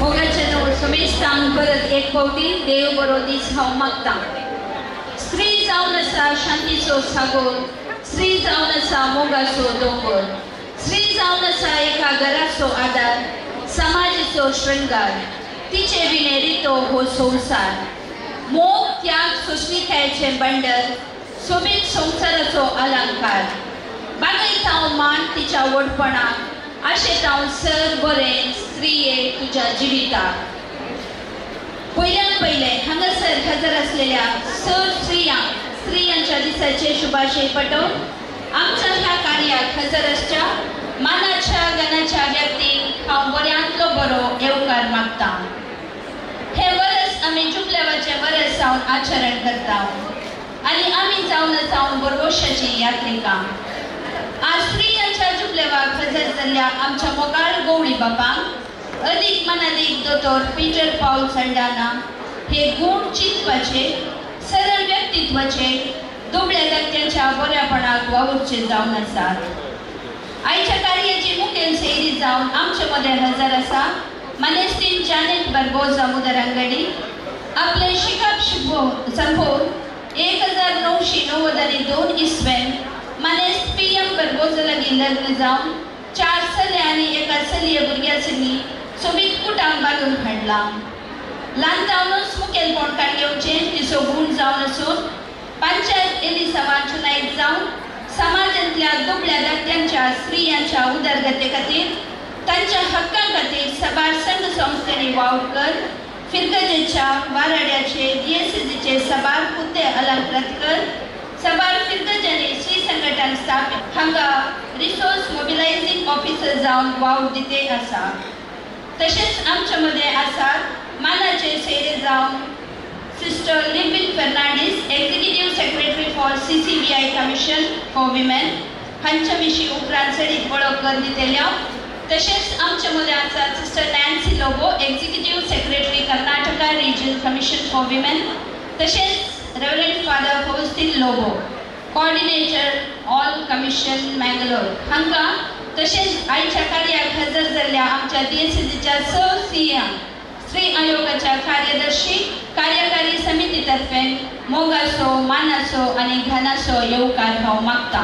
मोगाच्या समेस्तांक परत एक फावटी देव बरो दीस हांव मागता. स्त्री जावन आसा शांतीचो सागोर, स्त्री जावन आसा मोगाचो दोंगर, स्त्री जावन आसा एका घराचो आदार, समाजाचो शृंगार, तिचे विणे रितो हो संवसार. मोग त्याग सोंसणीकायेचें बंडल, सोबीत संवसाराचो अलंकार. बागयता हांव मान तिच्या व्हडपणाक, आशेता हांव सर बरें स्त्रिये तुज्या जिविताक. पयल्यान पयलें हांगासर हजर आसलेल्या सर स्त्रियांक स्त्रियांच्या दिसाचे शुभाशय पटोवन आमच्या ह्या कार्याक हजर आसच्या मानाच्या गणाच्या व्यक्तींक हांव बऱ्यांतलो बरो येवकार मागता. हे वरस आमी जुबलेवाचें वरस जावन आचरण करता आनी आमी जावन जावन बरवशाची यात्रिका. आज स्त्रियांच्या जुबलेवाक हजर जाल्ल्या आमच्या मोगाळ गौडी बापांक अदीक मनादीक दोतोर पीटर पावल सल्डाना हे गूण चिंतपाचे, सरळ व्यक्तित्वाचे, दुबळ्या धाकट्यांच्या बऱ्यापणाक वावुरचे जावन आसात. आयच्या कार्याची मुखेल शैली जावन आमचे मदें हजर आसा मानेस्तीन जानेट बार्बोजा मुदरांगडी. आपले शिकप संपोवन 1992 इसवेन मानेस्त पी एम बार्बोजा लागीं लग्न जावन 4 चले आनी एका चलये भुरग्या संगी सोबीत कुटांक बांदून हाडलां. ल्हान जावनूच मुखेलपण काड घेवचें तिचो गूण जावन आसून पंचायत एलिसावान चुनायत जावन समाजांतल्या दुबळ्या धाकट्यांच्या स्त्रियांच्या उदरगते खातीर, तांच्या हक्कां खातीर साबार संघ संस्थांनी वावर कर फिरगजेच्या वाराड्याचे डीएससीचे साबार हुद्दे अलंकृत कर साबार फिरगजांनी श्री संघटन स्थापित हांगा रिसोर्स मोबिलायझींग ऑफिसर जावन वावर दिते आसा. तशेंच आमच्या मदें आसात मानाचे सेरे जावन sister Livin Fernandes, executive secretary for CCVI commission for women हांच्या विशीं उपरांत चडीत वळख कर दितल्या. तशेंच आमच्या मदें आसात sister Nancy Lobo, executive secretary Karnataka region commission for women. तशेंच reverend father Faustin Lobo, coordinator all commission Mangalore हांकां. तशेंच आयच्या कार्याक हजर जाल्ल्या आमच्या डीएससीच्या स सीएम स्त्री आयोगाच्या कार्यदर्शी कार्यकारी समिती तर्फे मोगाचो, मानाचो आनी घनाचो येवकार हांव मागता.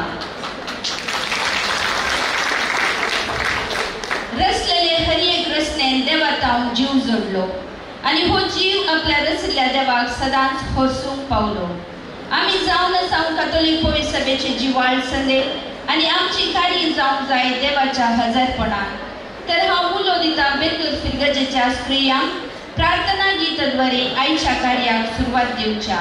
रचलेले हर एक रचनेन देवातावन जीव जोडलो आनी हो जीव आपल्या रचिल्ल्या देवाक सदांच होसूंक पावलो. आमी जावन जावन कातोलीक पवित्र सभेचे जिवाळ संदे आनी आमची कार्य जावंक जाय देवाच्या हजरपणान. तर हांव उलो दिता बेंदूर फिरगजेच्या स्त्रियांक प्रार्थना गीतद्वारे आयच्या कार्याक सुरवात दिवच्या.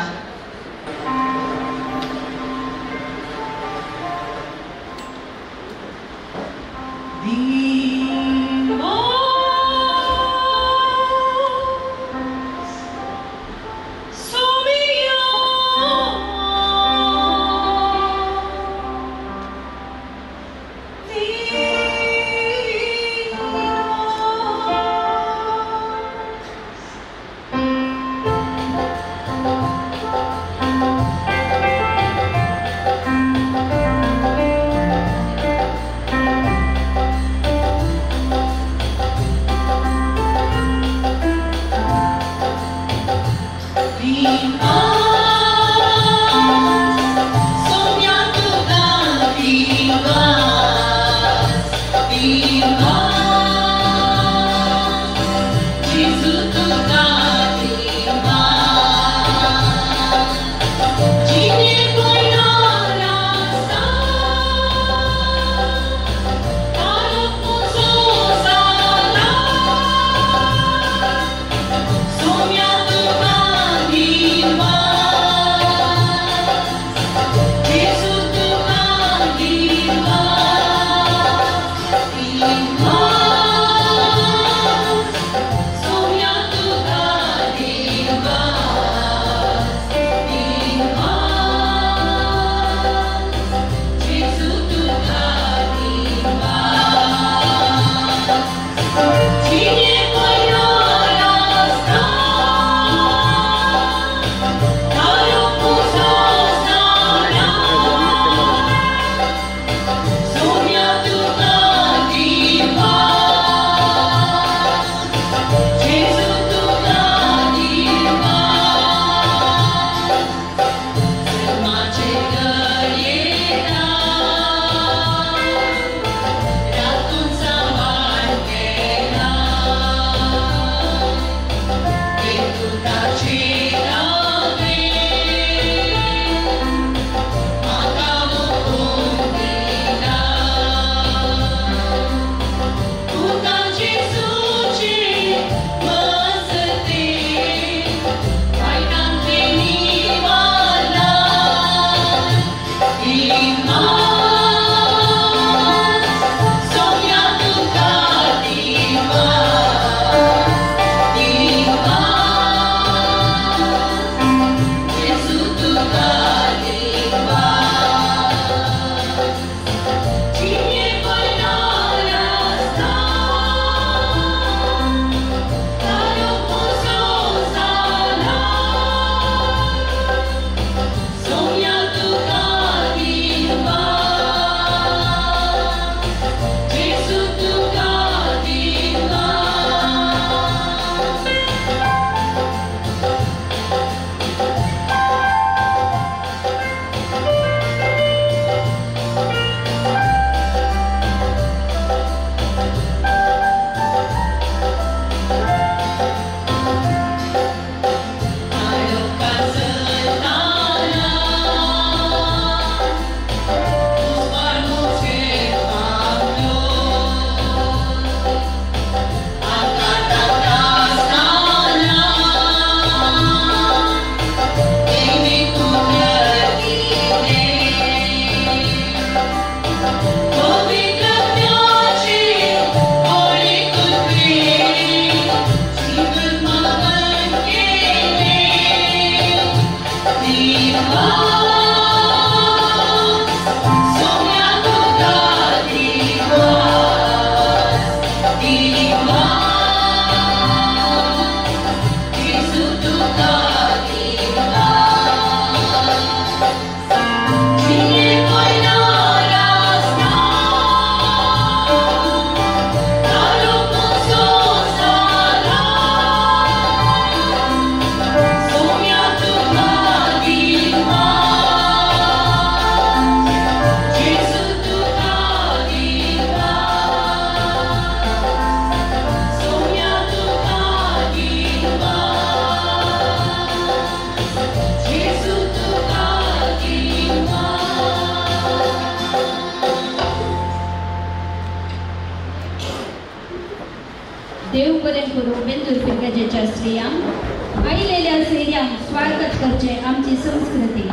देव बरें करूं बेंदूर फिरगजेच्या स्त्रियांक आयिल्ल्या स्त्रियांक स्वागत करचें आमची संस्कृती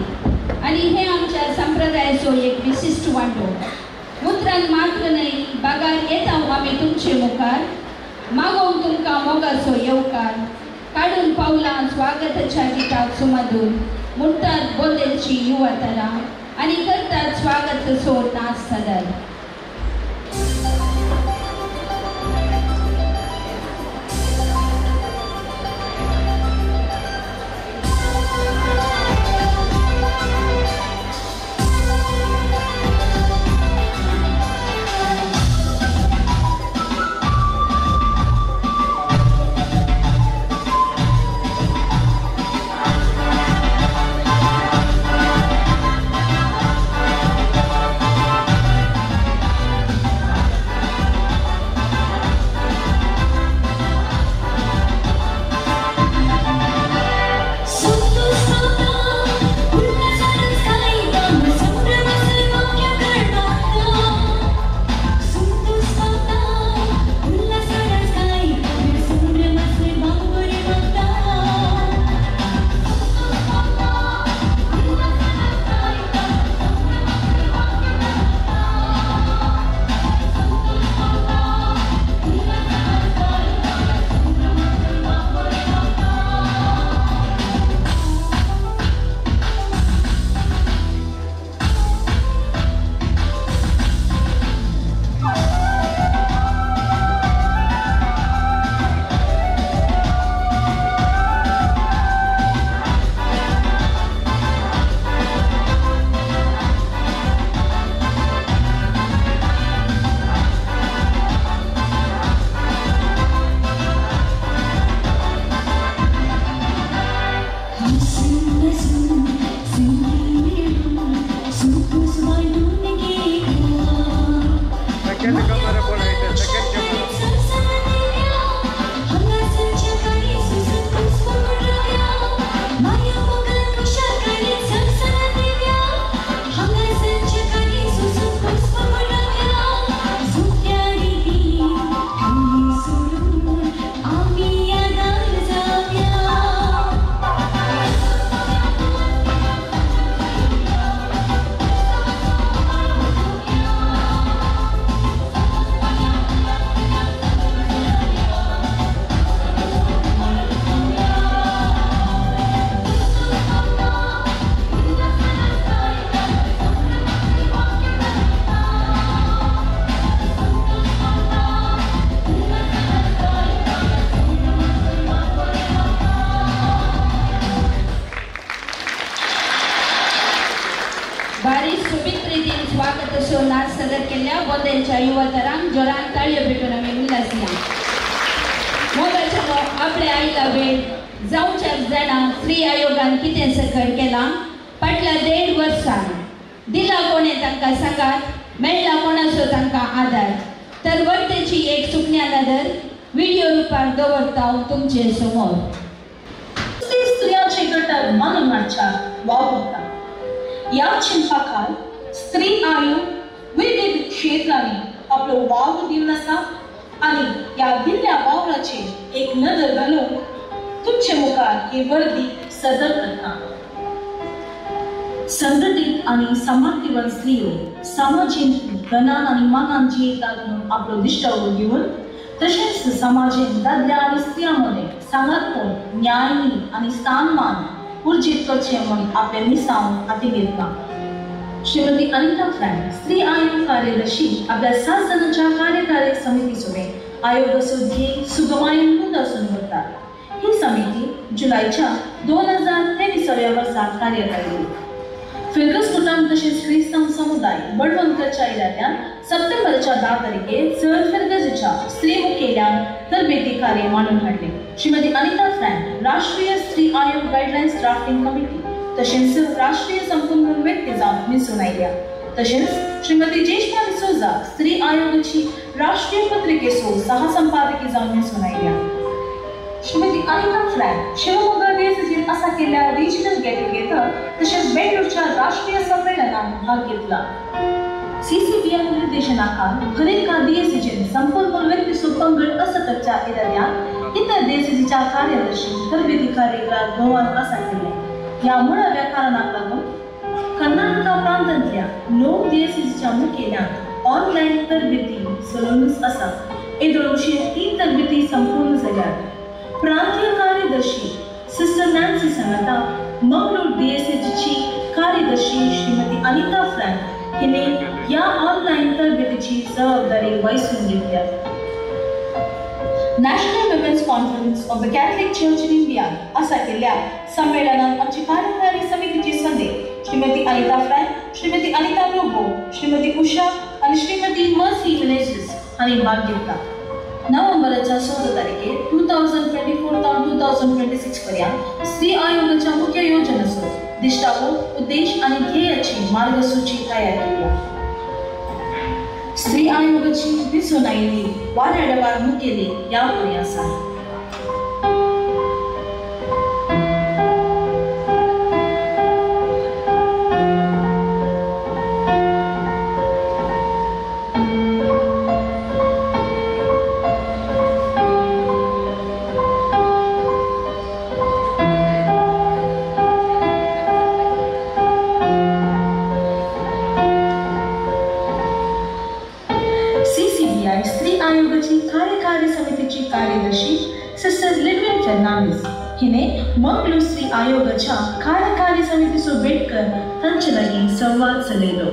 आनी हे आमच्या संप्रदायाचो एक विशिश्ट वांटो। उतरान मात्र न्हय बागार येता आमी तुमचे मुखार मागोवंक तुमकां मोगाचो येवकार काडून पावलां स्वागताच्या गिताक सुमधूर म्हणटात बोंदेलची युवा तरा आनी करतात स्वागत सो नाच सादर। युवतरांक जोरान ताळयो पेटून आमी उल्लासया। मोगाच्या आपल्या आईला वेळ जावच्याक जाणा स्त्री आयोगान कितें सकयल केलां फाटल्या 1.5 वर्सान दिला कोणें तांकां सांगात मेळ्ळा कोणाचो तांकां आदार तर वर्तेची एक सुकण्या नदर व्हिडिओ रुपार दवरता तुमचे समोर। स्त्रियांचे गटार मानून हाडच्या वावुरता ह्या चिंतपा खाल स्त्री आयोग विविध क्षेत्रांनी आपलो वावर दिवन आसा आनी ह्या दिल्ल्या वावराचेर एक नदर घालून तुमचे मुखार ही वर्दी सदर करता। संघटीत आनी सामर्थ्यवान स्त्रियो समाजेंत गणान आनी मानान जियेतात म्हणून आपलो दिश्टावो घेवन तशेंच समाजेंत दादल्या आनी स्त्रियां मदें सांगातपण न्यायी आनी स्थानमान उर्जीत करचें म्हूण आपलें मिसांव हाती घेतलां. श्रीमती अनिता फ्रँक स्त्री आयोग कार्यदर्शी आपल्या 7 जाणांच्या कार्यकारी समिती सोबत आयोगाचो ध्येय सुगमायेन मुंदासून व्हरता. ही समिती जुलयच्या 2023व्या वर्सा कार्यकारी. फिर्गज कुटाम तशेंच क्रिस्तांव समुदाय बळवंत करच्या इराद्यान सप्टेंबरच्या 10 तारखेर चड फिर्गजेच्या स्त्री मुखेल्यान तरबेती कार्य मांडून हाडलें. श्रीमती अनिता फ्रँक राष्ट्रीय स्त्री आयोग गायडलायन्स ड्राफ्टिंग कमिटी तशेंच राष्ट्रीय संपूर्ण व्यक्ती जावन वेंचून आयल्या. तशेंच श्रीमती जेशमा डिसोजा स्त्री आयोगाची राष्ट्रीय पत्रिकेचो सहसंपादकी जावन वेंचून आयल्या. श्रीमती अनिता फ्रँक शिवमोगा देसाचेर आसा केल्ल्या रिजनल गेट टुगेदर तशेंच बेंगलोरच्या राष्ट्रीय संमेलनात भाग घेतला. CCBI निर्देशनाखाल हरेका डीएसीचेर संपूर्ण व्यक्तीचो पंगड असो करच्या इराद्यान इतर डीएसीच्या कार्यदर्शी तरबेती कार्यक्रम गोवान आसा केले. ह्या मुळाव्या कारणाक लागून कर्नाटका प्रांतांतल्या 9 डीएसीच्या मुखेल्यांत ऑनलायन तरबेती चलूनच आसा. 1903 तरबेती संपूर्ण जाल्यात. प्रांतीय कार्यदर्शी सिस्टर नॅन्सी सांगाता मंगळूर डीएसएची कार्यदर्शी श्रीमती अनिता फ्रँक हिने ह्या ऑनलायन तरबेतीची जबाबदारी वहिसून घेतल्या. National women's conference of the Catholic church in India असा केल्ल्या संमेलनात आमची कार्यकारी समितीची संदे श्रीमती अनिता फ्रँक, श्रीमती अनिता लोबो, श्रीमती उषा आनी श्रीमती मर्सी मिनेझिस हांणी भाग घेतला. नोव्हेंबराच्या 14 तारखेर 2024 तावन 2026 पर्यंत स्त्री आयोगाच्या मुख्य योजनेचो दिश्टावो, उद्देश आनी ध्येयाची मार्गसूची तयार केल्या. स्त्री आयोगाची वेंचून आयिल्ली वाऱ्याडवार मुखेली ह्या वरी आसा. स्त्री आयोगाची कार्यकारी समितीची कार्यदर्शी सिस्टर लिडविन फर्नांडीस हिने मंगळूर स्त्री आयोगाच्या कार्यकारी समितीचो भेट कर तांचे लागीं संवाद चलयलो.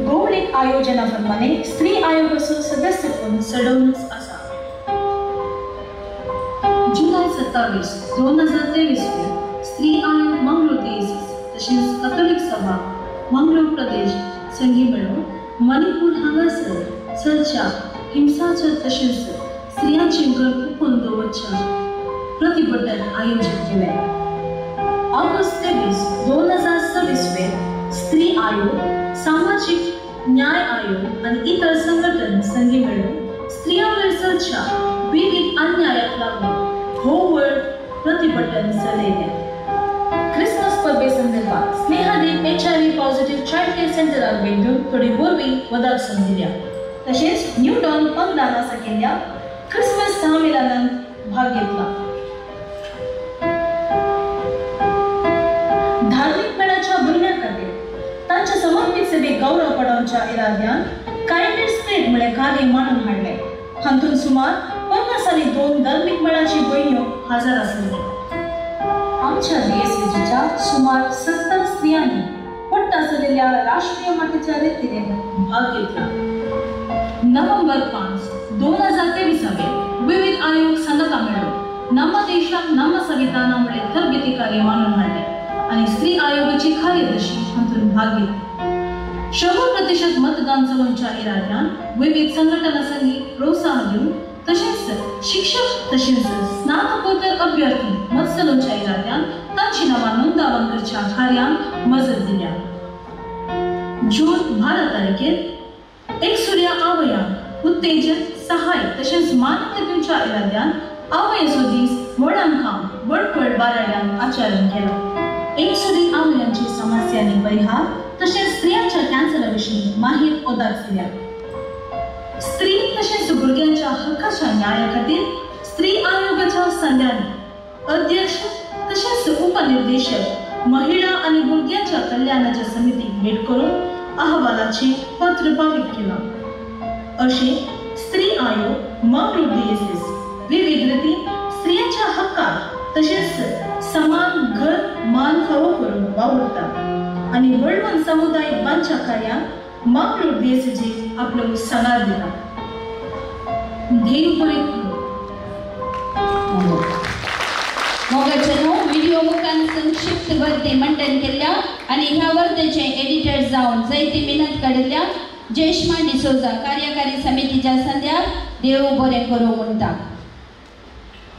गोवणीक आयोजना प्रमाणे स्त्री आयोगाचो सदस्यत्व चडोवनच आसा. जुलय 27, 2023 स्त्री आयोग मंगळूर देश तशेंच कथोलीक सभा मंगळूर प्रदेश संगी मेळून मणिपूर हांगासर चलच्या हिंसाचार तशेंच स्त्रियांचे घर हुपून दवरच्या प्रतिबद्दल आयोजीत केलें. ऑगस्ट 23, 2026 वेर स्त्री आयोग, सामाजीक न्याय आयोग आनी इतर संघटन संगी मेळून स्त्रियां वयर चलच्या विवीध अन्यायाक लागून हो व्हड प्रतिबद्दल चलयलें. क्रिसमस परबे संदर्भात Snehadeep HIV positive child care सेंटराक भेट दिवन थोडी वरवीं वदाक संद दिल्या. तशेंच न्यू डॉन पंगडान आसा केल्ल्या क्रिसमस संमेलनांत भाग घेतला. धार्मीक मेळाच्या भुरग्यां खातीर तांच्या समर्पीत सेवेक गौरव पडोवच्या इराद्यान कायंडनेस स्प्रेड म्हळ्यार कार्य मांडून हाडलें. हातूंत सुमार 52 धार्मीक मेळाची भयण्यो हजर आसल्यो. आमच्या डीएसएजीच्या सुमार 70 स्त्रियांनी पट्टा चलयल्ल्या राष्ट्रीय मातेच्या रितीने भाग घेतला. नोव्हेंबर 5, 2023 विविध आयोग संगता मेळून नम्म देशाक नम्म संविधाना म्हळ्यार तरबेती कार्य मांडून हाडलें आनी स्त्री आयोगाची कार्यदर्शी हातूंत भाग घेतलो. 100% मतदान चलोवच्या इराद्यान विविध संघटना संगी प्रोत्साहन दिवन तशेंच शिक्षक तशेंच स्नातकोत्तर अभ्यर्थी मत चलोवच्या इराद्यान तांची नांवां नोंदावण करच्या कार्यांक मजत दिल्या. जून 12 तारखेर एकसुऱ्या आवयांक उत्तेजन, सहाय तशेंच मान्यता दिवच्या इराद्यान आवयेचो दीस व्हडांखाम बडपड बाराड्यान आचरण केलो. एकसुरी आवयांची समस्यांनी परिहार तशेंच स्त्रियांच्या कॅन्सरा विशीं माहीत ओदाक दिल्या. स्त्री तशेंच भुरग्यांच्या हक्काच्या न्याया खातीर स्त्री आयोगाच्या संद्यांनी अध्यक्ष तशेंच उपनिर्देशक महिला आनी भुरग्यांच्या कल्याणाच्या समितीक भेट करून अहवालाचे पत्र पावीत केलां. अशें स्त्री आयोग मंगळूर डीएसएस विविध रितीन स्त्रियांच्या हक्काक तशेंच समान घर मान फावो करून वावुरता आनी बळवंत समुदाय बांदच्या कार्याक मंगळूर देसाचेर आपलो सांगात दिला. देव बरें करूं. मोगाचे न्हू व्हिडिओ मुखान संक्षिप्त वर्ते मंडन केल्ल्या आनी ह्या वर्तेचे एडिटर जावन जैती मिनत काडिल्ल्या जेशमा डिसोजा कार्यकारी समितीच्या संध्यार देव बरें करूं म्हणटा.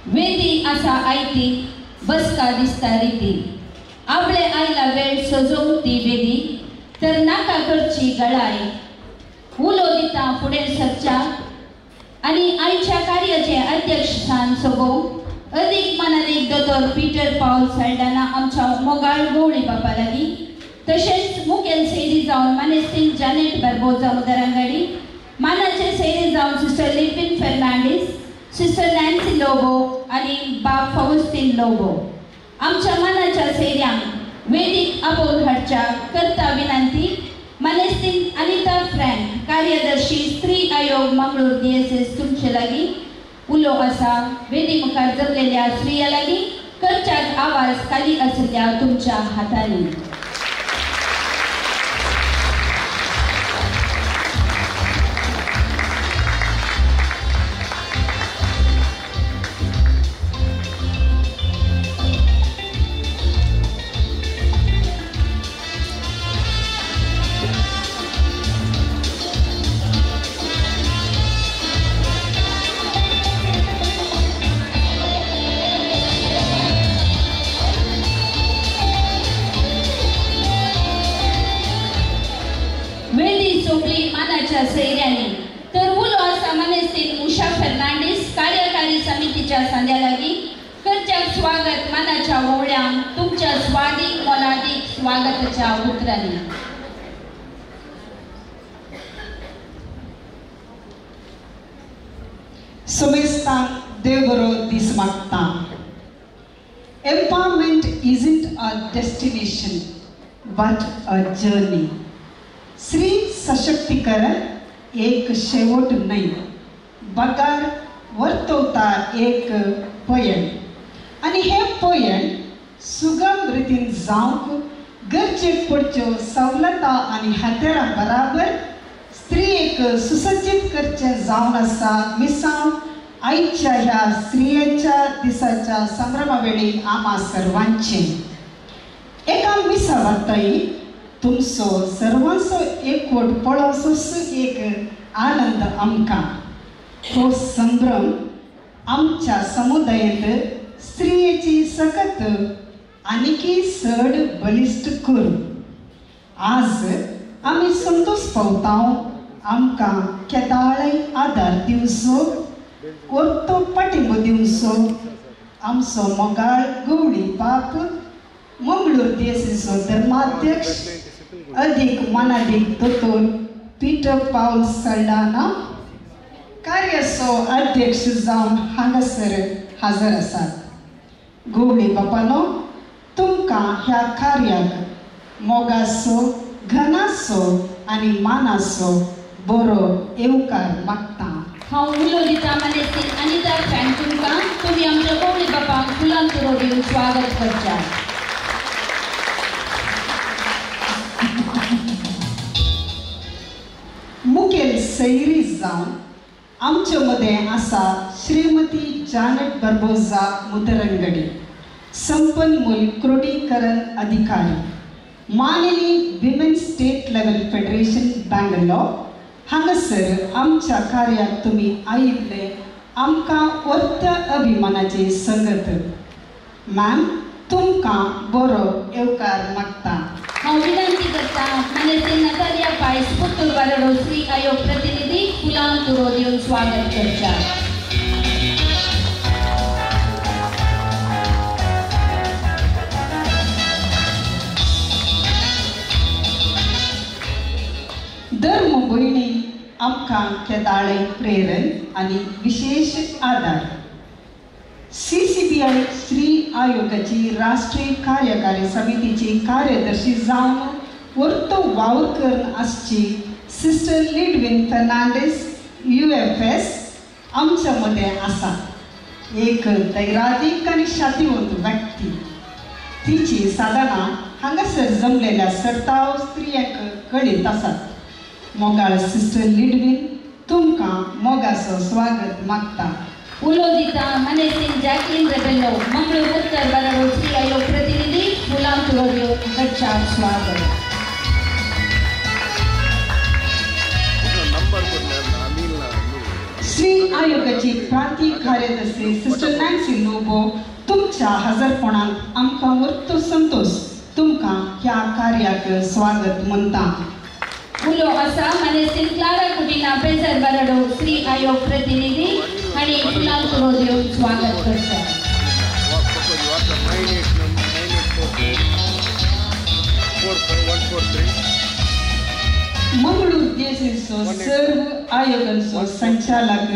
वेदी आसा आयती बसका दिसता रिती, आपले आयला वेळ सजोवंक ती वेदी, तर नाका करची गळाय उलो दिता फुडें सरच्या आनी आयच्या कार्याचे अध्यक्षस्थान सोबोवंक अदीक मानादीक दोतोर पीटर पावल साल्डाना आमच्या मोगाळ गवळी बापा लागीं, तशेंच मुखेल सैरी जावन मानेस्तीन जानेट बार्बोजा मुदरांगाडी, मानाचे सैरी जावन sister Lipin Fernandes, sister Nancy Lobo आनी बाब फौस्तीन लोबो. आमच्या मानाच्या सैऱ्यांक वेदीक आपोवन हाडच्या करता विनंती मानेस्तीन अनिता फ्रँक, कार्यदर्शी स्त्री आयोग मंगळूर DSS तुमचे लागीं उलो आसा. वेदी मुखार जमलेल्या स्त्रिया लागीं करच्याक आवाज खाली आशिल्ल्या तुमच्या हातांनी. सैऱ्यांनी तर उलो आसा मानेस्तीन उषा फर्नांडीस, कार्यकारी समितीच्या संध्या लागीं करच्याक स्वागत मानाच्या ओवळ्यांक तुमच्या स्वादीक मोलादीक स्वागताच्या उतरांनी. समेस्तांक देव बरो दीस मागता. Empowerment isn't a destination but a journey. स्त्री सशक्तीकरण एक शेवट न्हय, बगर वर्तवता एक पयण आनी हें पयण सुगम रितीन जावंक गरजेक पडच्यो सवलता आनी हातेरां बराबर स्त्रियेक सुसज्जीत करचें जावन आसा मिसांव आयच्या ह्या स्त्रियेच्या दिसाच्या संभ्रमा वेळी आमा सर्वांचें. एका मिसावांतय तुमचो सर्वांचो एकवट पळोवचोच एक आनंद आमकां. हो संभ्रम आमच्या समुदायांत स्त्रियेची सकत आनीकय चड बलिश्ट करूं. आज आमी संतोश पावता आमकां केदाळय आदार दिवचो, ओर्तो पाठिंबो दिवचो आमचो मोगाळ गवळी बाप मंगळूर देसाचो धर्माध्यक्ष अधिक मानादीक दोतोर पीटर पावल सल्डाना कार्याचो अध्यक्ष जावन हांगासर हाजर आसात. गवळी बापानो, तुमकां ह्या कार्याक मोगाचो, घनाचो आनी मानाचो बरो येवकार मागता. हांव उलो दिता मानेस्तीन अनिता फ्रँक तुमकां तुमी आमच्या गवळी बापांक फुलां तुरो दिवन स्वागत करच्या. मुखेल सैरी जावन आमचे मदें आसा श्रीमती जानेट बार्बोजा मुदरंगडी, संपन्मूल क्रोडीकरण अधिकारी, माननी women state level federation Bangalore. हांगासर आमच्या कार्याक तुमी आयिल्ले आमकां वर्त्या अभिमानाची संगत. मॅम, तुमकां बरो येवकार मागता. हांव विनंती करता मानेस्तीन नतालिया पायस पुत्तूर वारडो स्त्री आयोग प्रतिनिधी फुलां तुरो दिवन स्वागत करच्या. धर्म भयणी आमकां केदाळे प्रेरण आनी विशेश आदार. CCBI स्त्री आयोगाची राष्ट्रीय कार्यकारी समितीची कार्यदर्शी जावन वर्तो वावर करून आसची सिस्टर लिडविन फर्नांडीस UFS आमच्या मदें आसा. एक दैरादीक आनी शातिवंत व्यक्ती. तिची साधना हांगासर जमलेल्या सर्ताव स्त्रियांक कळीत आसात. मोगाळ सिस्टर लिडवीन तुमकां मोगाचो स्वागत मागता. उलो दिता मनेसिन जॅकलीन रेबेलो, मंगळूर उत्तर बराडो स्त्री आयोग प्रतिनिधी, फुलां तुरो दिवन घरच्या स्वागत. स्त्री आयोगाची प्रांतीय कार्यदर्शी सिस्टर नॅन्सी लोबो, तुमच्या हजरपणांत आमकां वर्तो संतोष. तुमकां ह्या कार्याक स्वागत म्हणटा. उलो आसा मनेसिन क्लारा कुटिना पेजर बराडो, स्त्री आयोग प्रतिनिधी आनी फुलां तुरो दिवन स्वागत करता. मंगळूर देशीचो सर्व आयोगांचो संचालक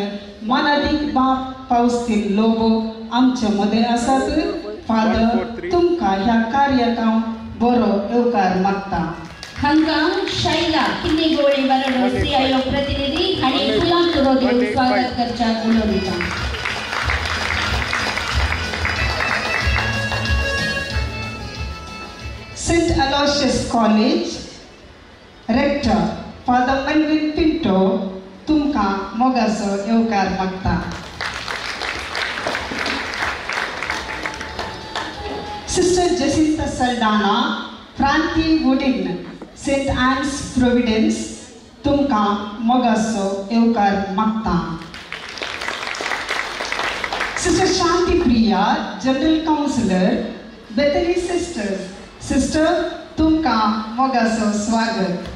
मानादीक बाप पावस्तीन लोबो आमचे मदें आसात. फादर, तुमकां ह्या कार्याक हांव बरो येवकार मागता. हांकां शैला किन्नी गोळी बराडो, स्त्री आयोग प्रतिनिधी आनी फुलां तुरो दिवन स्वागत करच्याक उलो दिता. Saint Aloysius college rector father Melvin Pinto, तुमकां मोगाचो येवकार मागता. सिस्टर जेसिंता सल्डाना, प्रांती वुडीन, सेंट आन्स प्रोविडन्स, तुमकां मोगाचो येवकार मागता. Sister Shanti Priya, general counsellor, Bethany sisters, sister तुमकां मोगाचो स्वागत.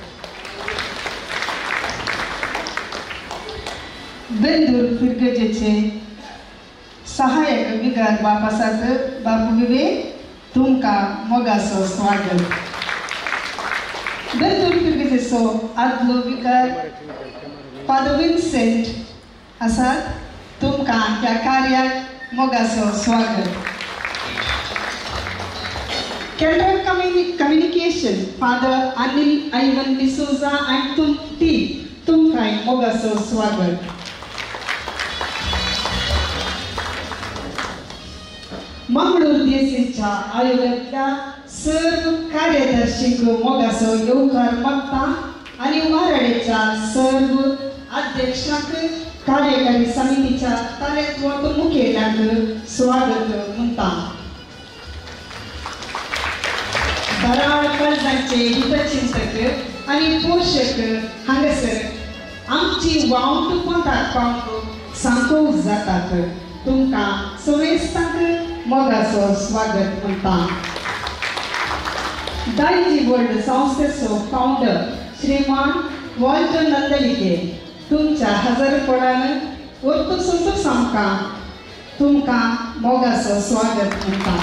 बेंदूर फिरगजेचे सहायक विगार बाप आसात, बापू विवेक, तुमकां मोगाचो स्वागत. बेंदूर फिरगजेचो आदलो विगार फादर विन्सेंट आसात, तुमकां ह्या कार्याक मोगाचो स्वागत. केंद्र communication father Anil Ivan D'Souza and तुम टी, तुमकां मोगाचो स्वागत. मंगळूर देशीच्या आयोगांतल्या सर्व कार्यदर्शींक मोगाचो येवकार मागता आनी वाराडेच्या सर्व अध्यक्षांक, कार्यकारी समितीच्या तालेत्वात मुखेल्यांक स्वागत म्हणटा. बराळ कळजांचे हितचिंतक आनी पोशक हांगासर आमची वावट पोंताक पावंक सांकोव जातात. तुमकां समेस्तांक मोगाचो स्वागत म्हणटा. दायजी वर्ल्ड संस्थेचो फावंडर श्रीमान वॉल्टर नंदलिके, तुमच्या हजरपणान वर्तू संतोष आमकां तुमकां मोगाचो स्वागत म्हणटा.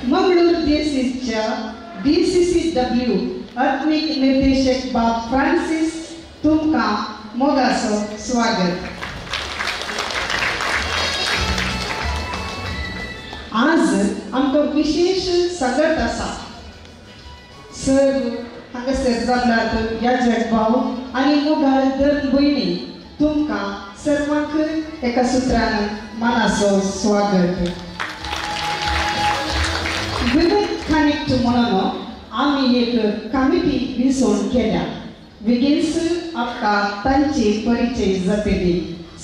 मंगळूर देशीच्या DCCW आत्मिक निर्देशक बाब फ्रांसीस, तुमकां मोगाचो स्वागत. आज आमकां विशेष संगत आसा. सर्व हांगासर जमलात ह्या जगभाव आनी मोगाळ धर्म भयणी, तुमकां सर्वांक एका सुत्रान मानाचो स्वागत. विमेन कनेक्ट म्हणून आमी एक कमिटी विसोवन केल्या. बेगीनच आमकां तांचे परिचय जातली.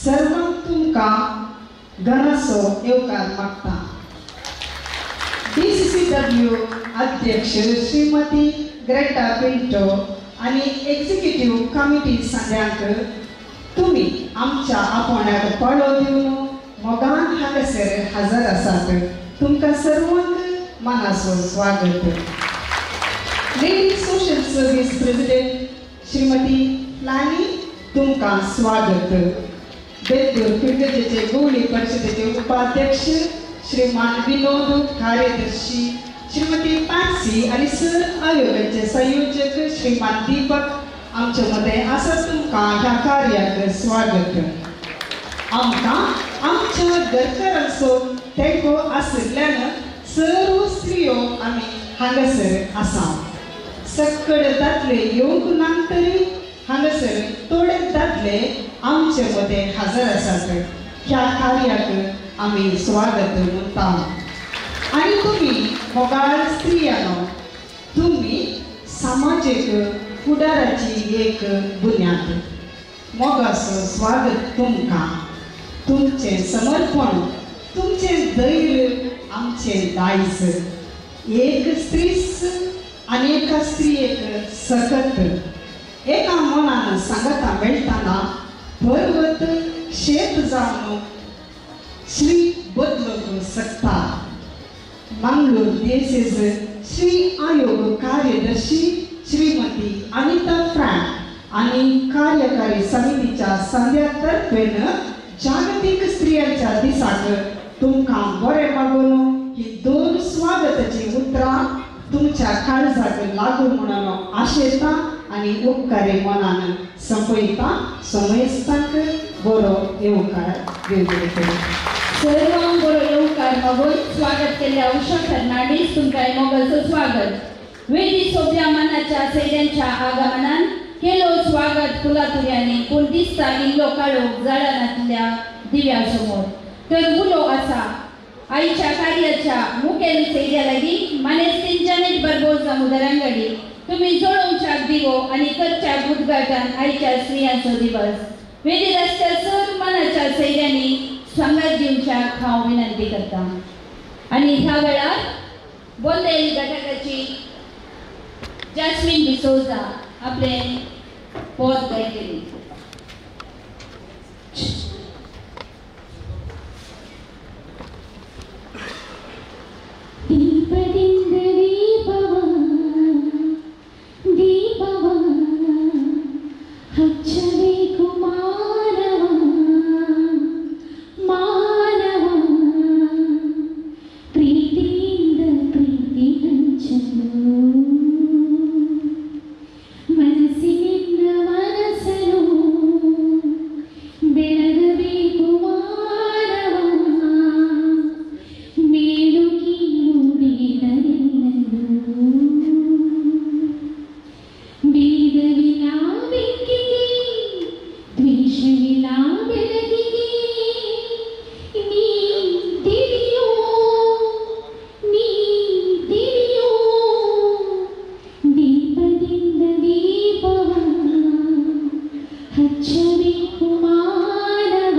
सर्वांक तुमकां घराचो येवकार मागता. DCCW अध्यक्ष श्रीमती ग्रेटा पिंटो आनी एक्झिक्युटीव कमिटी सांग्यांक तुमी आमच्या आपोवण्याक पाळो दिवन मोगान हांगासर हजर आसात. तुमकां सर्वांक मानाचो स्वागत. Lady social service president Shrimati Flani, तुमकां स्वागत. बेंदूर फिरगजेचे गवळी परिशदेचे उपाध्यक्ष श्रीमान विनोद, कार्यदर्शी श्रीमती पांसी आनी सर आयोगाचे संयोजक श्रीमान दीपक आमचे मदें आसा. तुमकां ह्या कार्याक स्वागत. आमकां आमच्या घरकारांचो तेंको आशिल्ल्यान सर्व स्त्रियो आमी हांगासर आसा. सकड दादले येवंक ना तरी हांगासर थोडे दादले आमचे मदें हजर आसात. ह्या कार्याक आमी स्वागत म्हणटा. आनी तुमी मोगाळ स्त्रियांनो, तुमी समाजीक फुडाराची एक बुन्याद. मोगाचो स्वागत तुमकां. तुमचें समर्पण, तुमचें धैर्य आमचें दायज. एक स्त्रीच आनी एका स्त्रियेक सकत एका मनान सांगता मेळटना पर्वत शेत जावन श्री बदलूंक शकता. मंगळूर देसेज श्री आयोग कार्यदर्शी श्रीमती अनिता फ्रँक आनी कार्यकारी समितीच्या संध्यातर्फेन जागतीक स्त्रियांच्या दिसाक तुमकां बरें मागून ही दोन स्वागताची उतरां तुमच्या काळजाक लागू म्हणून आशेता आनी उपकारी मनान संपयता. समेस्तांक बरो येवकार देव. सर्वांक बरो येवकार मागून स्वागत केल्ल्या उषा फर्नांडीस तुमकां मोगाचो स्वागत. वेदी सोबल्या मनाच्या सैन्यांच्या आगमनान केलो स्वागत फुलातुऱ्यांनी, पूण दिसता इल्लो काळोख झाडांतल्या दिव्या समोर. तर उलो आसा आईच्या कार्याच्या मुखेल सैर्या लागीं मानेस्तीन जनेट बरबोजा मुदरांगडी तुमी जोडोवच्याक दिवो आनी करच्याक उद्घाटन आईच्या स्त्रियांचो दिवस. वेदी रस्त्यार सर्व मनाच्या सैर्यांनी सांगात दिवच्याक हांव विनंती करता. आनी ह्या वेळार बोंदेल घटकाची जास्मीन डिसोजा आपले पद गायतली. दीपದಿಂದ ದೀಪವ ದೀಪವ ಹಚ್ಚಬೇಕು ಮಾನವ ಮಾನವ ಪ್ರೀತಿಯಿಂದ ಪ್ರೀತಿ ಹಂಚಲು ಮನಸ್ಸಿನಿಂದ ಮನಸ್ಸನು ಬೆಳಗಬೇಕು ಮಾನವ ಮೇಲು ಕೀಳು ಭೇದವಿಲ್ಲದು ಭೇದವಿಲ್ಲ ಬೆಂಕಿಗೆ ದ್ವೇಷವಿಲ್ಲ ಬೆಳಕಿಗೆ ನೀ ತಿಳಿಯೋ ನೀ ತಿಳಿಯೋ ದೀಪದಿಂದ ದೀಪವ ಹಚ್ಚಬೇಕು ಮಾನವ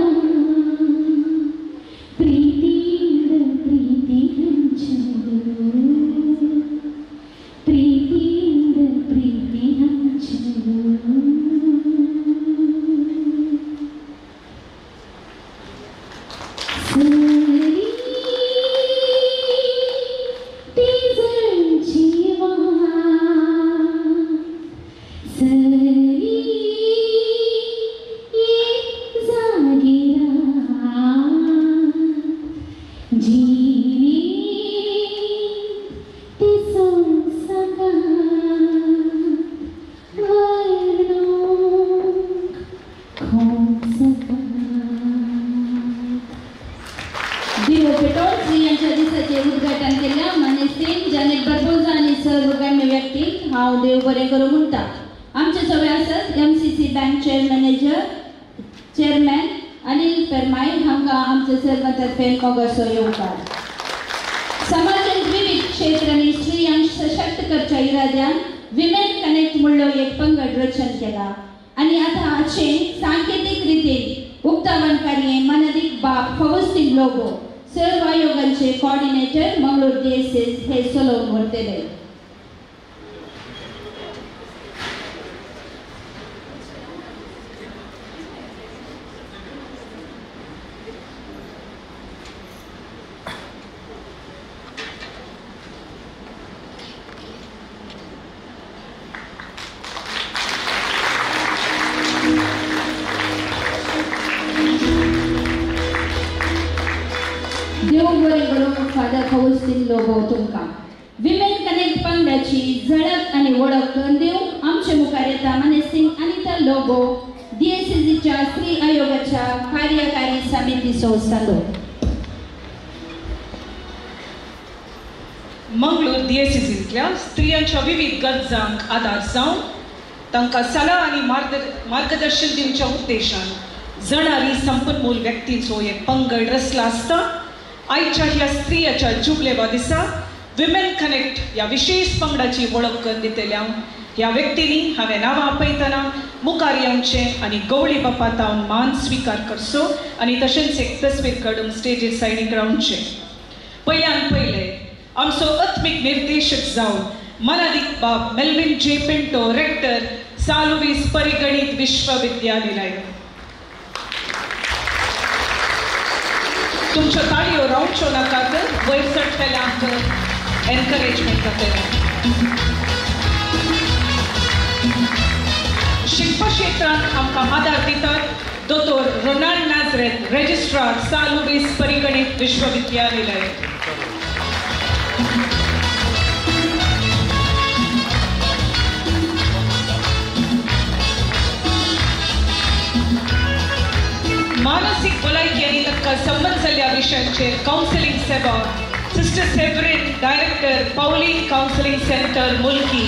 ಪ್ರೀತಿಯಿಂದ ಪ್ರೀತಿ ಹಂಚಲು ಪ್ರೀತಿಯಿಂದ ಪ್ರೀತಿ ಹಂಚಲು. ಸರಿ तेजजीवा सरी जागेरा जिने ते संसका वर्णोक खोसका. दिवो पेटोवन स्त्रियांच्या दिसाचे उद्घाटन केल्या मानेस्तीन जनेट बरबोजा आनी सर्व गण्य व्यक्तीक हांव देव बरें करूं म्हणटा. आमचे सगळे आसत MCC bank chairman Anil Permai हांकां आमचे सर्व तर्फे मोगाचो येवकार. समाजांत विविध क्षेत्रांनी स्त्रियांक सशक्त करच्या इराद्यान विमेन कनेक्ट म्हणलो एक पंगड रचन केला आनी आतां हाचें सांकेतीक रितीन उक्तावण कार्य मानादीक बाब फवस्तीन लोबो सर्व आयोगांचे कॉर्डिनेटर मंगळूर डीएसएस हे चलोवन व्हरतले. देव बरें करूं फादर फवस्तीन लोबो तुमकां. विमेन कनेक्ट पंगडाची झळक आनी वळख करून दिवंक आमचे मुखार येता मानेस्तीन अनिता लोबो डीएसएसीच्या स्त्री आयोगाच्या कार्यकारी समितीचो सांगो. मंगळूर डीएसएसींतल्या स्त्रियांच्या विविध गरजांक आदार जावन तांकां सलाह आनी मार्गदर्शन दिवच्या उद्देशान जणारी संपन्मूल व्यक्तींचो एक पंगड रचला आसता. आयच्या ह्या स्त्रियाच्या जुबलेवा दिसा विमेन कनेक्ट ह्या विशेष पंगडाची वळख करून दितल्या ह्या व्यक्तींनी हांवें नांवां आपयतना मुखार येवचें आनी गवळी बापा तावन मान स्विकार करचो आनी तशेंच एक तस्वीर काडून स्टेजीर सायडीक रावचें. पयल्यान पयले आमचो आत्मीक निर्देशक जावन मनादीक बाब मेल्विन जे पिंटो, रेक्टर, सां लुईस परिगणीत विश्वविद्यालय. तुमच्यो ताळयो रावच्यो नाकात, वयर चडटल्यांक एनकरेजमेंट जातलें. शिकपा क्षेत्रांत आमकां आदार दितात दोतोर रोनाल्ड नाझरेथ, रेजिस्ट्रार, सां लुईस परिगणीत विश्वविद्यालय. मानसीक भलायकी आनी तांकां संबंद जाल्ल्या विशयांचेर कावन्सिलींग सेवा sister Severin, director, Pauline counselling centre, Mulki.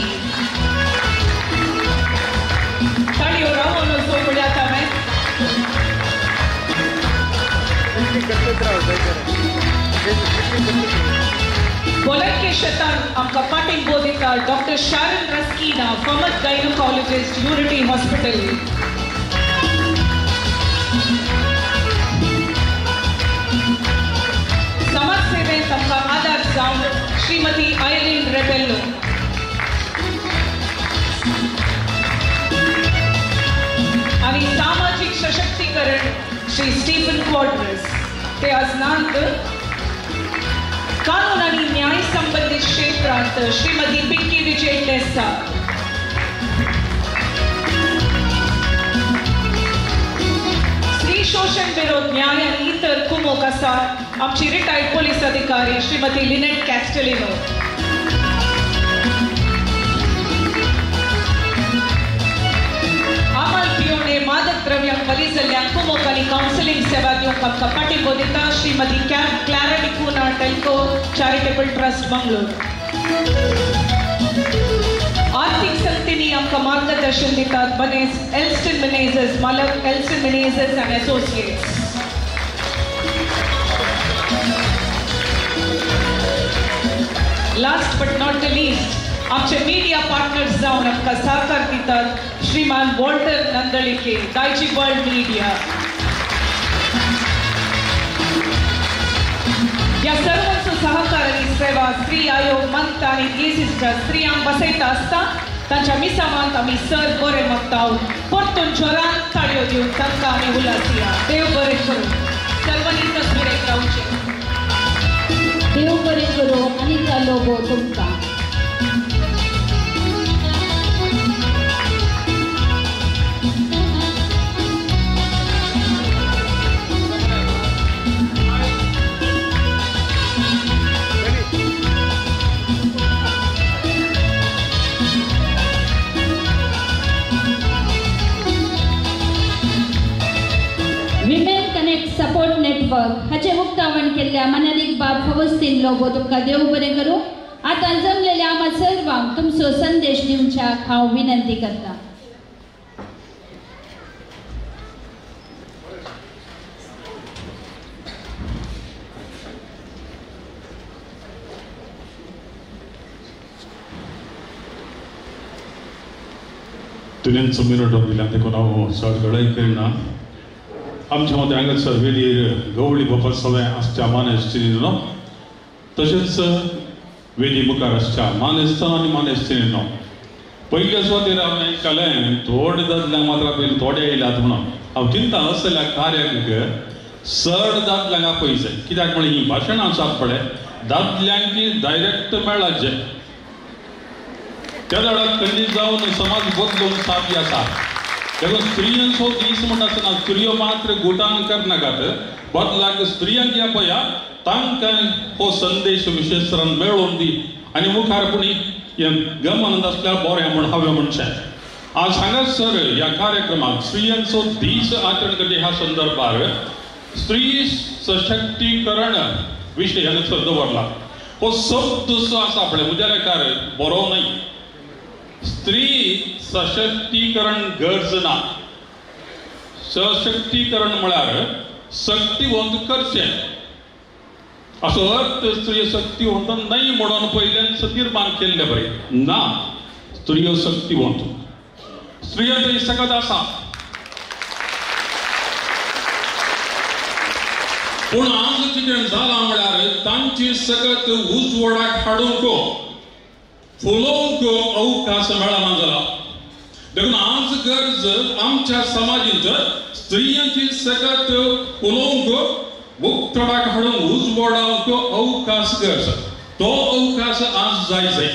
ताळयो रावोन वचो म्हळ्यार हांवें. भलायकी क्षेत्रांत आमकां पाटिंबो दिता डॉक्टर शारन रस्किना, फामद गायनोकॉलॉजिस्ट, युनिटी हॉस्पिटल. समाजसेवेंत आमकां आदार जावन श्रीमती आयलीन रेबेल्लो. आनी सामाजीक सशक्तीकरण श्री स्टीफन क्वाड्रस. ते आज नात. कानून आनी न्याय संबंदीत क्षेत्रांत श्रीमती पिंकी विजय टेसा. स्त्री शोषण विरोध न्याय आनी इतर कुमोक आसा आमची रिटायर्ड पोलीस अधिकारी श्रीमती लिनेट कॅस्टेलिनो. आमल पियोणे मादक द्रव्यांक बली जाल्ल्यांक कुमोक आनी कावन्सिलींग सेवा दिवंक आमकां पाठिंबो दिता श्रीमती क्लॅरा डिकुना, टेल्को चॅरिटेबल ट्रस्ट, मंगळूर. आर्थिक संस्थेंनी आमकां मार्गदर्शन दितात बनेस एल्स्टन मिनेझस, मालक Elston Menezes and associates. Last but not the least, आमचे मिडिया पार्टनर्स जावन आमकां सहकार दितात श्रीमान वॉल्टर नंदळिके, दायजी वर्ल्ड मिडिया. ह्या सर्वांचो सहकार आनी सेवा स्त्री आयोग मंत आनी दियेसीसच्या स्त्रियांक बसयता आसता तांच्या मिसावांत आमी सर बरें मागता. परतून जोरान ताळयो दिवन तांकां आमी उलासिया. देव बरें करूं. सर्वांनी तस्वीरेक रावचें. देव बरें करूं. अनिता लोबो तुमकां. सपोर्ट नेटवर्क हाचे उक्तावण केल्ल्या मनादीक बाब फवस्तीन लोबो तुमकां देव बरें करूं. आतां जमलेल्या आम्हा सर्वांक तुमचो संदेश दिवच्याक हांव विनंती करता. तुवें मिनट दिल्या देखून हांव चड गडय करिना. आमच्या मदें हांगासर वेलीर गवळी बापा सगळें आसच्या मानेस्तिनीनो, तशेंच वेली मुखार आसच्या मानेस्तान आनी मानेस्तिनीनो. पयल्या सुवातेर हांवें आयकलें थोडे दादल्यांक मात्र पयलीं थोडे आयल्यात म्हणून. हांव चिंता असल्या कार्याक चड दादल्यांक आपयचें, कित्याक म्हळ्यार हीं भाशणां आसात पळय दादल्यांक डायरेक्ट मेळाचें. त्या वेळार खंडी जावन समाज बदलून साध्य आसा. देखून स्त्रियांचो दीस म्हणटा आसतना स्त्रियो मात्र गुटान करनाकात, बदलाक स्त्रियांक आपया तांकां हो संदेश विशेष तरान मेळोवन दी आनी मुखार पुणी हें गमन आसल्यार बरें म्हूण हांवें म्हणचें. आज हांगासर ह्या कार्यक्रमाक स्त्रियांचो दीस आचरण करचे ह्या संदर्भार स्त्री सशक्तीकरण विशय हांगासर दवरला. हो शब्द जो आसा पळय म्हज्या लेखार बरो न्हय. स्त्री सशक्तीकरण गरज ना, सशक्तीकरण म्हळ्यार शक्तिवंत करचें असो अर्थ स्त्रियो शक्तिवंत न्हय म्हणून पयल्यान तीर्मान केल्लें बरें ना. स्त्रियो शक्तिवंत, स्त्रियो थंय सकत आसा, पूण आज कितें जालां म्हळ्यार तांची सकत उजवाडाक हाडूंक फुलोवंक अवकाश मेळना जाला. देखून आज गरज आमच्या समाजींत स्त्रियांची सकत फुलोवंक उक्तडाक हाडूंक उजवाडावंक अवकाश गरज, तो अवकाश आज जाय जाय.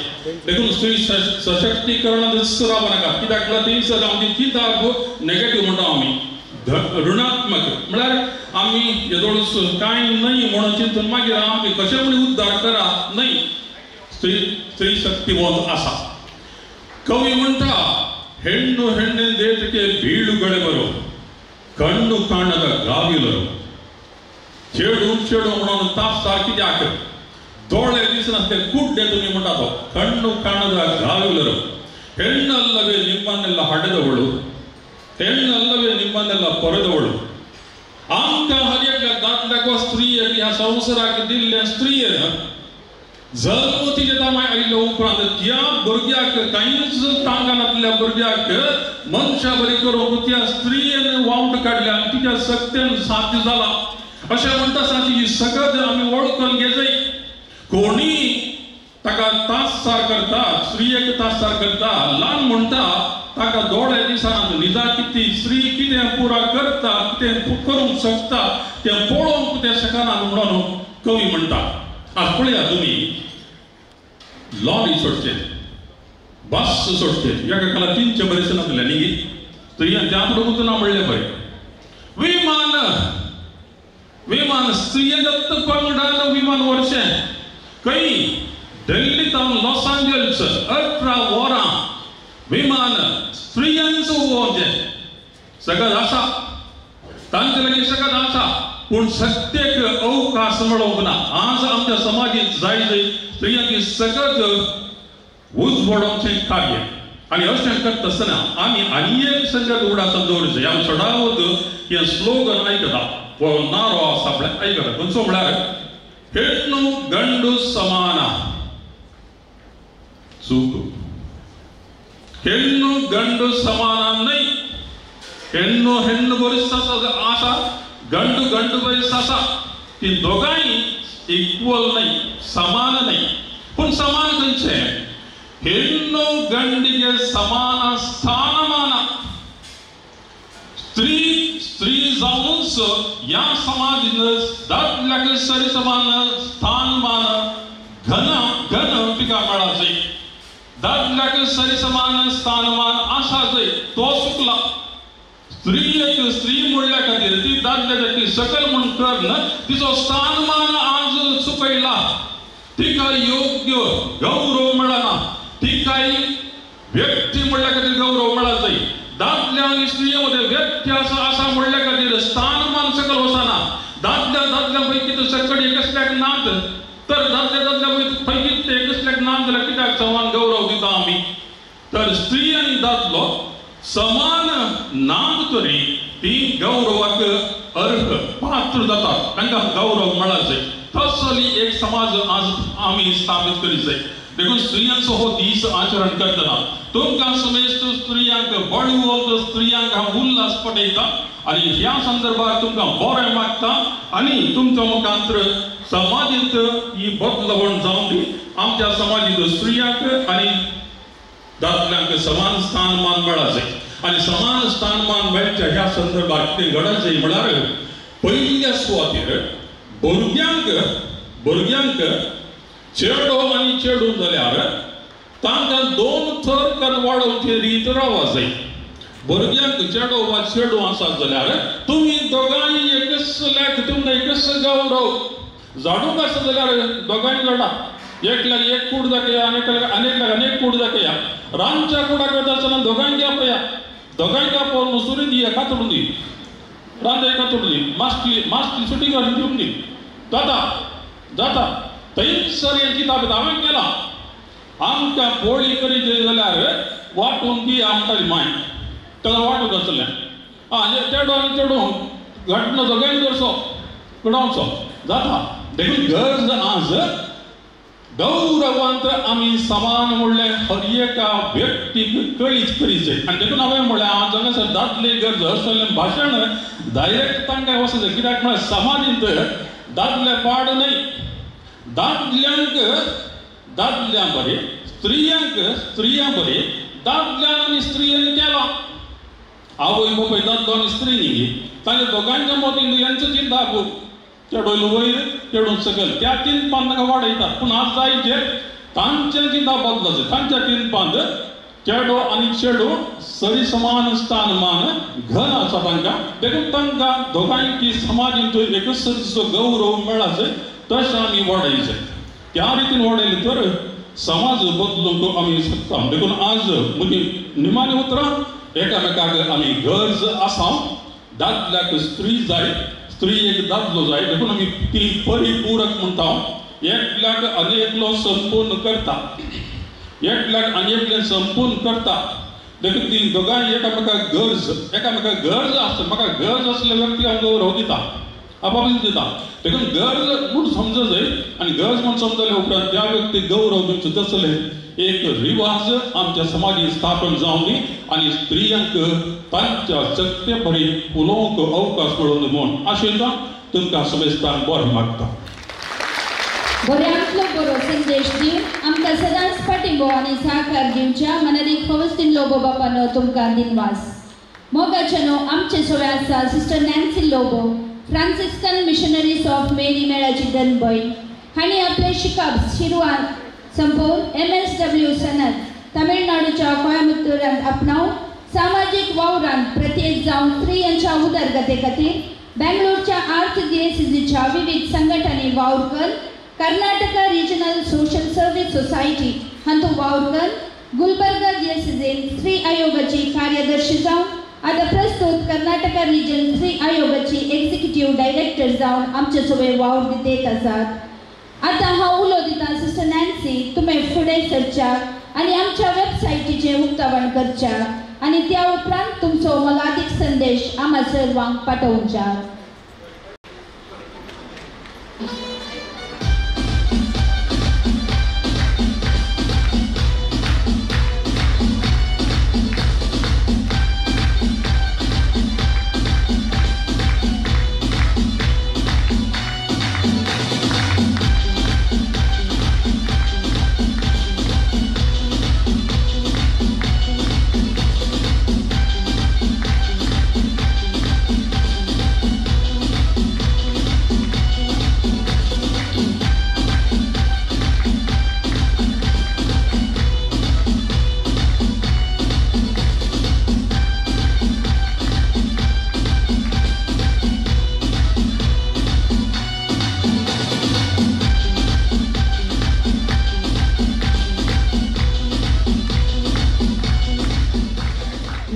देखून स्त्री सशक्तीकरण रावं नाका, कित्याक थंयसर आमची किताब नेगेटीव म्हणटा आमी, ऋणात्मक म्हळ्यार आमी येदोळूच कांय न्हय म्हणून चिंतून मागीर आमी कशें म्हण उद्धार करा न्हय. स्त्री स्त्री शक्तिवंत आसा. कवी म्हणटा ಹೆಣ್ಣು ಹೆಣ್ಣೆಂದೇತಕ್ಕೆ ಬೀಳುಗಳೆ ಬರೋ ಕಣ್ಣು ಕಾಣದ ಗಾವಿಲರು चेडू चेडू म्हणून ताप सारकी कित्याक दोळे दिसनासले कुड्डे तुमी म्हणटा तो ಕಣ್ಣು ಕಾಣದ ಗಾವಿಲರು ಹೆಣ್ಣಲ್ಲವೇ ನಿಮ್ಮನ್ನೆಲ್ಲ ಹಡೆದವಳು, ಹೆಣ್ಣಲ್ಲವೇ ನಿಮ್ಮನ್ನೆಲ್ಲ ಪೊರೆದವಳು. आमकां हर एका दादल्याक वा स्त्रियेक ह्या संवसाराक दिल्ल्या स्त्रियेन जल्म तिच्या तामाय आयिल्ल्या उपरांत त्या भुरग्याक कांयच तांकां भुरग्याक मनशा बरी करूंक त्या स्त्रियेन वावट काडल्या आनी तिच्या सक्तेन साध्य जाला. अशें म्हणटा आसतना तिची सकत आमी वळखून घेजाय. कोणी ताका तासार करता, स्त्रियेक तासार करता, ल्हान म्हणटा ताका दोळे दिसनात, निजा कितें स्त्री कितें पुरा करता, कितें करूंक शकता तें पळोवंक तें शकना म्हणून कवी म्हणटा. आज पळया तुमी लॉरी सोडचे, बस सोडचे, एका काळार तीनचे बरें नासलें न्ही, स्त्रियांच्या आपडूंक ना म्हणलें बरें. विमान विमान स्त्रियांच्या पंगडान विमान व्हरचें खंय दिल्ली तावन लॉस एंजल्स 18 वरां विमान स्त्रियांचो उडोवचें सगळें आसा, तांचे लागीं सगळें आसा, पूण सत्तेक अवकाश मेळोवंक ना. आज आमच्या समाजीत जाय जाय स्त्रियांची सगळत उजवाडोवचें कार्य आनी अशें करता आसतना आमी आनी एक संगत उडासान दवरूंक जाय. आमी सदांच हें स्लोगन आयकता, हो नारो आसा म्हळ्यार आयकता, खंयचो म्हळ्यार हेण्णु गंडू समाना. चूक, हेण्णु गंडू समाना न्हय, हेण्णु हेण्णु बरीच आसा, गंडू गंडू बरीच आसा, ती दोगांय इक्वल न्हय, समान न्हय. पूण समान खंयचें? हेण्णु गंडिगे समान स्थानमान. स्त्री स्त्री जावनूच ह्या समाजीन दादल्याक सरी समान स्थानमान घन घन तिका मेळा जाय, दादल्याक सरी समान स्थानमान आसा जाय, तो चुकला. स्त्री एक स्त्री म्हणल्या खातीर ती दादल्याच्या सकल म्हूण करन तिचो स्थानमान आज चुकयला, तिका योग्य गौरव मेळना, तिकाय व्यक्ती म्हणल्या खातीर गौरव मेळा जाय. दादल्या आनी स्त्रिये मदें व्यत्यास आसा म्हणल्या खातीर स्थानमान सकल वचना. दादल्या दादल्या पैकी तर सकट एकसल्याक नात, तर दादल्या दादल्या पैकी ते एकसल्याक ना जाल्यार कित्याक समान गौरव दिता आमी? तर स्त्री आनी दादलो समान नात तरी ती गौरवाक अर्ह पात्र जातात, तांकां गौरव मेळा जाय. तसली एक समाज आज आमी स्थापीत करीत जाय. देखून स्त्रियांचो हो दीस आचरण करतना तुमकां समेस्त स्त्रियांक बळवंत स्त्रियांक हांव उल्हास पटयता आनी ह्या संदर्भार तुमकां बरें मागता आनी तुमच्या मुखांतर समाजीत ही बदलवण जावन दी. आमच्या समाजीत स्त्रियांक आनी दादल्यांक समान स्थानमान मेळा जाय आनी समान स्थानमान मेळच्या ह्या संदर्भार कितें घडत जाय म्हळ्यार पयल्या सुवातेर भुरग्यांक भुरग्यांक चेडो आनी चेडूं जाल्यार तांकां दोन थर करून वाडोवची रीत रावपा जाय. भुरग्यांक चेडो वा चेडूं आसात जाल्यार तुमी दोगांय एकच लेख, तुमकां एकच गौरव. झाडूंक आसा जाल्यार दोगांय झाडां, एकल्याक एक कूड दाखया आनी एकल्याक आनी एक कूड दाखया. रांदच्या कुडाक वता आसतना दोगांय आपया, दोगांय आपोवन सुरी दी, कातरून दी, रांदे कातरून दी, मासली मासली सुटी घालून दिवन दी, जाता जाता. थंयसर हें किताब हांवें केलां. आमकां पोळी करीत जाल्यार वांटून दी म्हणटाली मांय, ताका वांटूंक आसलें. चेडो आनी चेडूं घटना दोगांय करचो घडोवचो जाता. देखून गरज आज गौरवांत आमी समान म्हणलें हर एका व्यक्तीक कळीत करीत. आनी देखून हांवें म्हणलें आज हांगासर दादले गरज असलें भाशण डायरेक्ट तांकां वचत. कित्याक म्हळ्यार समाजींत दादले पाड न्हय, दादल्यांक दादल्यां बरी, स्त्रियांक स्त्रियां बरी, दादल्यान आनी स्त्रियांनी केलां. आवय बापूय दादलो आनी स्त्री न्ही, तांच्या दोगांच्या मतीन यांचो चिंताप चेडोयलो वयर चेडूं सकयल त्या चिंतपान तांकां वाडयतात. पूण आज जायचे तांचें चिंता बदलाचें, तांच्या चिंतपांत चेडो आनी चेडूं सरी समान स्थान मान घन आसा तांकां. देखून तांकां दोगांयकी समाजींत एकच सरीचो गौरव मेळाचे तशें आमी वाडयचें. त्या रितीन वाडयलें तर समाज बदलूंक आमी शकता. देखून आज म्हजी निमाणी उतरां एकामेकाक आमी गरज आसा. दादल्याक स्त्री जाय, स्त्री एक दादलो जाय. देखून आमी ती परिपूरक म्हणटा. एकल्याक आनी एकलो संपूर्ण करता, एकल्याक आनी एकलें संपूर्ण करता. देखून ती दोगांय एकामेकाक गरज, एकामेकाक गरज आसता. म्हाका गरज आसल्या व्यक्ती हांव गौरव दिता, आपापीच दिता. देखून गरज म्हूण समज जाय आनी गरज म्हूण समजले उपरांत त्या व्यक्तीक गौरव दिवचो तसले एक रिवाज आमच्या समाजीत स्थापन जावं दी आनी स्त्रियांक तांच्या शक्ते परी उलोवंक अवकाश मेळोवन म्हूण आशेता तुमकां समेस्तांक बरें मागता. बऱ्यांतलो बरो संदेश दिवन आमकां सदांच पाठिंबो आनी सहकार दिवच्या मनादीक फवस्तीन लोबो बापानो तुमकां दिनवास. मोगाच्यानो आमचे सोवे आसा sister Nancy Lobo, Franciscan missionaries of Mary मेळाची दनबय हांणी आपलें शिकप शिरवान संपोवन MSW सनद तमिळनाडूच्या कोयंबतूरांत आपणावन सामाजीक वावरांत प्रत्येक जावन स्त्रियांच्या उदरगते खातीर बेंगलोरच्या आर्चडीएसीच्या विविध संघटनांनी वावर कर Karnataka regional social service society हातूंत वावर कर गुलबर्गा डीएसीजीन स्त्री आयोगाची कार्यदर्शी जावन आतां प्रस्तुत कर्नाटका रिजन स्त्री आयोगाची एक्झिक्युटीव डायरेक्टर जावन आमचे सोबत वावर देत आसात. आतां हांव उलो दिता सिस्टर नॅन्सी, तुमी फुडें सरच्याक आनी आमच्या वेबसायटीचें उक्तावण करच्याक आनी त्या उपरांत तुमचो मोलादीक संदेश आमा सर्वांक पाठोवच्याक.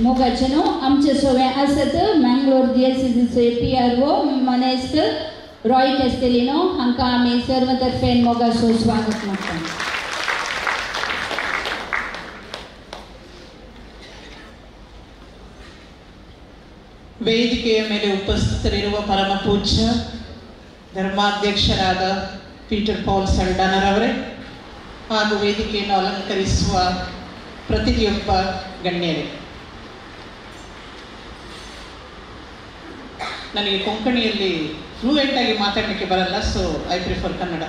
मोगाचेनो आमचे सोवे आसत मँगलोर डीएसीसीचे PRO मनेस्त रॉय कॅस्टेलिनो हांकां आमी सर्व तर्फेन मोगाचो स्वागत मागता. ವೇದಿಕೆಯ ಮೇಲೆ ಉಪಸ್ಥಿತರಿರುವ ಪರಮ ಪೂಜ್ಯ ಧರ್ಮಾಧ್ಯಕ್ಷರಾದ ಪೀಟರ್ ಪಾಲ್ ಸಲ್ಡಾನರವರೇ ಹಾಗೂ ವೇದಿಕೆಯನ್ನು ಅಲಂಕರಿಸುವ ಪ್ರತಿಯೊಬ್ಬ ಗಣ್ಯರೇ, ನನಗೆ ಕೊಂಕಣಿಯಲ್ಲಿ ಫ್ಲೂಯೆಂಟಾಗಿ ಮಾತಾಡಲಿಕ್ಕೆ ಬರಲ್ಲ, ಸೊ I prefer Kannada.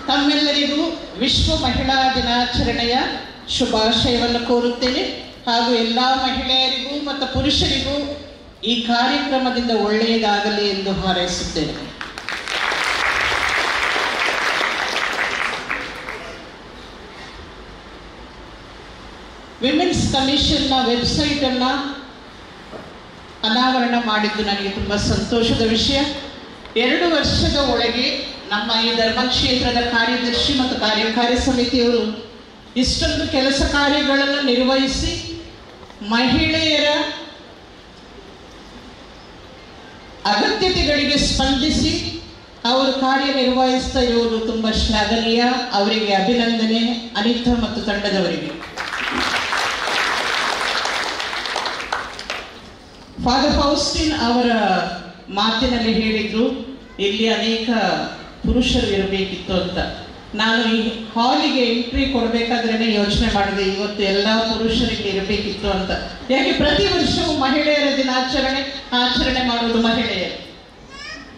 ತಮ್ಮೆಲ್ಲರಿಗೂ ವಿಶ್ವ ಮಹಿಳಾ ದಿನಾಚರಣೆಯ ಶುಭಾಶಯವನ್ನು ಕೋರುತ್ತೇನೆ ಹಾಗೂ ಎಲ್ಲ ಮಹಿಳೆಯರಿಗೂ ಮತ್ತು ಪುರುಷರಿಗೂ ಈ ಕಾರ್ಯಕ್ರಮದಿಂದ ಒಳ್ಳೆಯದಾಗಲಿ ಎಂದು ಹಾರೈಸುತ್ತೇನೆ. ವಿಮೆನ್ಸ್ ಕಮಿಷನ್ನ ವೆಬ್ಸೈಟನ್ನು ಅನಾವರಣ ಮಾಡಿದ್ದು ನನಗೆ ತುಂಬ ಸಂತೋಷದ ವಿಷಯ. 2 ವರ್ಷದ ಒಳಗೆ ನಮ್ಮ ಈ ಧರ್ಮಕ್ಷೇತ್ರದ ಕಾರ್ಯದರ್ಶಿ ಮತ್ತು ಕಾರ್ಯಕಾರಿ ಸಮಿತಿಯವರು ಇಷ್ಟೊಂದು ಕೆಲಸ ಕಾರ್ಯಗಳನ್ನು ನಿರ್ವಹಿಸಿ ಮಹಿಳೆಯರ ಅಗತ್ಯತೆಗಳಿಗೆ ಸ್ಪಂದಿಸಿ ಅವರು ಕಾರ್ಯನಿರ್ವಹಿಸ್ತಾ ಇರುವುದು ತುಂಬ ಶ್ಲಾಘನೀಯ. ಅವರಿಗೆ ಅಭಿನಂದನೆ, ಅನಿತಾ ಮತ್ತು ತಂಡದವರಿಗೆ. ಫಾದರ್ ಫೌಸ್ಟಿನ್ ಅವರ ಮಾತಿನಲ್ಲಿ ಹೇಳಿದರು, ಇಲ್ಲಿ ಅನೇಕ ಪುರುಷರು ಇರಬೇಕಿತ್ತು ಅಂತ. ನಾನು ಈ ಹಾಲಿಗೆ ಎಂಟ್ರಿ ಕೊಡಬೇಕಾದ್ರೇ ಯೋಚನೆ ಮಾಡಿದೆ, ಇವತ್ತು ಎಲ್ಲ ಪುರುಷರಿಗೆ ಇರಬೇಕಿತ್ತು ಅಂತ. ಯಾಕೆ ಪ್ರತಿ ವರ್ಷವೂ ಮಹಿಳೆಯರ ದಿನಾಚರಣೆ ಆಚರಣೆ ಮಾಡುವುದು ಮಹಿಳೆಯರು,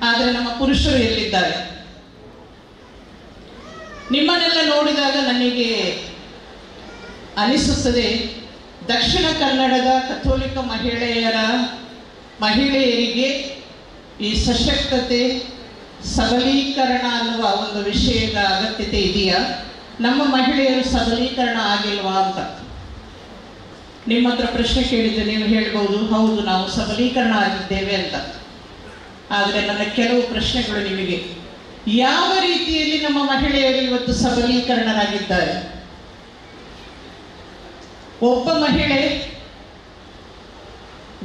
ಆದರೆ ನಮ್ಮ ಪುರುಷರು ಎಲ್ಲಿದ್ದಾರೆ? ನಿಮ್ಮನ್ನೆಲ್ಲ ನೋಡಿದಾಗ ನನಗೆ ಅನಿಸುತ್ತದೆ, ದಕ್ಷಿಣ ಕನ್ನಡದ ಕಥೋಲಿಕ ಮಹಿಳೆಯರಿಗೆ ಈ ಸಶಕ್ತತೆ, ಸಬಲೀಕರಣ ಅನ್ನುವ ಒಂದು ವಿಷಯದ ಅಗತ್ಯತೆ ಇದೆಯಾ? ನಮ್ಮ ಮಹಿಳೆಯರು ಸಬಲೀಕರಣ ಆಗಿಲ್ವಾ ಅಂತ ನಿಮ್ಮ ಹತ್ರ ಪ್ರಶ್ನೆ ಕೇಳಿದರೆ ನೀವು ಹೇಳ್ಬೋದು, ಹೌದು ನಾವು ಸಬಲೀಕರಣ ಆಗಿದ್ದೇವೆ ಅಂತ. ಆದರೆ ನನ್ನ ಕೆಲವು ಪ್ರಶ್ನೆಗಳು ನಿಮಗೆ, ಯಾವ ರೀತಿಯಲ್ಲಿ ನಮ್ಮ ಮಹಿಳೆಯರು ಇವತ್ತು ಸಬಲೀಕರಣರಾಗಿದ್ದಾರೆ? ಒಬ್ಬ ಮಹಿಳೆ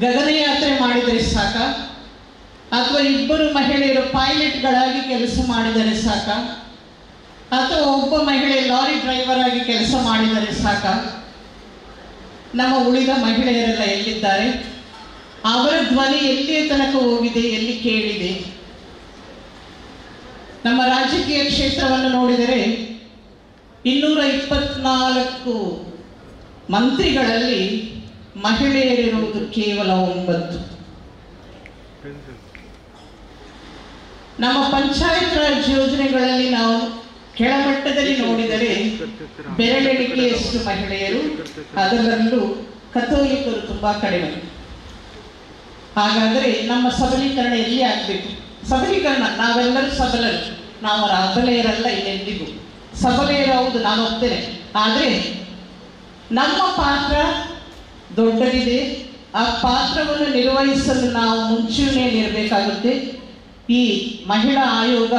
ಗಗನಯಾತ್ರೆ ಮಾಡಿದರೆ ಸಾಕ, ಅಥವಾ ಇಬ್ಬರು ಮಹಿಳೆಯರು ಪೈಲಟ್ಗಳಾಗಿ ಕೆಲಸ ಮಾಡಿದರೆ ಸಾಕ, ಅಥವಾ ಒಬ್ಬ ಮಹಿಳೆ ಲಾರಿ ಡ್ರೈವರ್ ಆಗಿ ಕೆಲಸ ಮಾಡಿದರೆ ಸಾಕ? ನಮ್ಮ ಉಳಿದ ಮಹಿಳೆಯರೆಲ್ಲ ಎಲ್ಲಿದ್ದಾರೆ? ಅವರ ಧ್ವನಿ ಎಲ್ಲಿಯ ತನಕ ಹೋಗಿದೆ, ಎಲ್ಲಿ ಕೇಳಿದೆ? ನಮ್ಮ ರಾಜಕೀಯ ಕ್ಷೇತ್ರವನ್ನು ನೋಡಿದರೆ 224 ಮಂತ್ರಿಗಳಲ್ಲಿ ಮಹಿಳೆಯರಿರುವುದು ಕೇವಲ 9. ನಮ್ಮ ಪಂಚಾಯತ್ ರಾಜ್ ಯೋಜನೆಗಳಲ್ಲಿ ನಾವು ಕೆಳಮಟ್ಟದಲ್ಲಿ ನೋಡಿದರೆ ಬೆರಳೆಣಿಕೆಯಷ್ಟು ಮಹಿಳೆಯರು, ಅದರಲ್ಲೂ ಕಥೋಲಿಕರು ತುಂಬಾ ಕಡಿಮೆ. ಹಾಗಾದರೆ ನಮ್ಮ ಸಬಲೀಕರಣ ಎಲ್ಲಿ ಆಗಬೇಕು? ಸಬಲೀಕರಣ, ನಾವೆಲ್ಲರೂ ಸಬಲರು, ನಾವು ಅಬಲೆಯರಲ್ಲ ಇನ್ನೆಂದಿಗೂ. ಸಬಲೆಯರು ಹೌದು, ನಾನು ಒಪ್ತೇನೆ, ಆದರೆ ನಮ್ಮ ಪಾತ್ರ ದೊಡ್ಡದಿದೆ. ಆ ಪಾತ್ರವನ್ನು ನಿರ್ವಹಿಸಲು ನಾವು ಮುಂಚೂಣಿಯಲ್ಲಿರಬೇಕಾಗುತ್ತೆ. ಈ ಮಹಿಳಾ ಆಯೋಗ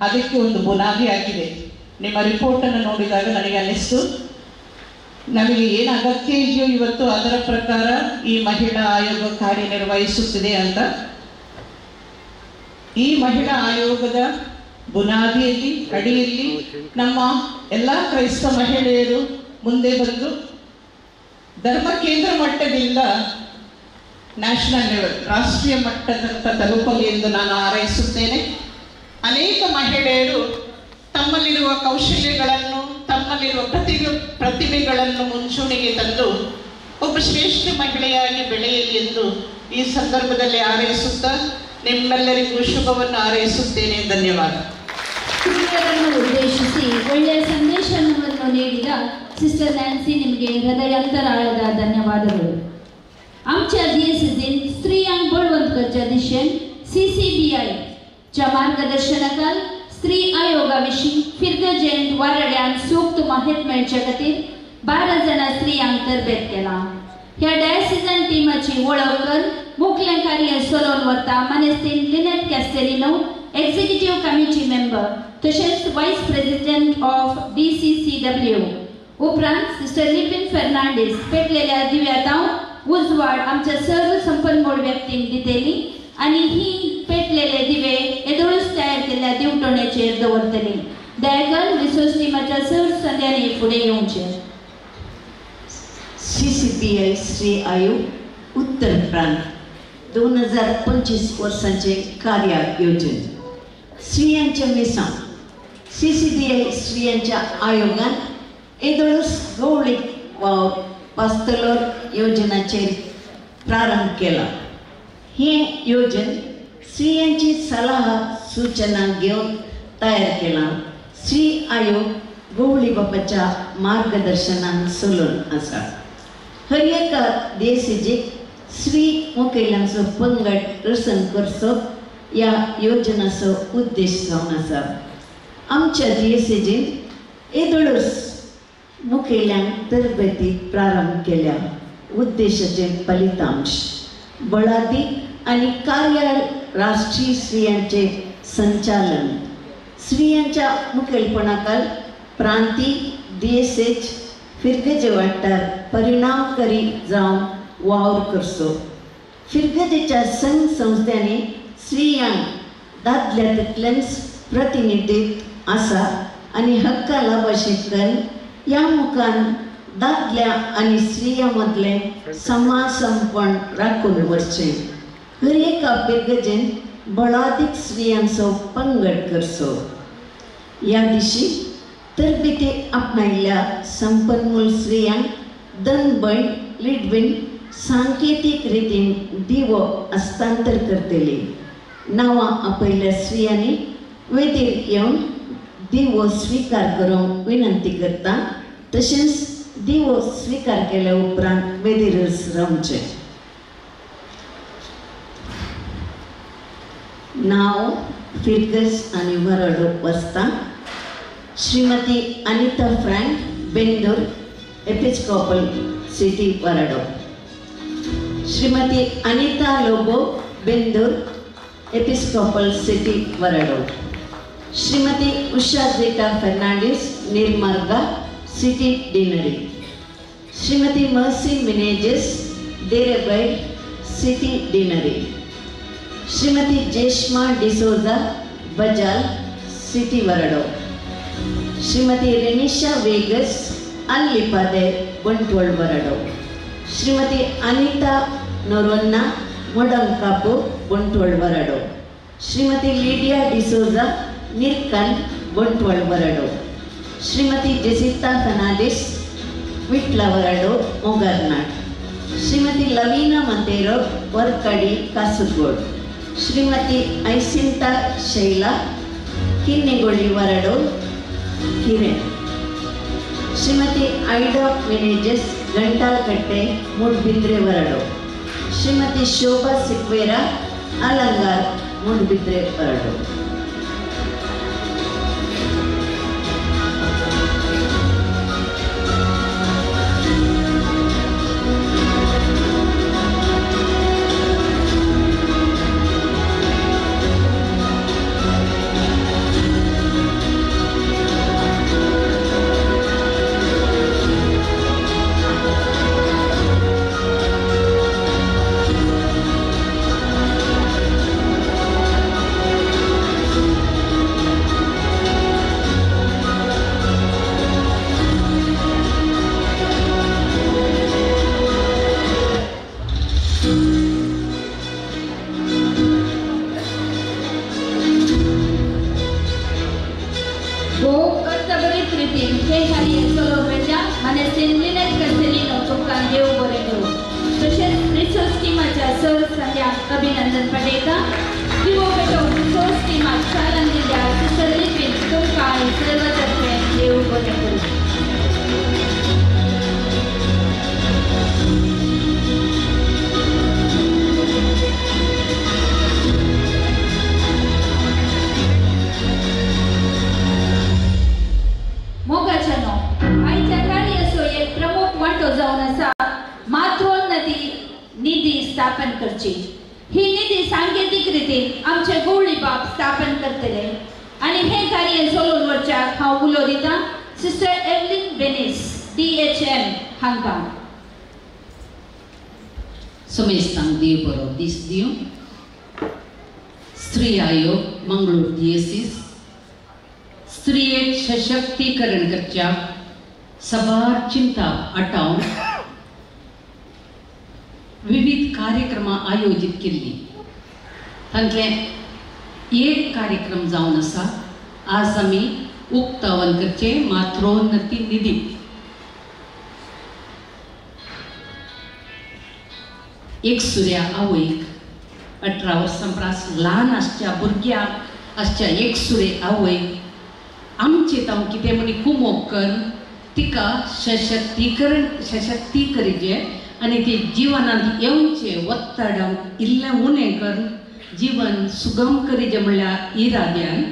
ಅದಕ್ಕೆ ಒಂದು ಬುನಾದಿ ಆಗಿದೆ. ನಿಮ್ಮ ರಿಪೋರ್ಟನ್ನು ನೋಡಿದಾಗ ನನಗೆ ಅನ್ನಿಸ್ತು, ನಮಗೆ ಏನು ಅಗತ್ಯ ಇದೆಯೋ ಇವತ್ತು ಅದರ ಪ್ರಕಾರ ಈ ಮಹಿಳಾ ಆಯೋಗ ಕಾರ್ಯನಿರ್ವಹಿಸುತ್ತಿದೆ ಅಂತ. ಈ ಮಹಿಳಾ ಆಯೋಗದ ಬುನಾದಿಯಲ್ಲಿ, ಅಡಿಯಲ್ಲಿ ನಮ್ಮ ಎಲ್ಲ ಕ್ರೈಸ್ತ ಮಹಿಳೆಯರು ಮುಂದೆ ಬಂದು ಧರ್ಮ ಕೇಂದ್ರ ಮಟ್ಟದಿಂದ ನ್ಯಾಷನಲ್ ಲೆವೆಲ್, ರಾಷ್ಟ್ರೀಯ ಮಟ್ಟದಂತ ತಲುಪಲಿ ಎಂದು ನಾನು ಹಾರೈಸುತ್ತೇನೆ. ಅನೇಕ ಮಹಿಳೆಯರು ತಮ್ಮಲ್ಲಿರುವ ಕೌಶಲ್ಯಗಳನ್ನು, ತಮ್ಮಲ್ಲಿರುವ ಪ್ರತಿಭೆಗಳನ್ನು ಮುಂಚೂಣಿಗೆ ತಂದು ಒಬ್ಬ ಶ್ರೇಷ್ಠ ಮಹಿಳೆಯಾಗಿ ಬೆಳೆಯಲಿ ಎಂದು ಈ ಸಂದರ್ಭದಲ್ಲಿ ಹಾರೈಸುತ್ತಾ ನಿಮ್ಮೆಲ್ಲರಿಗೂ ಶುಭವನ್ನು ಹಾರೈಸುತ್ತೇನೆ. ಧನ್ಯವಾದ. ಸ್ತ್ರೀಯರನ್ನು ಉದ್ದೇಶಿಸಿ ಒಳ್ಳೆಯ ಸಂದೇಶವನ್ನು ನೀಡಿದ ಸಿಸ್ಟರ್ ನ್ಯಾನ್ಸಿ ನಿಮಗೆ ಹೃದಯಾಂತರಾಳದ ಧನ್ಯವಾದಗಳು. आमच्या दियेसेजीन स्त्रियांक बळवंत करच्या दिशेन CCBI च्या मार्गदर्शनाखाल स्त्री आयोगा विशीं फिर्गजेंत वारड्यान सूक्त माहिती मेळचे खातीर 12 जाणां स्त्रियांक तरबेत केला. ह्या डायसिजन टिमाची वळख करून मुखलें कार्य चलोवन व्हरता मानेस्तीन Lynette Castelino, executive committee member तशेंच वायस प्रेसिडेंट ऑफ DCCW. उपरांत सिस्टर लिपिन फर्नांडीस पेटलेल्या दिव्यातांव उजवाड आमच्या सर्व संपन्मोल व्यक्तींक दितली आनी ही पेटलेले दिवे येदोळूच तयार केल्ल्या दिवटणेचेर दवरतली. दयाकन रिसोर्स टिमाच्या सर्व संद्यांनी फुडें येवचें. CCBI स्त्री आयोग उत्तर प्रांत 2025 वर्सांचें कार्य योजन. स्त्रियांचें मिसांव CCBI स्त्रियांच्या आयोगान येदोळूच गवळीक वावर पास्तलोर योजनाचेर प्रारंभ केला. हें योजन स्त्रियांची सलाह सूचना घेवन तयार केलां. स्त्री आयोग गवळी बापाच्या मार्गदर्शनान चलून आसा. हर एका देसेजीक स्त्री मुखेल्यांचो पंगड रचन करचो ह्या योजनाचो उद्देश जावन आसा. आमच्या दियेसेजीन येदोळूच मुखेल्यांक तरबेती प्रारंभ केल्या. उद्देशाचे फलितांश बळादीक आनी कार्य राष्ट्रीय स्त्रियांचे संचालन. स्त्रियांच्या मुखेलपणाखाल प्रांती दियेसेज फिर्गजे वाठार परिणामकारी जावन वावर करचो. फिर्गजेच्या संघ संस्थांनी स्त्रियांक दादल्या तितलेंच प्रतिनिधित्व आसा आनी हक्का लाभाशें करून ह्या मुखान दादल्या आनी स्त्रियां मदलें समासमपण राखून व्हरचें. हर एका पिरगजेन बळादीक स्त्रियांचो पंगड करचो. ह्या दिशी तरबेती आपणायल्ल्या संपन्मूल स्त्रियांक दनबण लिडवीन सांकेतीक रितीन दिवो हस्तांतर करतली. नांवां आपयल्ल्या स्त्रियांनी वेदीर येवन दिवो स्विकार करूंक विनंती करता. तशेंच दिवो स्विकार केल्या उपरांत वेदीरच रावचें. नांव फिरगज आनी वराडो वसता. Shrimati Anita Frank, Bendur, Episcopal City, Varado. Shrimati Anita Lobo, Bendur, Episcopal City, Varado. Shrimati Usha Zita Fernandes, Nirmarga, City Deanery. Shrimati Mercy Menezes, Derebai, City Deanery. Shrimati Jeshma D'Souza, Bajal, City, Varado. Shrimati Renisha Vegas, Allipade, Bantwal, Varado. Shrimati Anita Noronha, Modankapu, Bantwal, Varado. Shrimati Lydia D'Souza, Nirkan, Bantwal, Varado. Shrimati Jesita Fernandes, Vitla, Varado, Mogarnad. Shrimati Lavina Monteiro, Varkady, Kasaragod. Shrimati Aisinta Shaila, Kinnigoli, Varado, Kiran. Shrimati Ida Menezes, Gantalkatte, Moodbidri, Varado. Shrimati Shobha Sequeira, Alangar, Moodbidri, Varado. अभिनंदन पटेता. दिवो पेटोवन resource टिमाक चालन दिल्या sister लिपीन तुमकां आनी सर्व तर्फे देव बरें करूं. मोगाच्यानो, आयच्या कार्याचो एक प्रमुख वांटो जावन आसा मातृउन्नती निधी स्थापन करची. ही निधी सांकेतीक रितीन आमचे गवळी बाप स्थापन करतले आनी हें कार्य चलोवन वचच्याक हांव उलो दितां सिस्टर एवलीन बेनीस, DHM हांकां. समेस्तांक देव बरो दीस दिवं. स्त्री आयोग मंगळूर दियेसीस स्त्रियेक सशक्तीकरण करच्या सबार चिंता आटावन विविध कार्यक्रमां आयोजीत केल्ली. तांतले एक कार्यक्रम जावन आसा आज आमी उक्तावन करचे मातृउन्नती निधी. एक सुर्या आवयक 18 वर्सां परस ल्हान आसच्या भुरग्याक आसच्या एक सुरे आवयक आमचे तांव कितें म्हणी कुमोक कर तिका सशक्ती करीजे आनी ती जिवनांत येवचें वत्तडम इल्लें उणें करून जीवन सुगम करीजे म्हणल्यार इराद्यान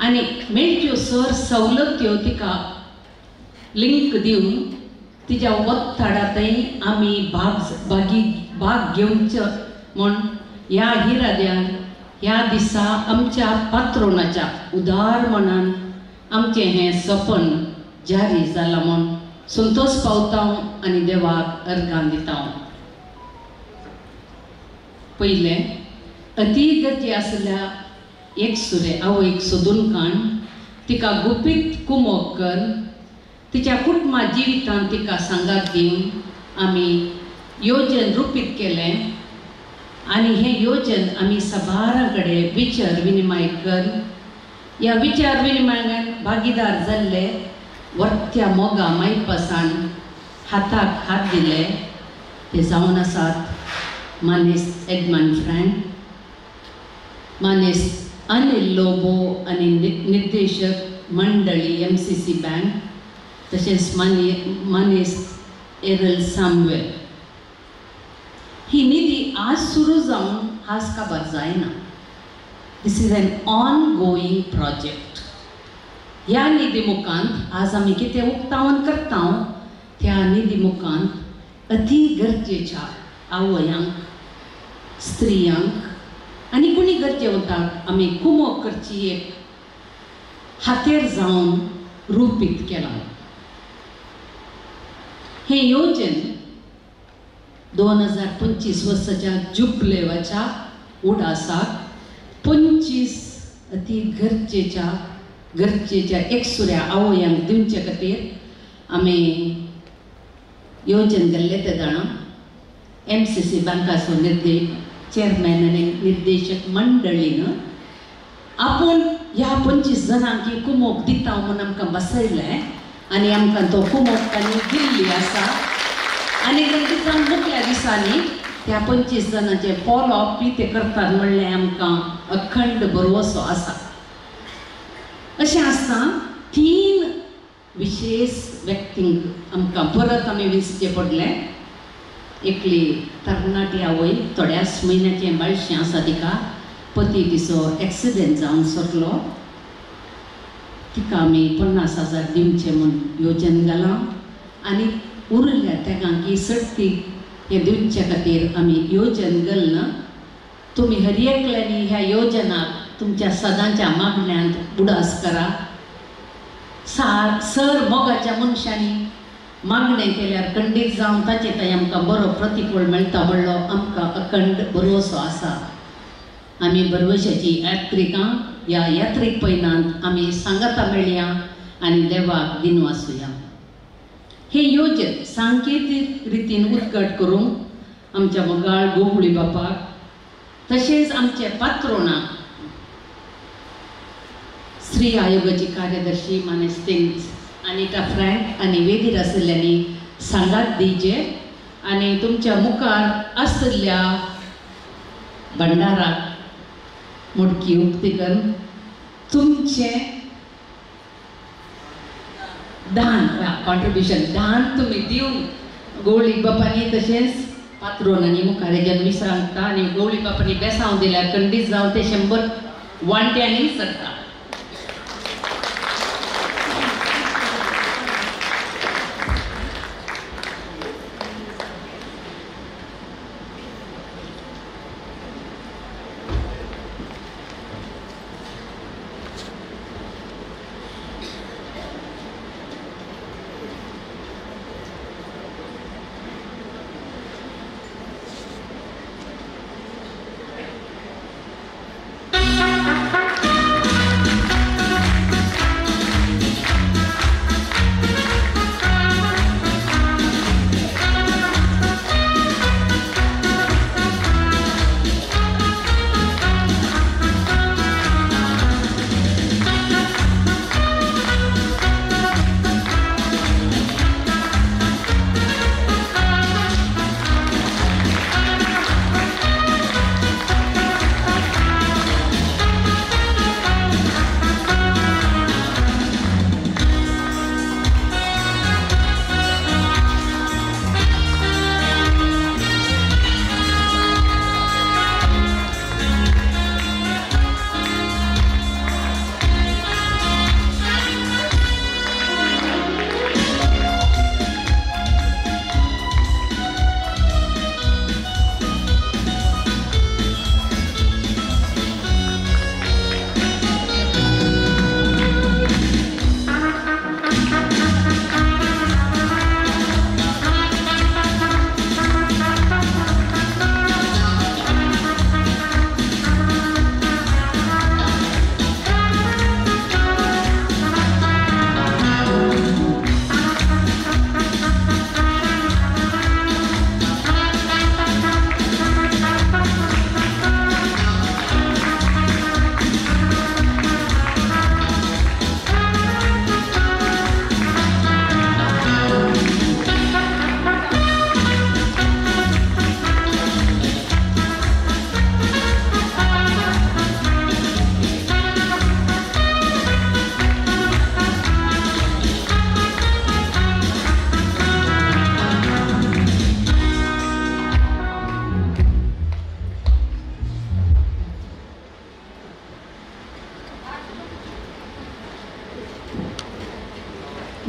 आनी मेळच्यो सर सवलत्यो तिका लिंक दिवन तिच्या वत्तडांतय आमी भाग घेवचो म्हूण ह्या इराद्यान ह्या दिसा आमच्या पात्रोनाच्या उदार मनान आमचें हें सपन जारी जालां म्हूण संतोष पावता आनी देवाक अर्गां दिता. पयलें अती गरजे आसल्या एक सुरे आवयक सोदून काण तिका गुपीत कुमोक कर तिच्या कुटुंबा जिवितांत तिका सांगात दिवन आमी योजन रुपीत केलें आनी हें योजन आमी सबारां कडेन विचार विनिमय करून ह्या विचार विनिमयान भागीदार जाल्ले वर्त्या मोगा मायपासान हाताक हात दिले ते जावन आसात मानेस्त एडमंड फ्रँक, मानेस्त अनिल लोबो आनी निर्देशक मंडळी MCC bank, तशेंच मानेस्त एरल सामवेल. ही निधी आज सुरू जावन आज काबार जायना. This is an ongoing project. ह्या निधी मुखांत आज आमी कितें उक्तावण करता त्या निधी मुखांत अती गरजेच्या आवयांक, स्त्रियांक आनी कोणी गरजेवंताक आमी कुमोक करची एक हातेर जावन रुपीत केलां. हें योजन 2025 वर्साच्या जुबलेवाच्या उडासाक 25 अती गरजेच्या गरजेच्या एकसुऱ्या आवयांक दिवचे खातीर आमी योजन घाल्लें तें जाणा. MCC बँकाचो चेअरमॅन आनी निर्देशक मंडळीन आपूण ह्या 25 जाणांक ही कुमोक दिता म्हूण आमकां बसयलें आनी आमकां तो कुमोक तांणी दिल्ली आसा. आनी दिसान मुखल्या दिसांनी त्या 25 जाणांचे फॉलोअप बी ते करतात म्हणलें आमकां अखंड भरवसो आसा. अशें आसतना 3 विशेष व्यक्तींक आमकां परत आमी विंचचें पडलें. एकली तरणाटी आवय, थोड्याच म्हयन्याचें बाळशें आसा तिका, पती तिचो एक्सिडेंट जावन सरलो, तिका आमी 50,000 दिवचे म्हूण योजन घालां आनी उरल्या तेगांकी सट्टी हें दिवचे खातीर आमी योजन घालना. तुमी हर एकल्यांनी ह्या योजनाक तुमच्या सदांच्या मागण्यांत उडास करा. सर मोगाच्या मनशांनी मागणें केल्यार खंडीत जावन ताचे थंय आमकां बरो प्रतिफळ मेळटा म्हणलो आमकां अखंड भरवसो आसा. आमी भरवशाची यात्रिकां ह्या यात्रीक पयनांत आमी सांगाता मेळया आनी देवाक दिनवासुया. हे योजन सांकेतीक रितीन उद्घाट करूंक आमच्या मोगाळ गोवळी बापाक तशेंच आमचे पात्रोणाक स्त्री आयोगाची कार्यदर्शी मानेस्तीन अनिता फ्रँक आनी वेदीर आशिल्ल्यांनी सांगात दिवचे आनी तुमच्या मुखार आशिल्ल्या भंडाराक मुडकी उक्ती करून तुमचें दान कॉन्ट्रिब्युशन दान तुमी दिवन गोवळी बापांनी तशेंच पात्रोनांनी मुखार हेज्यान विसरांता आनी गोवळी बापांनी बेसांव दिल्यार खंडीत जावन ते 100 वांट्यांनी सरता. Thank you.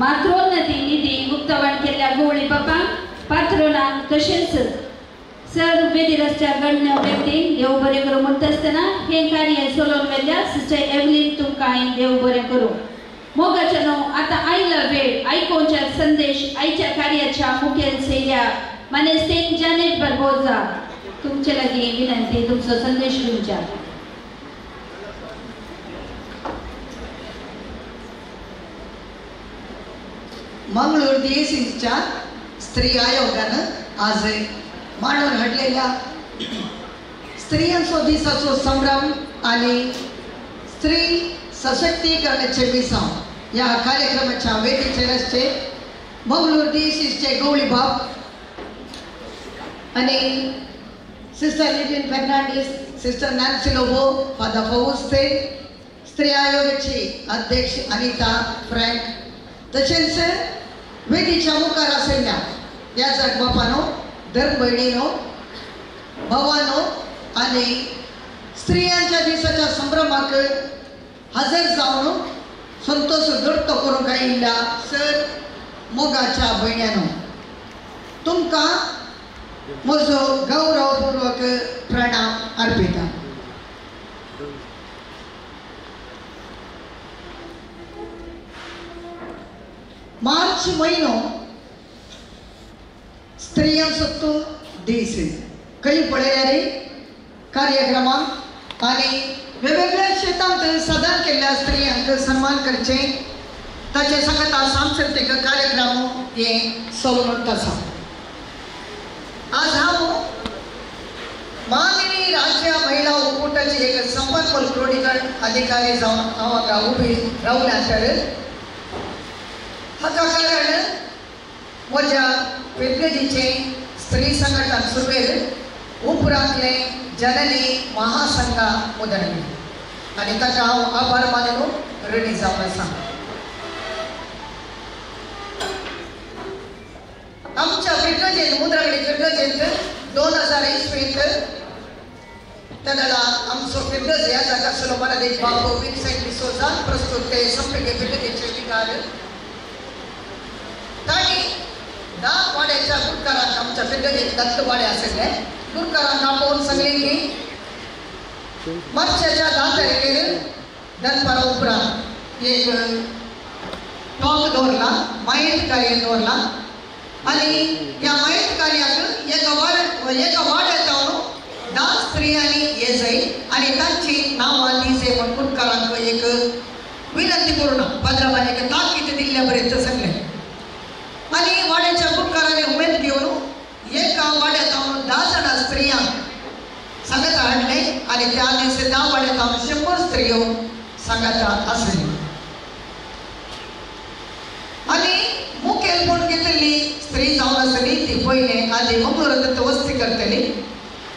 मातृोन्नती निधी उक्तावण केल्ल्या गवळी बापांक पात्रोनांक तशेंच सर वेदीर आसच्या गण्य व्यक्तींक देव बरें करूं म्हणटा आसतना हें कार्य चलोवन व्हेल्ल्या सिस्टर एवलीन तुमकां देव बरें करूं. मोगाच्या न्हू आतां आयला वेळ आयकोवच्या संदेश आयच्या कार्याच्या मुखेल सैल्या मानेस्तेन जानेट बार्बोजा तुमचे लागीं विनंती तुमचो संदेश दिवच्या. मंगळूर डीएसीच्या स्त्री आयोगानं आज मांडून हाडलेल्या स्त्रियांचो दिसाचो संभ्रम आणि स्त्री सशक्तीकरणाचे मिसांव ह्या कार्यक्रमाच्या वेदीचेर आसचे मंगळूर डीएसीचे गवळी बाब आणि sister Nitin Fernandes, sister Nancy Lobo, father Fauste, स्त्री आयोगाची अध्यक्ष अनिता फ्रँक तशेंच वेदीच्या मुखार आशिल्ल्या ह्या जगबापानो, धर्म भयणीनो, भावानो आनी स्त्रियांच्या दिसाच्या संभ्रमाक हजर जावन संतोष व्यक्त करूंक आयिल्ल्या सर मोगाच्या भयण्यानो, तुमकां म्हजो गौरवपूर्वक प्रणाम अर्पिता. मार्च म्हयनो स्त्रियांचो तो दीस खंय पळयल्यार कार्यक्रमांक आनी वेगवेगळ्या शेतांत सादर केल्ल्या स्त्रियांक सन्मान करचे ताचे सांगता सांस्कृतीक कार्यक्रम हे चलून आसा. आज हांव माननीय राज्य महिला ओकुटाची एक संपर्क क्रोडीकरण अधिकारी जावन हांव हांगा उबी रावल्या तर हाका कारण म्हज्या फिर्गजीचें स्त्री संघटन सुरवेर उपरांतलें जननी महासंघा उदरणी आनी ताका हांव आभार मानून ऋणी जावन आसा. आमच्या फिर्गजेंत मुद्रागडी फिर्गजेंत 2000 इसवींत तेन्ना आमचो फिर्गज ह्या जागा आसलो मराठी बाबू विन्सेंट डिसोजा प्रस्तुत ते संपिके फिर्गजेचे विकार तांणी 10 वाड्याच्या गुरकारांक आमच्या फिर्गजेंत दत्त वाडे आशिल्ले गुरकारांक आपोवन सांगलें की मार्चाच्या 10 तारखेर दनपारा उपरांत एक टॉक दवरला, मायत कार्य दवरला आनी ह्या मायत कार्याक एका वाड्यात जावन 10 स्त्रियांनी ये जाय आनी तांची नांवां दी म्हूण गुरकारांक एक विनंती करून पाद्राबान एक ताकीद दिल्ल्या बरें सांगलें. आनी वाड्याच्या गुरकारांनी उमेद घेवन एका वाड्यात जावन 10 जाणां स्त्रियांक सांगाता हाडले आनी त्या दिसा 10 वाड्यात जावन 100 स्त्रियो सांगाता आसल्यो. आनी मुखेलपण घेतली स्त्री जावन आसली ती पयलें आदी मंगळूरांत वस्ती करतली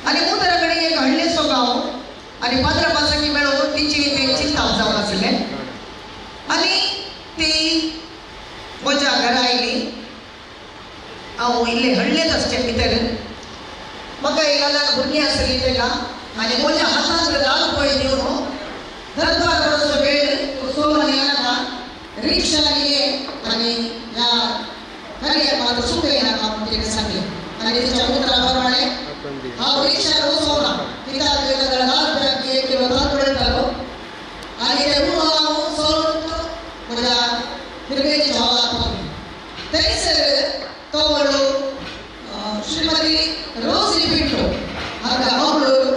आनी मुद्रा कडेन एक हळ्ळेचो गांव आनी पाद्रा पासांनी मेळून तिची तें चिंताप जावन आसलें आनी ती म्हज्या घरा आयली. हांव इल्लें हळ्ळेच आसचें भितर म्हाका एक ल्हान भुरगीं आसली तेका आनी म्हज्या हातांत 10 रुपये दिवन दरबार बरोसो वेळ सोडून येनाका रिक्षा ये आनी ह्या कार्याक सुकय नाका म्हूण तिणें सांगलें आनी तिच्या उतरा प्रमाणे हांव रिक्षार वचोना कित्याक जाल्यार 10 रुपयांक 1 किलो तांदूळ मेळटालो आनी ते हांव सोडून म्हज्या फिर्गेच्या हॉलाक पावलें. थंयसर तो व्हडलो श्रीमती रोजली पिंटो हांगा मंगळूर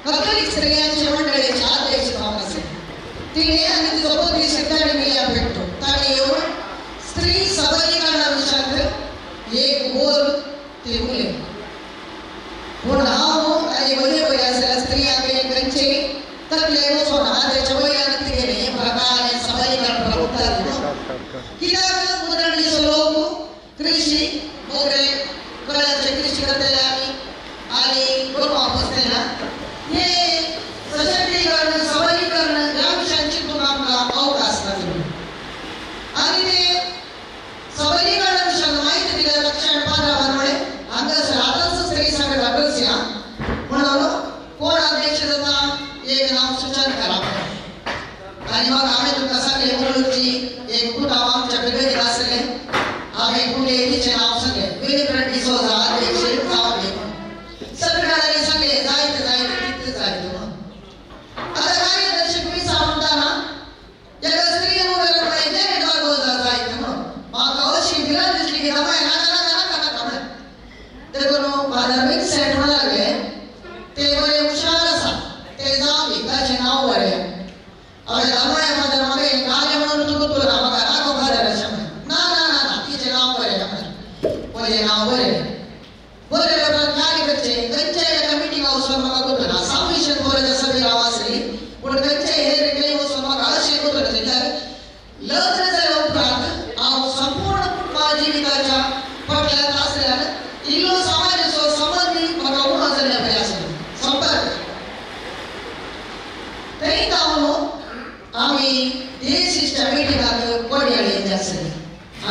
कथोलीक स्त्रियांच्या मंडळीचे अध्यक्ष जावन आसले. तिणें आनी तिचो पती सिद्धाणी मिया पिंटो तांणी येवन स्त्री सबलीकरणा विशयांत एक बोल ती उलयली. पूण हांव आनी म्हजे वयर आसल्या स्त्रियांक खंयचे तकले वचोना ताच्या वयल्यान तिगेलें हें प्रकार सबलीकरण प्रभुत्व कित्याक मुद्रणीचो लोक कृषी मोगरे कळ्याचे कृषी करतले आमी आनी गोरवां पोसतना हे सशक्तीकरण सबलीकरण ह्या विशयान चिंतूंक आमकां अवकाश नासलो. आनी ते सबलीकरण विशयान म्हायती दिल्या लक्षण पाद्राबान म्हळें हांगासर आतांच स्त्री संघटना करया म्हणून कोण अध्यक्ष जाता एक नांव सुचन करा. आनी मग हांवें तुमकां सांगलें मंगळूरची एक कुटाव आमच्या फिर्गजेंत आसा.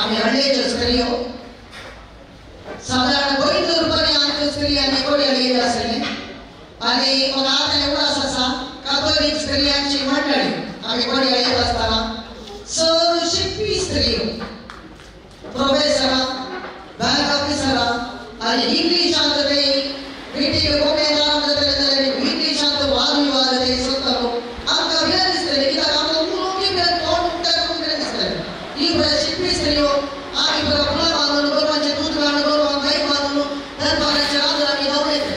आमी हळ्ळेच्यो स्त्रियो सादारण गोंयदूर पर्यंत स्त्रियांनी कोडयाळी आसलें आनी म्हाका आतां उडास आसा कातोलीक स्त्रियांची मंडळी आमी कोडयाळी आसतना चड शिकपी स्त्रियो प्रोफेसरां बँक ऑफिसरां आनी इंग्लिशांत ते मिटींग कोंकणीन आरंभ जातलें जाल्यार इंग्लिशांत वाद विवाद ते सोदतालो आमकां भिरांत दिसतलें कित्याक आमकां उलोवंक भिरांत तोंड उक्तें करूंक भिरांत दिसतलें ही बऱ्या शिकपी स्त्रियो आमी बऱ्या फुलां बांदून गोरवांचें दूद काडून गोरवांक गाय बांदून दनपाराचें रांदून आमी धांवून येतले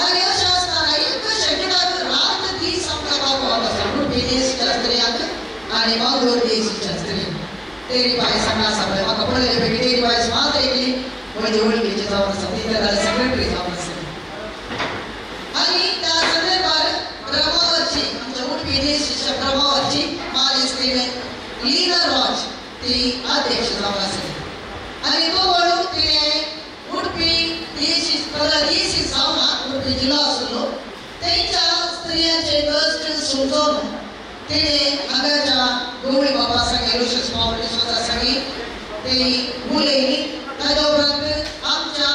आनी अशें आसतना एक अशें कित्याक रात दीस आमकां पावपाक आसता उडपी देशच्या स्त्रियांक आनी मंगळूर देशीच्या स्त्रियांक तेरी बाय सांगा आसा पळय म्हाका पळयले पैकी तेरी बायस मात एकली म्हजी वळखीची जावन आसा ती जाल्यार सेक्रेटरी जावन आसा आनी त्या संदर्भार प्रभावाची आमच्या उडपी देशीच्या प्रभावाची माली स्त्रीने लीना रॉज ती अध्यक्ष जावन आसली आनी तो वळून तिणें उडपी देशी देशी जावन उडपी जिल्लो आसलो तेंच्या स्त्रियांचे कश्ट समजून तिणें हांगाच्या गवळी बाबा संगी लुशियस पावल डिसोजा संगी ती उलयली. ताच्या उपरांत आमच्या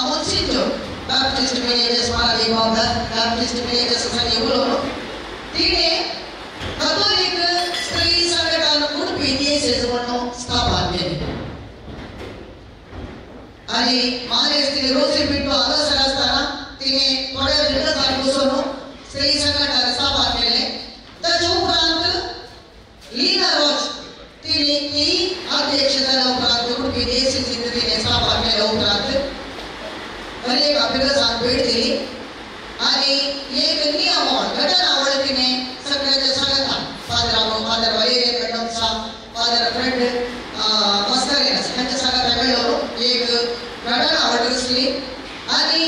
मोन्सिंजो बॅप्टिस्ट मिनेजस मारादी बाबा बॅप्टिस्ट मिनेजस संगी उलोवन तिणें कथोलीक स्त्री संघटन उडपी दियेसेस म्हणून स्थापन केली. आनी मानेस तिणें रोसी पिंटो हांगासर आसतना तिणें थोड्या फिरगजान बसून स्त्री संघटन स्थापन केलें. ताच्या उपरांत लीना रॉज तिणें ती अध्यक्ष जाल्या उपरांत उडपी देसीसींत तिणें स्थापन केल्या उपरांत अनेक फिरगजान भेट दिली आनी एक नियमावळ घटनावळ तिणें सगळ्यांच्या सांगता father father Valerian Mendonca father Fred Mascarenhas हांच्या सांगाता मेळोवन एक घटनावळ रचली आनी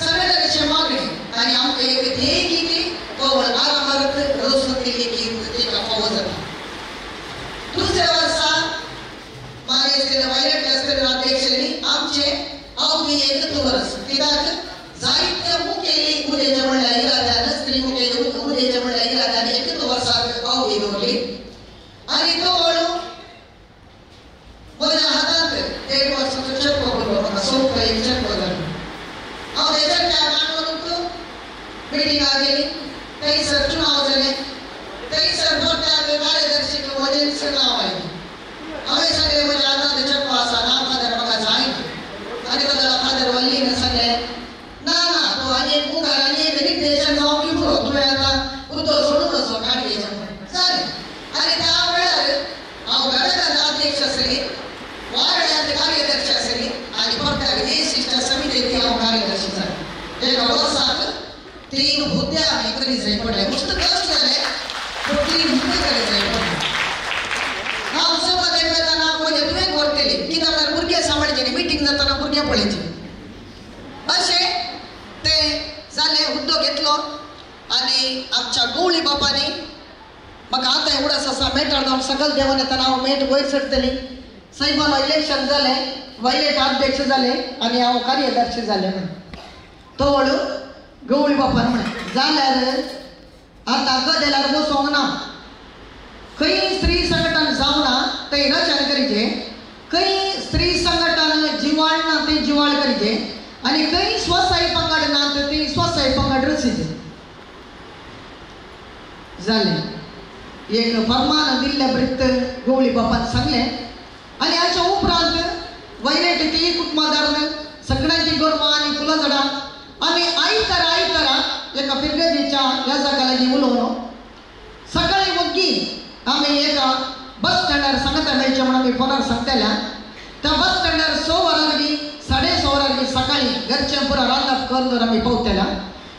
संघटनेची मागणी आनी आमकां एक ध्येय की कवळ आरामारत रचून दिली की तिका फावो जाता. दुसऱ्या वर्सा मानेस्तीन वायलेट आसतना अध्यक्षांनी आमचे अवधी एक वर्स कित्याक जायते मुखेली उद्याच्या म्हणल्यार इराद्यान स्त्री मुखेली उद्याच्या म्हणल्यार इराद्यान एकच वर्साक अवधी दवरली आनी तो वळू म्हज्या हातांत एक वर्साचो चेपो बरोबर म्हाका सोंपो एक चेपो जालो. हांव त्या चेप्याक मांडून मिटिंगाक गेली थंयसर चुनाव जाले थंयसर परत्याक कार्यदर्शीक म्हजेंच नांव आयलें. हांवें सांगलें म्हज्या हातांत चेपो आसा ना फादर म्हाका जायना आनी ताका फादर वल्लीन सांगलें ना ना तो आनी एक मुखार आनी एक निर्देशन जावंक पुरो तुवें आतां उदक सोडून वचो काडयेचें म्हणून जालें. आनी त्या वेळार हांव घटकांत अध्यक्ष आसली वारड्यांत कार्यदर्शी आसली आनी परत्याक देशिश्ट समितींत हांव कार्यदर्शी जालें. एका वर्साक 3 हुद्दे आमी करी जाय पडले मुस्त कश्ट जाले पूण 3 हुद्दे करी जाय पडले. हांव समज येतना म्हजें तुवें करतली कित्याक म्हळ्यार भुरगे सांबाळचे न्ही मिटींग जातना भुरगे पळयचे अशें तें जालें. हुद्दो घेतलो आनी आमच्या गवळी बापांनी म्हाका आतां उडास आसा मेटार जावन सकल देंवन येतना हांव मेट वयर सरतली सैमालो इलेक्शन जालें वायलेट अध्यक्ष जालें आनी हांव कार्यदर्शी जालें म्हण तो वळू गवळी बापान म्हळें जाल्यार आतां गदेलार बसोंक ना खंय स्त्री संघटन जावना थंय रचन करीचे खंय स्त्री संघटन जिवाळ ना थंय जिवाळ करीचे आनी खंय स्वसाय पंगड ना थंय स्वसाय पंगड रचीचे. जालें एक फर्मान दिल्ल्या वृत्त गवळी बापान सांगलें आनी हाच्या उपरांत वयलेट ती कुटुंबादार सगळ्यांची गोरवां आनी फुलां झाडां आमी आयतारा आयतारा एका फिरगजेच्या ह्या जागा लागीं उलोवन सकाळी वग्गी आमी एका बस स्टँडार सांगता मेळचें म्हणून आमी फोनार सांगतल्या त्या बस स्टँडार 6 वरां बी 6:30 वरां बी सकाळी घरचें पुरा रांदप करून आमी पावतल्या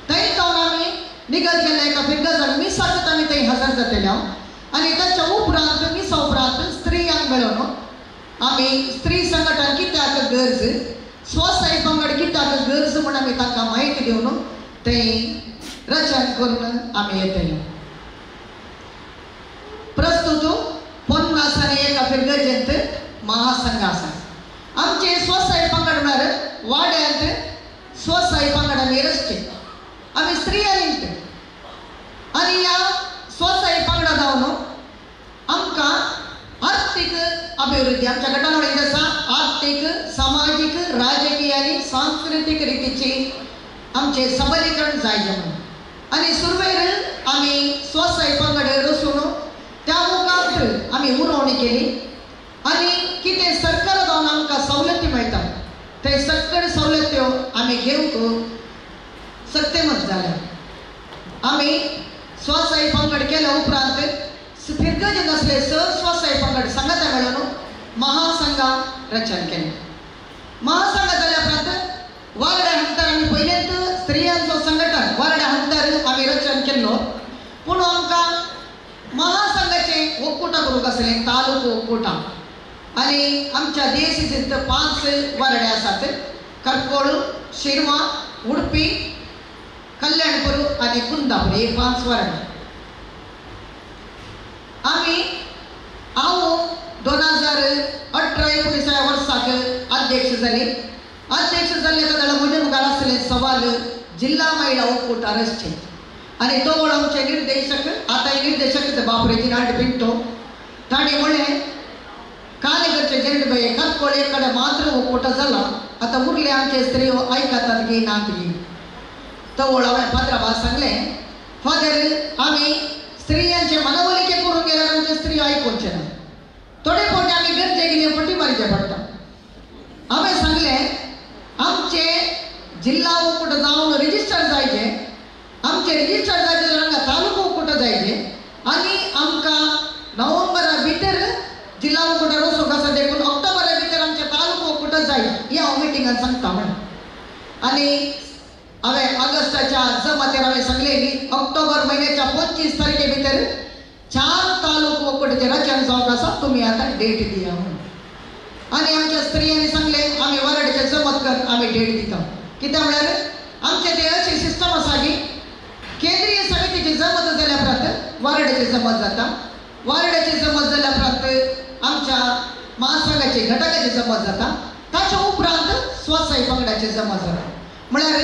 थंय जावन आमी निगत गेल्ल्या एका फिरगजाक मिसाकच आमी थंय हजर जातल्या आनी ताच्या उपरांत मिसा उपरांत स्त्रियांक मेळोवन आमी स्त्री संघटन कित्याक गरज स्वसाय पंगड कित्याक गरज म्हूण आमी तांकां म्हायती दिवन थंय रचन करून आमी येतले. प्रस्तुत 50 आनी एका फिरगजेंत महासंघ आसा. आमचे स्वसाय पंगड म्हळ्यार वाड्यांत स्वसाय पंगड आमी रचचे आमी स्त्रियांनी आनी ह्या स्वसाय पंगडा जावन आमकां आर्थीक अभिवृद्धी अभिवृद्धी आमच्या गटानवडीत आसा आर्थीक, सामाजीक, राजकीय आनी सांस्कृतीक रितीची आमचें सबलीकरण जायचें म्हणून. आनी सुरवेर आमी स्वसाय पंगड रचून त्या मुखार आमी उलोवणी केली आनी कितें सरकार जावन आमकां सवलती मेळटा ते सगळे सवलत्यो आमी घेवंक सत्तेमत जाल्या. आमी स्वसाय पंगड केल्या उपरांत फिरगज नासले स स्वसाय पंगड सांगाता मेळून महासंघा रचन केलें. महासंघ जाल्या उपरांत वारड्या हंतर आमी पयलेंत स्त्रियांचो संघटन वारड्या हंतर आमी रचन केल्लो. पूण आमकां महासंघाचें ओक्कुटा करूंक आसलें, तालुको ओक्कुटा. आनी आमच्या डीएसीसींत 5 वारडे आसात, करकोळ, शिरवा, उडपी, कल्याणपूर आनी कुंदापूर हे 5 वारडे. आमी हांव 2018-19 वर्साक अध्यक्ष जाली. अध्यक्ष जाल्ले जाल्यार म्हजे मुखार आसलें सवाल जिल्हा महिला ओक्कुटा रचचें आनी तो आमचे निर्देशक, आतां निर्देशक बाप रेजिनाल्ड पिंटो, ताणें म्हणलें कालेगरचे जेंडबाई करकोळे कडेन मात्र ओक्कुटा जाला, आतां उरले आमचे स्त्रियो आयकतात गी नात गी. तवळ हांवें फादरा सांगलें, फादर आमी स्त्रियांचे मनवलिके करूंक गेल्यार आमचे स्त्रियो आयकुचें ना, थोडे फावटी आमी गरजे गेले फटी मारचें पडटा. हांवें सांगलें आमचे जिल्हा ओक्कुट जावन रजिस्टर जायचे, आमचे रजिस्टर जायचे जाल्यार आमकां तालुको ओक्कुट जायचे आनी आमकां नोव्हेंबरा भितर जिल्हा ओक्कुटा रोसूंक आसा देखून ऑक्टोबरा भितर आमचे तालुको ओक्कुट जाय हें हांव मिटिंगान सांगता म्हणून. आनी हांवें ऑगस्टाच्या जमातेर हांवें सांगलें की ऑक्टोबर म्हयन्याच्या 25 तारखे भितर 4 तालुको ओक्कुटाचें रचन जावंक आसा, तुमी आतां डेट दिया म्हणून. आनी आमच्या स्त्रियांनी सांगलें आमी वारड्याचे जमत कर आमी डेट दिता. कित्याक म्हळ्यार आमचे ते अशी सिस्टम आसा की केंद्रीय समितीची जमत जाल्या उपरांत वारड्याची जमत जाता, वारड्याची जमत जाल्या उपरांत आमच्या महासंघाची घटकाची जमत जाता, ताच्या उपरांत स्वसाय पंगडाची जमत जाता. म्हळ्यार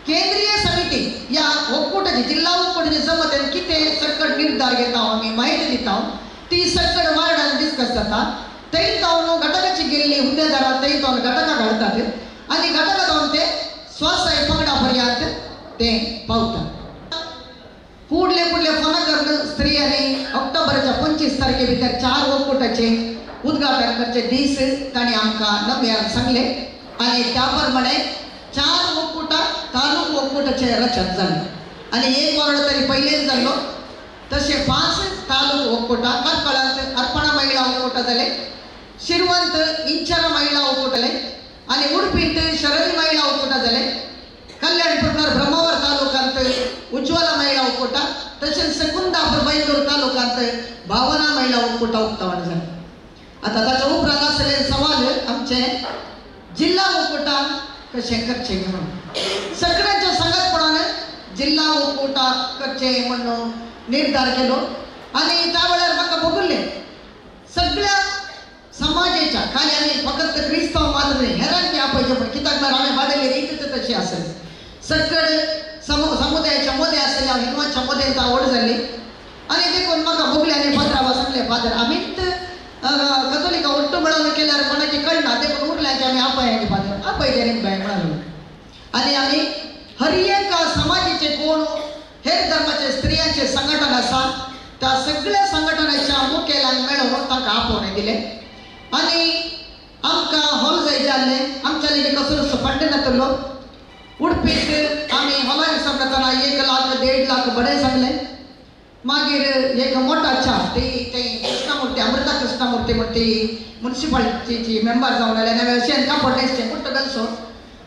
केंद्रीय समिती ह्या ओक्कुटाची जिल्हा ओक्कुटाची जमतेन कितें सकट निर्धार घेता आमी माहिती दिता ती सकट वार्डान डिस्कस जाता. थंय जावन घटकाची गेल्ली हुद्देदारां थंय जावन घटकां घालतात आनी घटकां जावन ते स्वसाय पंगडा पर्यंत ते पावतात. कुडले कुडले फोनां करून स्त्रियांनी ऑक्टोबराच्या 25 तारखे भितर 4 ओक्कुटाचे उद्घाटन करचे दीस तांणी आमकां नव्यान सांगले आनी त्या प्रमाणे 4 ओक्कुटा तालुको ओक्कुटाचें रचन जालें आनी एक वार्ड तरी पयलेच जाल्लो. तशें 5 तालुको ओक्कुटा करकळांत अर्पणा महिला ओक्कुटा जाले, शिरवंत इंचरा महिला ओक्कुट जाले आनी उडपींत शरदी महिला ओक्कुटा जाले, कल्याणपूर ब्रह्मावर तालुक्यांत उज्ज्वला महिला ओक्कुटा, तशेंच कुंदापूर बैंदूर तालुक्यांत भावना महिला ओक्कुटा उक्तावण जालें. आतां ताच्या उपरांत आसलें सवाल आमचें जिल्हा ओक्कुटा कशें करचें म्हणून. सगळ्यांच्या सांगातपणान जिल्हा ओक्कुटा करचें म्हणून निर्धार केलो आनी त्या वेळार म्हाका भोगल्लें सगळ्या समाजाच्या खाली आमी फकत क्रिस्तांव मात्र न्ही हेरांकी आपयचें पण कित्याक म्हळ्यार हांवें वाडयल्ली रीत तशी आसली. सगळे समुदायाच्या मदें आसलें हांव हिंदवांच्या मदें व्हड जाल्ली आनी देखून म्हाका भोगलें आनी फादरा सांगलें, फादर आमीच कथोलिका ಒಟ್ಟು मेळोवन केल्यार कोणाचें कळना देखून उरल्यांचे आमी आपय फादर आपयचे रे बाय म्हणालो. आनी आमी हर एका समाजाचे कोण हेर धर्माचे स्त्रियांचे संघटन आसा त्या सगळ्या संघटनाच्या मुखेलांक मेळोवन तांकां आपोवणें दिलें आनी आमकां हॉल जाय जाल्लें आमच्या लेगीत कसलो फंड नातलो. उडपीत आमी हॉलार सांगतना 1 लाख 1.5 लाख बरें सांगलें. मागीर एक मोटाच्या ती ती कृष्णमूर्ती अमृता कृष्णमूर्ती म्हण ती मुन्सिपालिटीची मेंबर जावन आयले आनी अशें कापड न्हेसचें मोठो गलसो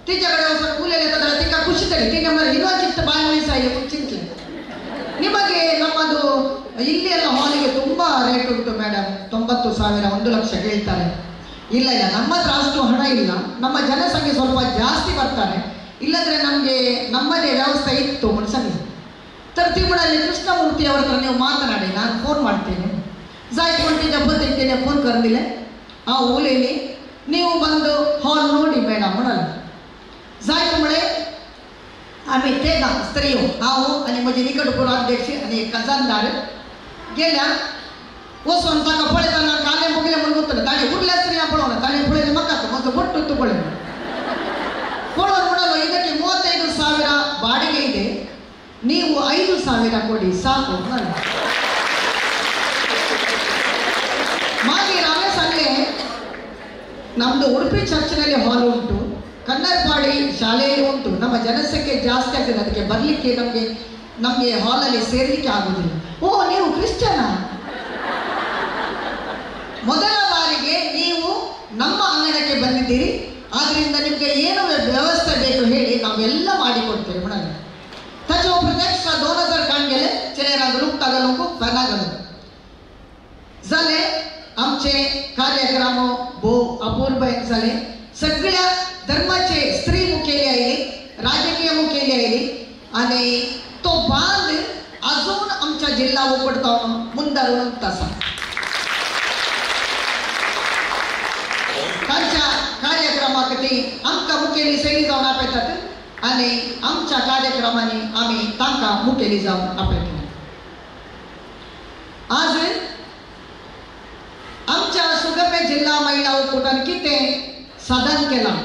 तिच्या कडेन वचून उलयलें जाल्यार तिका खुशी जाली. ती म्हळ्यार हिनवा चिंत बाय मनीस आयले म्हूण चिंतलें. ನಿಮಗೆ ನಮ್ಮದು ಇಲ್ಲಿ ಎಲ್ಲ ಹಾಲಿಗೆ ತುಂಬ ರೇಟ್ ಉಂಟು ಮೇಡಮ್, 90,000 1 ಲಕ್ಷ ಕೇಳ್ತಾರೆ. ಇಲ್ಲ ಇಲ್ಲ, ನಮ್ಮ ಹತ್ರ ಅಷ್ಟು ಹಣ ಇಲ್ಲ, ನಮ್ಮ ಜನಸಂಖ್ಯೆ ಸ್ವಲ್ಪ ಜಾಸ್ತಿ ಬರ್ತಾರೆ, ಇಲ್ಲದ್ರೆ ನಮಗೆ ನಮ್ಮದೇ ವ್ಯವಸ್ಥೆ ಇತ್ತು ಮನುಷ್ಯನಿಗೆ. तर ती म्हणाली कृष्णमूर्ती ಅವರ ಹತ್ರ ನೀವು ಮಾತನಾಡಿ, ನಾನು ಫೋನ್ ಮಾಡ್ತೇನೆ. जायत म्हणटी पत्रिकेने फोन करून दिले. हांव उलयली, ನೀವು ಬಂದು ಹಾಲ್ ನೋಡಿ ಮೇಡಮ್ म्हणाले. जायत म्हळे आमी तेगां स्त्रियो, हांव आनी म्हजे निकट अध्यक्ष आनी एक खजानदार गेल्या. वचून ताका पळयतना कालें मुगलें म्हणून कोण गोत्तले ताणें उरल्या स्त्रिया पळोवना ताणें पळयलें म्हाका म्हजो बट्टू पळयलो ಪೊಳೋರು ನೋಡಲು ಇದಕ್ಕೆ 35,000 ಬಾಡಿಗೆ ಇದೆ, ನೀವು 5,000 ಕೊಡಿ ಸಾಕು. ಮಾಗೀರ್ हांवें सांगलें ನಮ್ಮದು ಉಡುಪಿ ಚರ್ಚಿನಲ್ಲಿ ಹಾಲ್ ಉಂಟು, ಕನ್ನರ್ಪಾಡಿ ಶಾಲೆಯಲ್ಲಿ ಉಂಟು, ನಮ್ಮ ಜನಸಂಖ್ಯೆ ಜಾಸ್ತಿ ಆಗ್ತದೆ, ಅದಕ್ಕೆ ಬರಲಿಕ್ಕೆ ನಮಗೆ ನಮಗೆ ಹಾಲಲ್ಲಿ ಸೇರಲಿಕ್ಕೆ ಆಗುವುದಿಲ್ಲ. ಓ ನೀವು ಕ್ರಿಶ್ಚಿಯನ, ಮೊದಲ ಬಾರಿಗೆ ನೀವು ನಮ್ಮ ಅಂಗಣಕ್ಕೆ ಬಂದಿದ್ದೀರಿ, ಆದ್ದರಿಂದ ನಿಮಗೆ ಏನು ವ್ಯವಸ್ಥೆ ಬೇಕು ಹೇಳಿ ನಾವೆಲ್ಲ ಮಾಡಿಕೊಡ್ತೇವೆ. ಮೇಡಮ್ ताचे उपरांत एक्स्ट्रा 2000 काण गेले चेरागलू तागलूंक फॅनागलू जाले. आमचे कार्यक्रम भोव अपूर्व जाले. सगळ्या धर्माचे स्त्री मुखेली आयली, राजकीय मुखेली आयली आनी तो बांद अजून आमच्या जिल्हा उपडता मुंदारून आसा. तांच्या कार्यक्रमाक ती आमकां मुखेली सैनी जावन आपयतात आनी आमच्या कार्यक्रमांनी आमी तांकां मुखेली जावन आपयतात. आज आमच्या सुगम्य जिल्हा महिला ಒಕ್ಕೂಟಾन कितें साधन केलां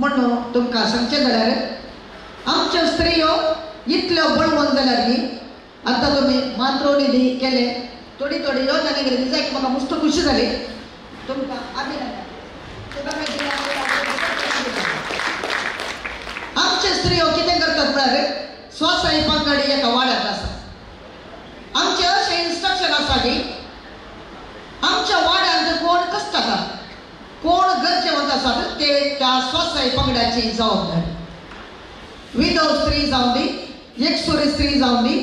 म्हणून तुमकां सांगचें जाल्यार आमच्यो स्त्रियो इतल्यो बळवंत जाल्यार न्ही आतां तुमी मातृनिधी केले, थोडी थोडी योजना केली, दिसाक म्हाका मस्त खुशी जाली. तुमकां अभिनंदन. आमचे स्त्रियो कितें करतात म्हळ्यार स्वसाय पंगड एका वाड्यात आसा. आमचें अशें इन्स्ट्रक्शन आसा की आमच्या वाड्यांत कोण कश्टाता, कोण गरजेवंत आसात ते त्या स्वसाय पंगडाची जबाबदारी. विधव स्त्री जावं दी, एकसुरी स्त्री जावं दी,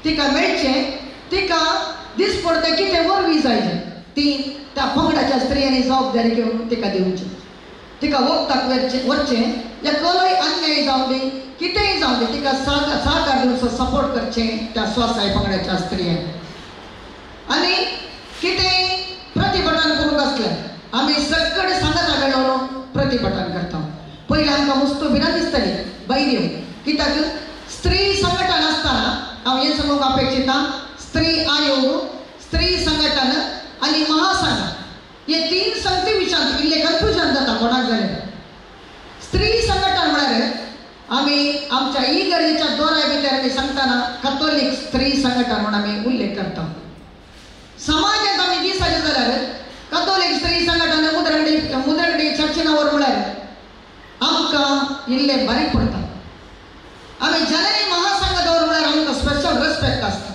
तिका मेळचें, तिका दिसपडतें कितें वरवीं जाय ती त्या पंगडाच्या स्त्रियांनी जबाबदारी घेवन तिका दिवची, तिका वखदाक वचचें, या कसलोय अन्याय जावं दी, कितेंय जावं दी, तिका सहकार दिवचो, सपोर्ट करचें त्या स्वसाय पंगडाच्या स्त्रियांनी. आनी कितेंय प्रतिभटन करूंक आसलें आमी सगळे सांगता मेळोवन प्रतिभटन करता. पयलीं आमकां मुस्तो भिरांत दिसताली भायर येवन, कित्याक स्त्री संघटन आसतना हांव हें सांगूंक अपेक्षिता, स्त्री आयोग, स्त्री संघटन आनी महासंघ हे तीन संगती विशयांत इल्लें कन्फ्युजन जाता कोणाक जाल्यार. स्त्री संघटन म्हळ्यार आमी आमच्या इगर्जेच्या दोराय भितर आमी सांगतना कथोलीक स्त्री संघटन म्हूण आमी उल्लेख करता. समाजांत आमी दिसाचें जाल्यार कथोलीक स्त्री संघटन मुद्रगडी चर्चिनावर म्हळ्यार आमकां इल्लें बारीक पडटा. आमी जननी महासंघ दवर म्हळ्यार आमकां स्पेशल रेस्पेक्ट आसता.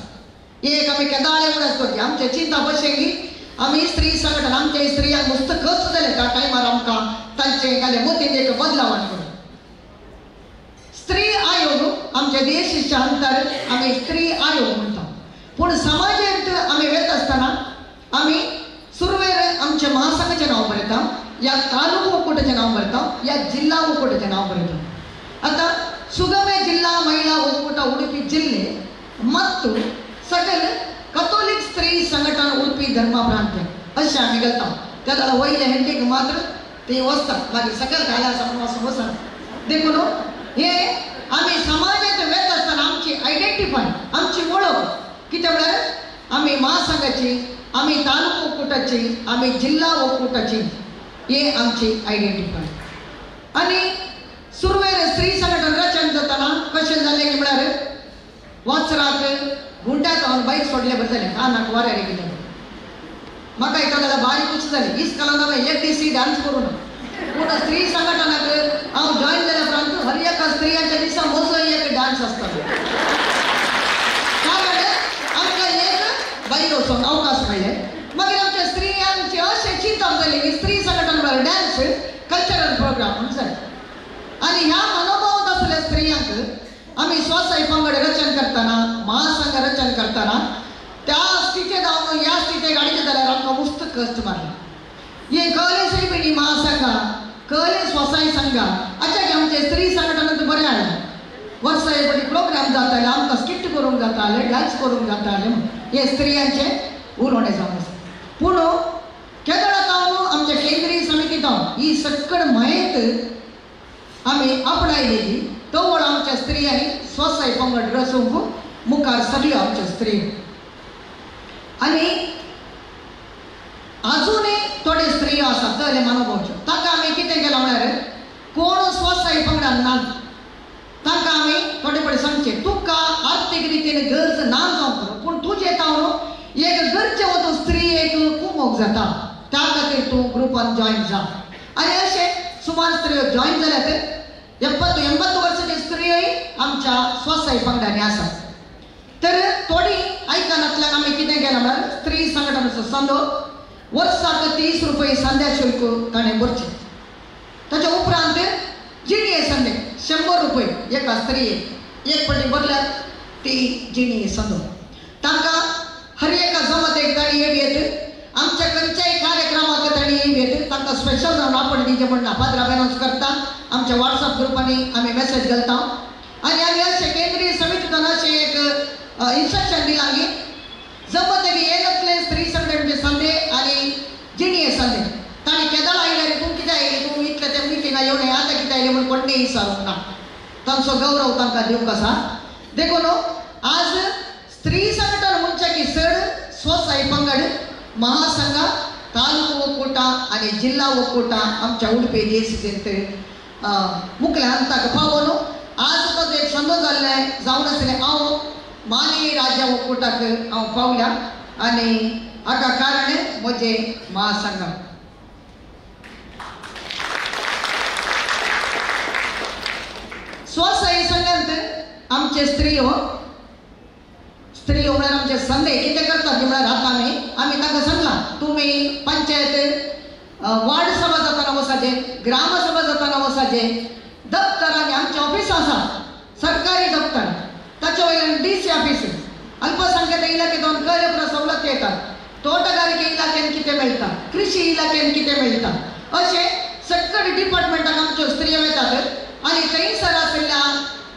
एक आमी केदाळे म्हूण आसता आमचें चिंता बशें की आमी स्त्री संघटन आमचे स्त्रियांक मस्त कश्ट जाले त्या टायमार आमकां तांचे घाले मतींत एक बदलावण करून स्त्री आयोग आमच्या देशाच्या अंतर आमी स्त्री आयोग म्हणटा. पूण समाजांत आमी वेत आसतना आमी सुरवेर आमच्या महासंघाचें नांव बरयता, या तालुको ಒಕ್ಕೂಟचें नांव बरयता, या जिल्हा ಒಕ್ಕೂಟचें नांव बरयता. आतां सुगम्य जिल्हा महिला ಒಕ್ಕೂಟ ಉಡುಪಿ ಜಿಲ್ಲೆ ಮತ್ತು सकयल कथोलीक स्त्री संघटन उडपी धर्म प्रांत्य अशें आमी घालता. त्या जाल्यार वयलें हेडींग मात्र ती वचता, मागीर सकयल घाल्या आसा म्हणून वचून वचना. देखून हे आमी समाजांत वेत आसतना आमची आयडेंटिफाय, आमची वळख कितें म्हळ्यार आमी महासंघाची, आमी तालुको ಒಕ್ಕೂಟची, आमी जिल्हा ಒಕ್ಕೂಟची, हे आमची आयडेंटिफाय. आनी सुरवेर स्त्री संघटन रचन जातना कशें जालें की म्हळ्यार वचराक गुंड्याक हांवें बायक सोडले बरें जालें, कानाक वाऱ्यार गेलें. म्हाका एका जाल्यार बारीक खुशी जाली, इस्कॉलान हांवें एक दीस डांस करूं ना. पूण स्त्री संघटनाक हांव जॉयन जाल्या उपरांत हर एका स्त्रियांच्या दिसा म्हजो एक डांस आसतालो. कारण आमकां एक भायर वचोंक अवकाश मेळ्ळे. मागीर आमच्या स्त्रियांचे अशें चिंतप जालें की स्त्री संघटन म्हळ्यार डांस कल्चरल प्रोग्राम म्हूण जालें. आनी ह्या मनोभावांत आसल्या स्त्रियांक आमी स्वसाय पंगड रचन करतना, महासंघ रचन करतना त्या स्थितीत जावन ह्या स्थितीक हाडचे जाल्यार आमकां मुस्त कश्ट मारले. हे कहले सैबिणी महासंघ, कहले स्वसाय संघ अशें आमचे स्त्री संघटनांत बरें हाडलें. वर्सा एक फावटी प्रोग्राम जाताले, आमकां स्किट करूंक जाताले, डांस करूंक जाताले, हे स्त्रियांचें उलोवणें जावन आसा. पूण केदळा जावन आमच्या केंद्रीय समिती जावन ही सकळ म्हायत आमी आपणायली की तवळ आमच्या स्त्रियांनी स्वसाय पंगड रचूंक मुखार सरल्यो आमच्यो स्त्री. आनी आजुनूय थोडे स्त्रियो आसात तले मनोभावच्यो तांकां आमी कितें केलां म्हळ्यार कोण स्वसाय पंगडान ना तांकां आमी थोडे थोडे सांगचें तुका आर्थीक रितीन गरज ना जावंक पुरो पूण तुजें तावन एक गरजे वचून स्त्री एक कुमोक जाता त्या खातीर तूं ग्रुपान जॉयन जा. आनी अशें सुमार स्त्रियो जॉयन जाल्यात 70-80 वर्सांची स्त्रियोय आमच्या स्वसाय पंगडांनी आसात. तर थोडी आयकनातल्यान आमी कितें केलां म्हळ्यार स्त्री संघटनाचो संदो वर्साक 30 रुपये संध्या शुल्क ताणें भरचें. ताच्या उपरांत जिणये संदे 100 रुपये एका स्त्रियेक एक पटी भरल्यार ती जिणये संदो तांकां हर एका जमतेक तांणी येत आमच्या खंयच्याय कार्यक्रमाक तांणी येत तांकां स्पेशल जावन आपण दिवचें म्हणना पाद्रा अनावन्स करता आमच्या वॉट्सएप ग्रुपांनी आमी मेसेज घालता. आनी आमी अशें केंद्रीय समितींतल्यान अशें एक इन्स्ट्रक्शन दिलां की जमतकी येनातले स्त्री संघटनेचे संदे आनी जिणये संदे तांणी केदळ आयले तूं कितें आयली तूं इतलें ते मिटिंगा येवं आतां कितें आयलें म्हूण कोणें विचारूंक ना तांचो गौरव तांकां दिवंक आसा. देखून आज स्त्री संघटन म्हणचे की चड स्वसाय पंगड महासंघ तालुको ಒಕ್ಕೂಟ आनी जिल्हा ಒಕ್ಕೂಟ आमच्या उडपी देसींत मुखल्या हंताक पावोन आज तो एक संदो जाल्लें जावन आसलें हांव मानवी राज्य ಒಕ್ಕೂಟಕ್ಕೆ हांव पावल्या आनी हाका कारण म्हजें महासंघ. स्वसाय संघांत आमचे स्त्रियो स्त्रियो म्हळ्यार आमचे संदे कितें करतात म्हळ्यार आतां आमी तांकां सांगलां तुमी पंचायत वार्ड सभा जाताना वचाचें ग्रामसभा जाताना वचाचें दप्तरांनी आमचें ऑफिस आसा सरकारी दप्तर ताचे वयल्यान DC office अल्पसंख्याक इलाखेंत कर सवलत येतात तोटगारिके इलाखेन कितें मेळटा कृषी इलाखेन कितें मेळटा अशें सकट डिपार्टमेंटाक आमच्यो स्त्रियो येतात आनी थंयसर आशिल्ल्या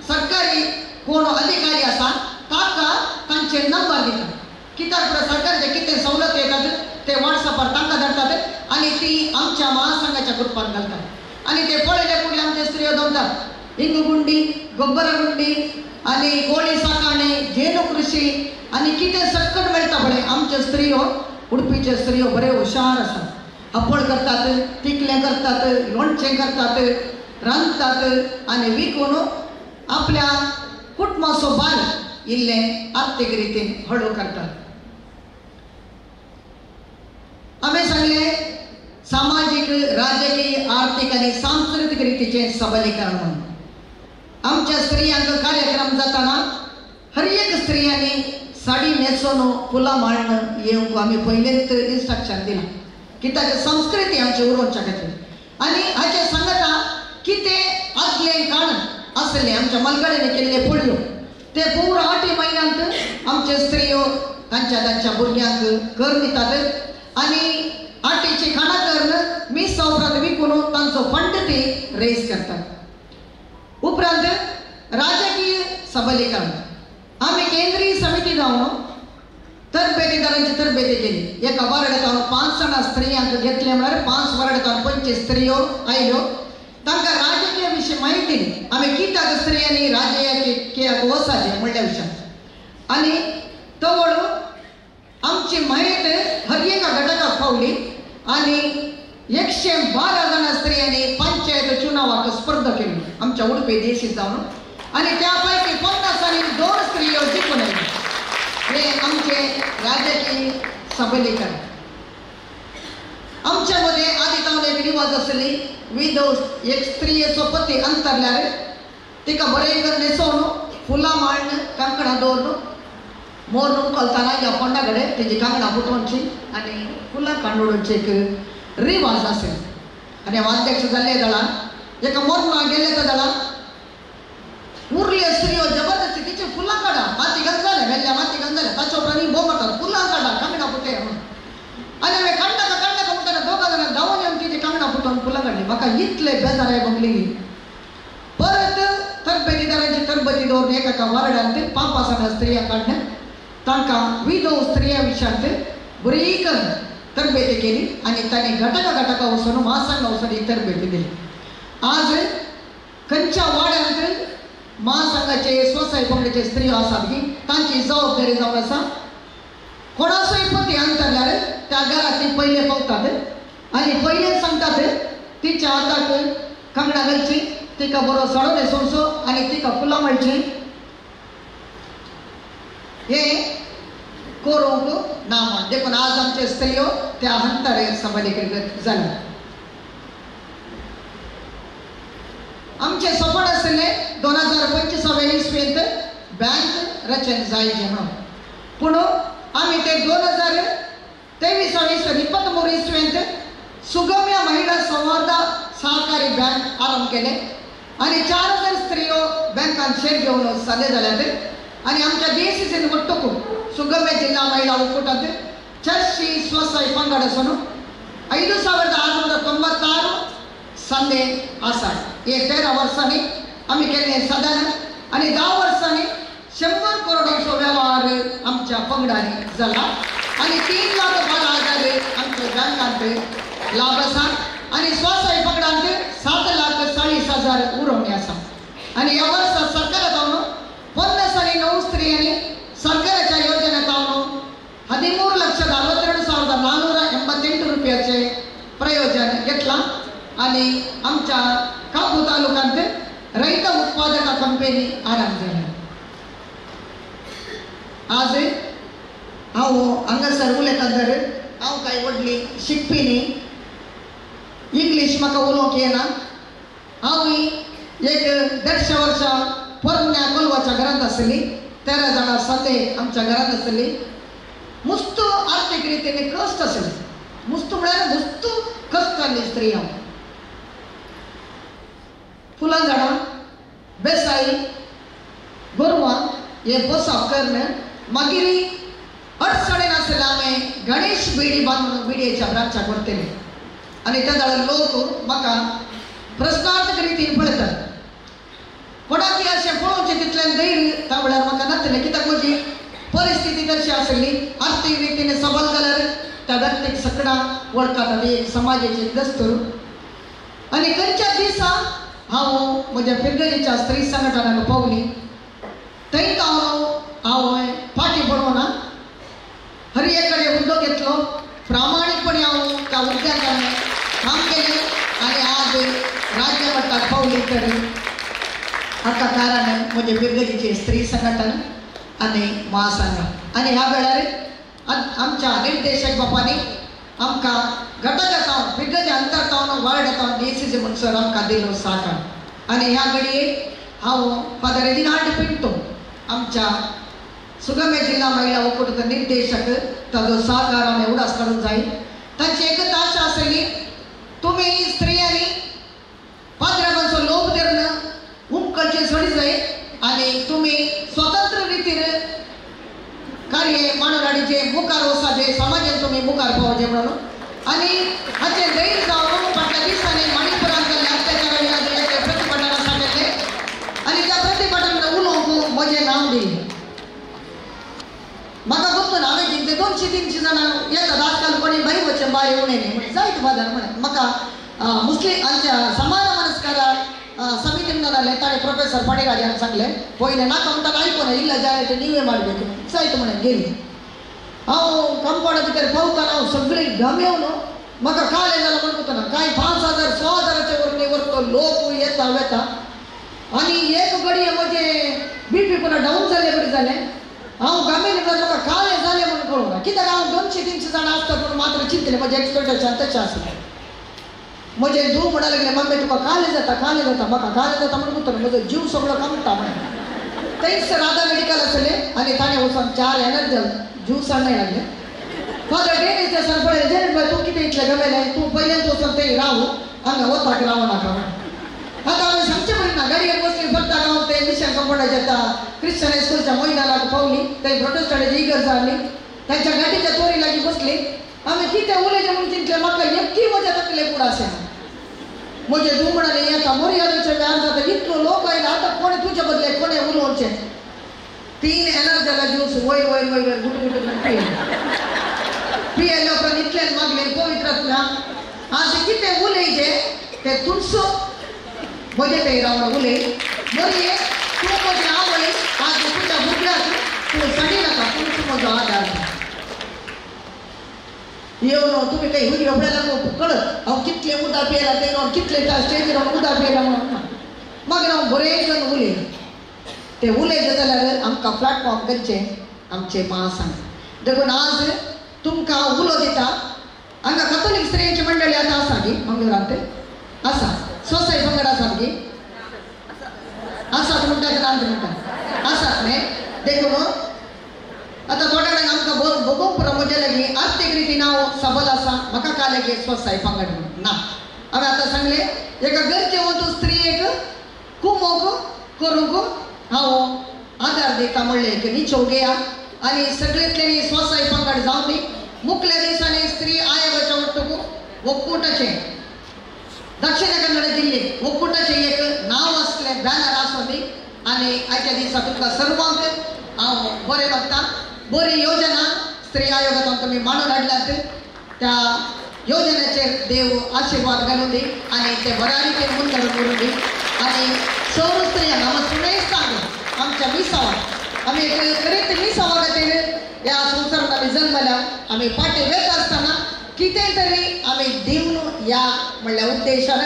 सरकारी कोण अधिकारी आसा ताका तांचे नंबर दितात कित्याक सरकारचे कितें सवलत येतात ते वॉट्सएपार तांकां धाडटात आनी ती आमच्या महासंघाच्या ग्रुपान घालतात आनी ते पळयले फुडले आमचे स्त्रियो दवरतात इंगुंडी गोबरगुंडी आनी कोळी साकाणे जेनु कृषी आनी कितें सकट मेळटा पळय आमच्यो स्त्रियो उडपीच्यो स्त्रियो बऱ्यो हुशार आसात आपोळ करतात तिकलें करतात लोणचें करतात रांदतात आनी विकून आपल्या कुटुंबाचो भार इल्लें आर्थीक रितीन हळू करतात. आमी सांगलें सामाजीक राजकीय आर्थीक आनी सांस्कृतीक रितीचें सबलीकरण म्हणून आमच्या स्त्रियांक कार्यक्रम जाताना हर एक स्त्रियांनी साडी न्हेसोन फुलां माळण येवंक आमी पयलींच इन्स्ट्रक्शन दिलां कित्याक संस्कृती आमची उरोवच्या खातीर आनी हाचें सांगता कितें आदलें काण आसलें आमच्या मलगड्यांनी केल्ले पोळयो ते पुरो 8 म्हयन्यांत आमचे स्त्रियो तांच्या तांच्या भुरग्यांक कर दितात आनी आटीची खाणां करून मिसां उपरांत विकून तांचो फंड ते रेज करतात. उपरांत राजकीय सबलीकरण आमी केंद्रीय समिती जावन तरबेतीदारांची तरबेती केली. एका वार्डांत 5 जाणां स्त्रियांक घेतले म्हळ्यार 5 वार्डांत 25 स्त्रियो आयल्यो तांकां राजकीय विशीं म्हायती दिली आमी कित्याक स्त्रियांनी राजकीय वचपाचें म्हणल्या विशयान आनी तवळ आमची म्हायत हर एका घटकाक पावली आनी 112 जाणां स्त्रियांनी पंचायत चुनावाक स्पर्धा केली आमच्या उडपी देशी जावन आनी त्या पैकी 50 आनी 2 स्त्रियो जिखून आयल्यो. हे आमचे राजकीय सबलीकरण. आमच्या मध्ये आदी तावन एक रिवाज आसली विधव एक स्त्रियेचो पती अंतरल्यार तिका बरें कर न्हेसोवन फुलां माळ्ण कांकणां दवरून मोर उखलतना ह्या फोंडा कडेन तेजी कांकणां फुटोवची आनी फुलां कांडोवची एक रिवाज आसली. आनी हांव अध्यक्ष जाल्ले दळान एका मोरमा गेले त्या दळान उरले स्त्रियो जबरदस्ती तिची फुलां काडा माती गंज जालें मेल्ल्या माती गंज जालें ताच्या उपरांत बोव मारतात फुलां काडा कांकणां फुटे म्हणून आनी हांवें काडनाका काडनाका म्हणटना दोगां जाणां धांवून येवन तिची कांकणां फुटोवन फुलां काडली. म्हाका इतले बेजार बगली परत तरबेतीदारांची तरबेती दवरून एका वार्डांत 5-5 जाणां स्त्रियां काडल्या तांकां विधव स्त्रियां विशयांत बरी करून तरबेती केली आनी तांणी घटका घटका वचून महासंघा वचून ही तरबेती दिली. आज खंयच्या वाड्यांत महासंघाचे स्वसाय पंगडाचे स्त्रियो आसात की तांची जबाबदारी जावन आसा कोणाचोय पती अंतरल्यार त्या घरांत ती पयले पावतात आनी पयलें सांगतात तिच्या हाताक कांगणां घालची, तिका बरो साडो न्हेसोवचो आनी तिका फुलां मेळची, हें करूंक ना म्हण. देखून आज आमचे स्त्रियो त्या हंतारे सबलीकृत जाल्या. आमचें सपन आशिल्लें 2025 इस्वेंत बँक रचन जायचे म्हणून, पूण आमी ते 2023 23 इस्वेंत सुगम्य महिला संवर्धा सहकारी बँक आरंभ केले आनी 4000 स्त्रियो बँकान शेर घेवन सादे जाल्यात. आनी आमच्या डीएसीसीन वट्टूक सुगम्य जिल्हा महिला ಒಕ್ಕೂಟದ 400 ಸ್ವಸಹಾಯ ಪಂಗಡ आसून 5696 संदे आसा. हे 13 वर्सांनी आमी केल्लें साधन आनी 10 वर्सांनी 100 करोडांचो वेव्हार आमच्या पंगडांनी जाला आनी 3,12,000 आमच्या बँकांत लाभ आसा आनी स्वसहाय पंगडांत 7,40,000 उरोवणी आसा. आनी ह्या वर्सा सरकारा जावन 59 स्त्रियांनी सरकाराच्या योजनेत 13,62,488 रुपयाचे प्रयोजन घेतलां आनी आमच्या काबू तालुक्यांत रैत उत्पादक कंपनी आरंभ जाल्या. आज हांव हांगासर उलयता तर हांव कांय व्हडली शिकपी न्ही, इंग्लीश म्हाका उलोवंक येना. हांव एक 150 वर्सां पोरण्या कोलवाच्या घरांत आसली, 13 जाणां संदे आमच्या घरांत आसली. मुस्त आर्थीक रितीन कश्ट आसले, मुस्त म्हळ्यार मुस्त कश्ट आसली स्त्री. हांव फुलां झाडां, बेसाय, गोरवां हे पोसप करून मागीर अडचणीन आसले हांवें गणेश बिडी बांदून बिडयेच्या ब्रांचाक व्हरतले आनी त्या जाल्यार लोक म्हाका प्रस्नार्थक रितीन पळयतात. कोणाकी अशें पळोवचें तितलें धैर्य त्या वेळार म्हाका नासलें, कित्याक म्हजी परिस्थिती तशी आसली. आर्थीक रितीन सबल जाल्यार त्या व्यक्तीक सकडां वळखतात, एक समाजाची दस्तूर. आनी खंयच्या दिसा हांव म्हज्या फिरगजेच्या स्त्री संघटनाक पावली, थंय हांव हांवें फाटीं पडोना, हर एक कडेन हुद्दो घेतलो, प्रामाणीकपणे हांव त्या हुद्द्याक हांवें काम केलें आनी आज राज्य मट्टाक पावली. तर हाका कारण म्हजे फिरगजेचे स्त्री संघटन आनी महासंघ. आनी ह्या वेळार आमच्या निर्देशक बापांनी आमकां घटका जावन फिरगजे अंतर जावन वार्ड जावन डीएसीसी म्हणसर आमकां दिलो साकार. आनी ह्या घडये हांव फादर रेजिनाल्ड पिंटो आमच्या सुगम्य जिल्हा महिला ಒಕ್ಕೂಟದ निर्देशक ताजो सहकार आमी उडास काडूंक जाय. तांची एकच आशा आसली, तुमी स्त्रियांनी पाद्राबांचो लोभ धरून उमकळचें सोडी जाय आनी तुमी स्वतंत्र रितीन कार्य मांडून हाडचें, मुखार वचपाचें, समाजान तुमी मुखार पावचें म्हणून. आनी हाचें धैर्य जावन फाटल्या दिसांनी मणिपुरांत जाल्ल्या अत्याचारा विरोधात प्रतिभटन आसा आनी त्या प्रतिभटनान उलोवंक म्हजें नांव दिलें. म्हाका गुप्त ना, हांवें जिंकले 200-300 जाणां येतात. आजकाल कोणी भायर वचचें बाय उणें न्ही म्हण जायत बाजार म्हण म्हाका मुस्लीम आमच्या समान मनस्कार समिती म्हणून आसलें, ताणें प्रोफेसर पाणीराजान सांगलें पयलें नाका म्हणटा आयकून इल्लें जाय तें नीवे मारಬೇಕು जायत म्हणून गेली. हांव कंपाउंडा भितर पावतना हांव सगळीं गमेवन म्हाका कालें जालां म्हण कोतना कांय 5000 6000 वरून वरतो लोक येता वेता आनी एक घडये म्हजें बीपी पुन्हा डावन जाल्ले बरी जालें. हांव गमेन म्हाका कालें जालें म्हणून कळूंक ना, कित्याक हांव 200-300 जाणां आसतात म्हणून मात्र चिंतलें, म्हजें एक्सपेक्टेशन तशें आसलें. म्हजें धूव म्हणा लागलें, मम्मी तुका कालें जाता, कालें जाता, म्हाका कालें जाता म्हणून कोत्ता म्हजो जीव सगळो कामता म्हणून. थंयच राधा मेडिकल आसलें आनी ताणें वचून 4 एनर्जल ज्यूस हाडून लागलें. फादर डेनीस देसान पळयलें, जेरेन बाय तूं कितें इतलें गमेलें, तूं पयल्यान वचून थंय राव, हांगा वताक रावो नाका म्हणून. आतां हांवें सांगचें पडलें ना, गाडयेर बसली फक्त हांव ते मिशन कंपाउंडाच्या त्या क्रिश्चन हायस्कुलच्या मैदानाक पावली, थंय प्रोटेस्टंटाची इगर्ज जाली, तांच्या गाडयेच्या तोरी लागीं बसली. आमी कितें उलयचें म्हूण चिंतलें, म्हाका एकटी म्हज्या तकले कूड आसा. म्हजें धूव म्हणालें येता मोरयादोच्या वेळार जाता, इतलो लोक आयला आतां कोणें तुजे बदले कोणें उलोवचें. 3 एनर्जाला ज्यूस वयर वयर वयर वयर गुट गुट पियेले, पियेले उपरांत इतल्यान मागलें पवित्र आत्म्या आज कितें उलयचें तें तुमचो म्हजें थंय रावन उलय, मोरये तूं म्हजी आवय, आज तुज्या भुरग्याक तूं सांडी नाका, तुमचो म्हजो आदार. येवन तुमी काही हुई रबड्याला कळत हांव कितले उदक पियेला ते कितले स्टेजीर उदक पियेला म्हणून ना. मागीर हांव बरें करून उलयलें. ते उलयता जाल्यार आमकां प्लॅटफॉर्म करचें आमचें मा सांग. देखून आज तुमकां हांव उलो दिता. हांगा कथोलीक स्त्रियांची मंडळी आतां आसा गी मंगळुरांत आसा, सोसाय पंगड आसात गी आसात म्हणटात ना म्हणटात आसात न्ही. देखून आतां थोड्या वेळान आमकां बगोवंक पुरो म्हजे लागीं आर्थीक रितीन हांव सबल आसा, म्हाका काल एक स्वसाय पंगड म्हणून ना. हांवें आतां सांगलें एका गरजे वचून स्त्रियेक कुमोक करूंक हांव आदार दिता म्हणलें एक निचो घेया आनी सगळ्यांतल्यानी स्वसाय पंगड जावं दी. मुखल्या दिसांनी स्त्री आयोगाच्या वट्टूक ಒಕ್ಕೂಟचे दक्षिण कन्नड जिल्हे ಒಕ್ಕೂಟचे एक नांव आसलें बॅनर आसूं दी. आनी आयच्या दिसा तुमकां सर्वांक हांव बरें मागता. बरी योजना स्त्री आयोगातून तुमी मांडून हाडल्यात त्या योजनेचेर देव आशिर्वाद घालूं दी आनी ते बऱ्या रितीन मुंदर करूं दी. आनी सर्व स्त्रियांक आमी सुमेस्तांक आमच्या मिसावाक आमी एक करीत मिसावा खातीर ह्या संवसारांत आमी जल्मल्या. आमी फाटीं वेता आसतना कितें तरी आमी दिवन या म्हणल्या उद्देशान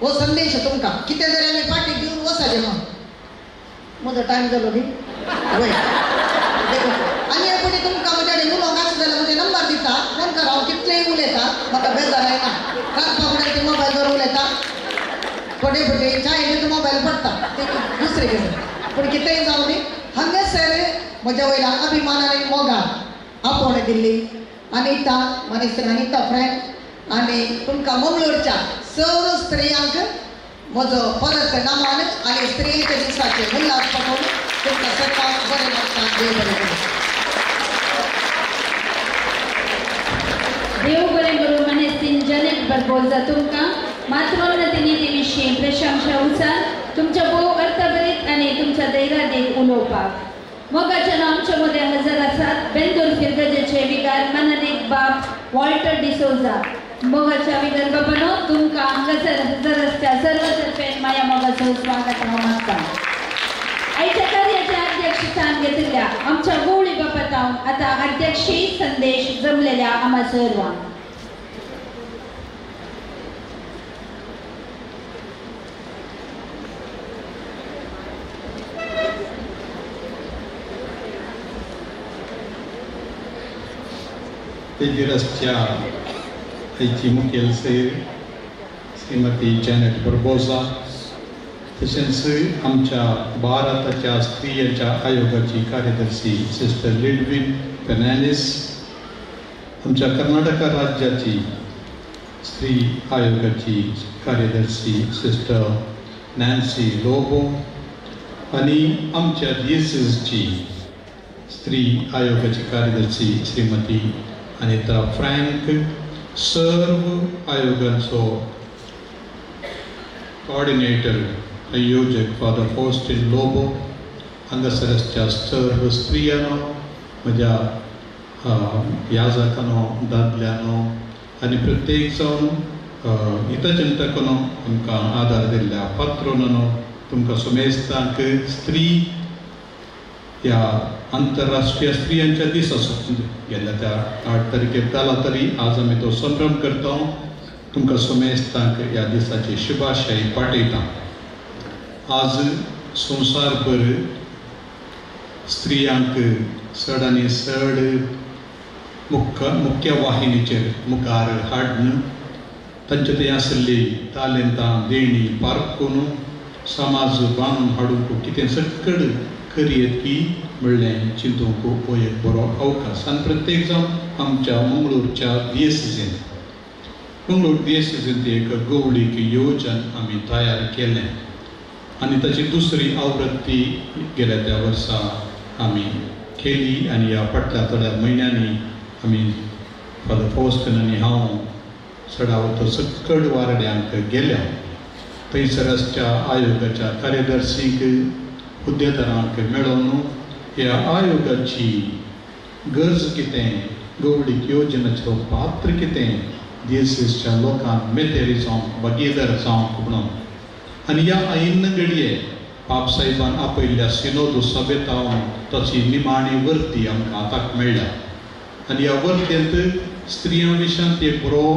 हो संदेश तुमकां कितें तरी आमी फाटीं दिवन वचपाचें म्हणून. म्हजो टायम जालो न्ही वय. देखून आनी एक फावटी तुमकां म्हज्या कडेन उलोवंक आसता जाल्यार म्हजे नंबर दिता, फोन कर. हांव कितलेंय उलयता, म्हाका बेजार येना. रांदपा फुडें ती मोबायल दवर उलयता, थोडे फावटी चायेन मोबायल पडटा ती दुसरी गजाल. पूण कितेंय जावं न्ही, हांगासर म्हज्या वयल्या अभिमानान आनी मोगान आपोवणें दिल्ली अनिता मनीस अनिता फ्रँक आनी तुमकां मंगळूरच्या सर्व स्त्रियांक म्हजो परत नामान आनी स्त्रियांच्या दिसाचे उल्हास पाठोवन तुमकां सर्वांक बरें मागता. देव बरें करूं. देव बरें करूं. मनेस्तीन जनेट बरबोजा तुमकां मातृोन्नती निधी विशीं प्रशंसा उचार तुमच्या भोव अर्थभरीत आनी तुमच्या धैर्यादेक उलोवपाक. मोगाच्या नांव आमच्या मदें हजर आसात बेंदूर फिरगजेचे विगार मानादीक बाब वॉल्टर डिसोजा. मोगाच्या विगार बाबानो तुमकां हांगासर हजर आसच्या सर्व तर्फेन माया मोगाचो स्वागत हांव मागता. आयच्या कार्याचे अध्यक्षस्थान घेतिल्ल्या आमच्या गवळी बापातावन आतां अध्यक्षीय संदेश जमलेल्या आमा सर्वांक. तेजिरसच्या आयची मुखेल सैर श्रीमती जॅनेट बर्बोजा, तशेंच आमच्या भारताच्या स्त्रियांच्या आयोगाची कार्यदर्शी सिस्टर लिडवीन फेर्नांडीस, आमच्या कर्नाटका राज्याची स्त्री आयोगाची कार्यदर्शी सिस्टर नॅन्सी लोबो आनी आमच्या डिएसीसची स्त्री आयोगाची कार्यदर्शी श्रीमती अनिता फ्रँक, सर्व आयोगांचो कोऑर्डिनेटर आयोजक फादर फॉस्टीन लोबो, हांगासर आसच्या सर्व स्त्रियांनो, म्हज्या याजकांनो, दादल्यांनो आनी प्रत्येक जावन हितचिंतकांनो आमकां आदार दिल्ल्या पात्रोनानो, तुमकां सुमेस्तांक स्त्री ह्या आंतरराष्ट्रीय स्त्रियांच्या दिसाचो गेल्ल्या त्या 8 तारखेर जाला तरी आज आमी तो संभ्रम करता. तुमकां सुमेस्तांक ह्या दिसाची शुभाशय पाठयता. आज संवसारभर स्त्रियांक चड आनी चड मुख्य वाहिनीचेर मुखार हाडून तांचे थंय आशिल्ली तालेंतां देणी पारखून समाज बांदून हाडूंक कितें सकड करयेत की म्हणलें चिंतूंक हो एक बरो अवकाश. आनी प्रत्येक जावन आमच्या मंगळूरच्या डिएसीसींत मंगळूर डिएसीसींत एक गवळीक योजन आमी तयार केलें आनी ताची दुसरी आवृत्ती गेल्या त्या वर्सा आमी केली आनी ह्या फाटल्या थोड्या म्हयन्यांनी आमी फादर फॉस्टीन आनी हांव चडावत सकड वारड्यांक गेल्या. थंयसर आसच्या आयोगाच्या कार्यदर्शींक हुद्देदारांक मेळोवन ह्या आयोगाची गरज कितें, गवळीक योजनेचो पात्र कितें, डिएसीसच्या लोकांक मेतेरी जावंक भागीदार जावंक म्हणून. आनी ह्या ऐन घडये पाप साहेबान आपयल्ल्या सिनोद सभेतावन ताची निमाणी वर्ती आमकां आताक मेळ्ळ्या. आनी ह्या वर्तेंत स्त्रियां विशयांत एक बरो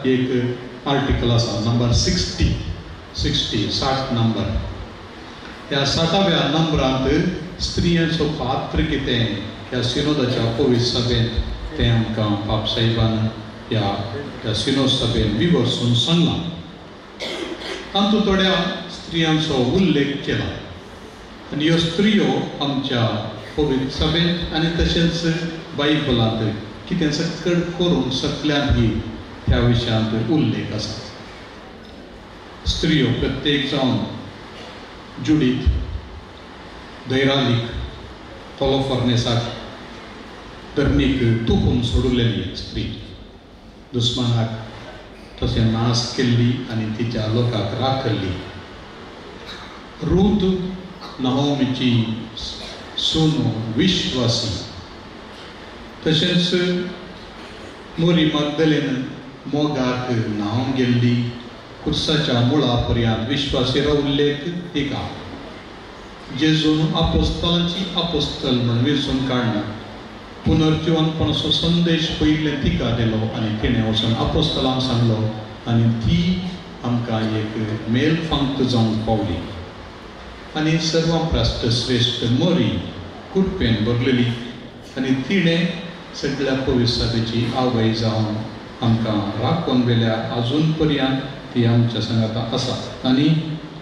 एक आर्टिकल आसा नंबर 60 60 नंबर. ह्या 60व्या नंबरांत स्त्रियांचो पात्र कितें ह्या सिनोदाच्या पवित्र सभेंत तें आमकां बाप साहेबान ह्या सिनोद सभेन विवर्सून सांगलां. तातूंत थोड्या स्त्रियांचो उल्लेख केला आनी ह्यो स्त्रियो आमच्या पवित्र सभेंत आनी तशेंच बायबलांत कितें सकट करूंक शकल्यात ही ह्या विशयांत उल्लेख आसा. स्त्रियो प्रत्येक जावन जुडीत, दैरालीक, कोलोफर्नेसाक, धरणीक तुपून सोडलेली स्त्री, दुस्मानाक तशें नाश केल्ली आनी तिच्या लोकांक राखल्ली. रूत नाओमीची सून विश्वासी, तशेंच मोरी मागदलेन मोगाक न्हांवन गेल्ली, कुर्साच्या मुळा पर्यंत विश्वासी उल्लेख तिका. जेजून आपोस्तलांची आपोस्तल म्हण वेंचून काडना पुनर्जिवनपणाचो संदेश पयलें तिका दिलो आनी तिणें वचून आपोस्तलांक सांगलो आनी ती आमकां एक मेल फांक्त जावंक पावली. आनी सर्वां प्रास्त श्रेश्ठ मोरी कुटपेन भरलेली आनी तिणें सगळ्या पवित्र सभेची आवय जावन आमकां राखून वेल्या आजून पर्यंत ती आमच्या सांगाता आसा आनी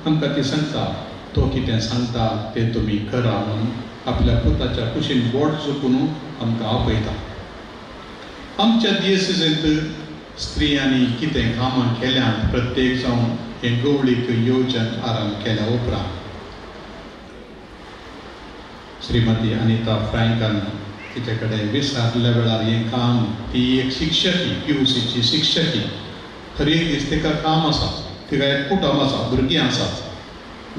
आमकां ती सांगता तो कितें सांगता तें तुमी करा म्हणून आपल्या पुताच्या कुशीन बोट चुकून आमकां आपयता. आमच्या दियसिजेंत स्त्रियांनी कितें कामां केल्यांत प्रत्येक जावन हें गवळीक योजन आरंभ केल्या उपरांत श्रीमती अनिता फ्रँकान तिचे कडेन विचारल्या वेळार हें काम, ती एक शिक्षकी, PUCची शिक्षकी, हर एक दीस तिका काम आसा, तिका एक कुटुंब आसा, भुरगीं आसात,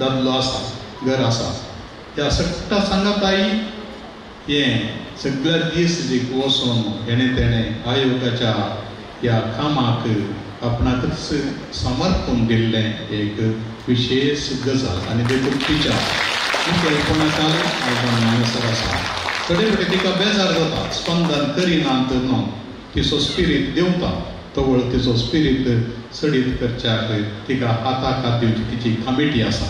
दादलो आसा, घर आसा. ह्या सगळ्या सांगाताई हें सगळ्या दीस जीक वचून हेणें तेणें आयोगाच्या ह्या कामाक आपणाकच समर्पण दिल्लें एक विशेष गजाल आनी देखून तिच्या मुखेलपणाकाल आव्हान हांगासर आसा. थोडे फावटी तिका बेजार जाता, स्पंदन करिना तर न्हू, तिचो स्पिरीत देंवता, तवळ तिचो स्पिरीत सडीत करच्याक तिका हाताक हात दिवची तिची कमिटी आसा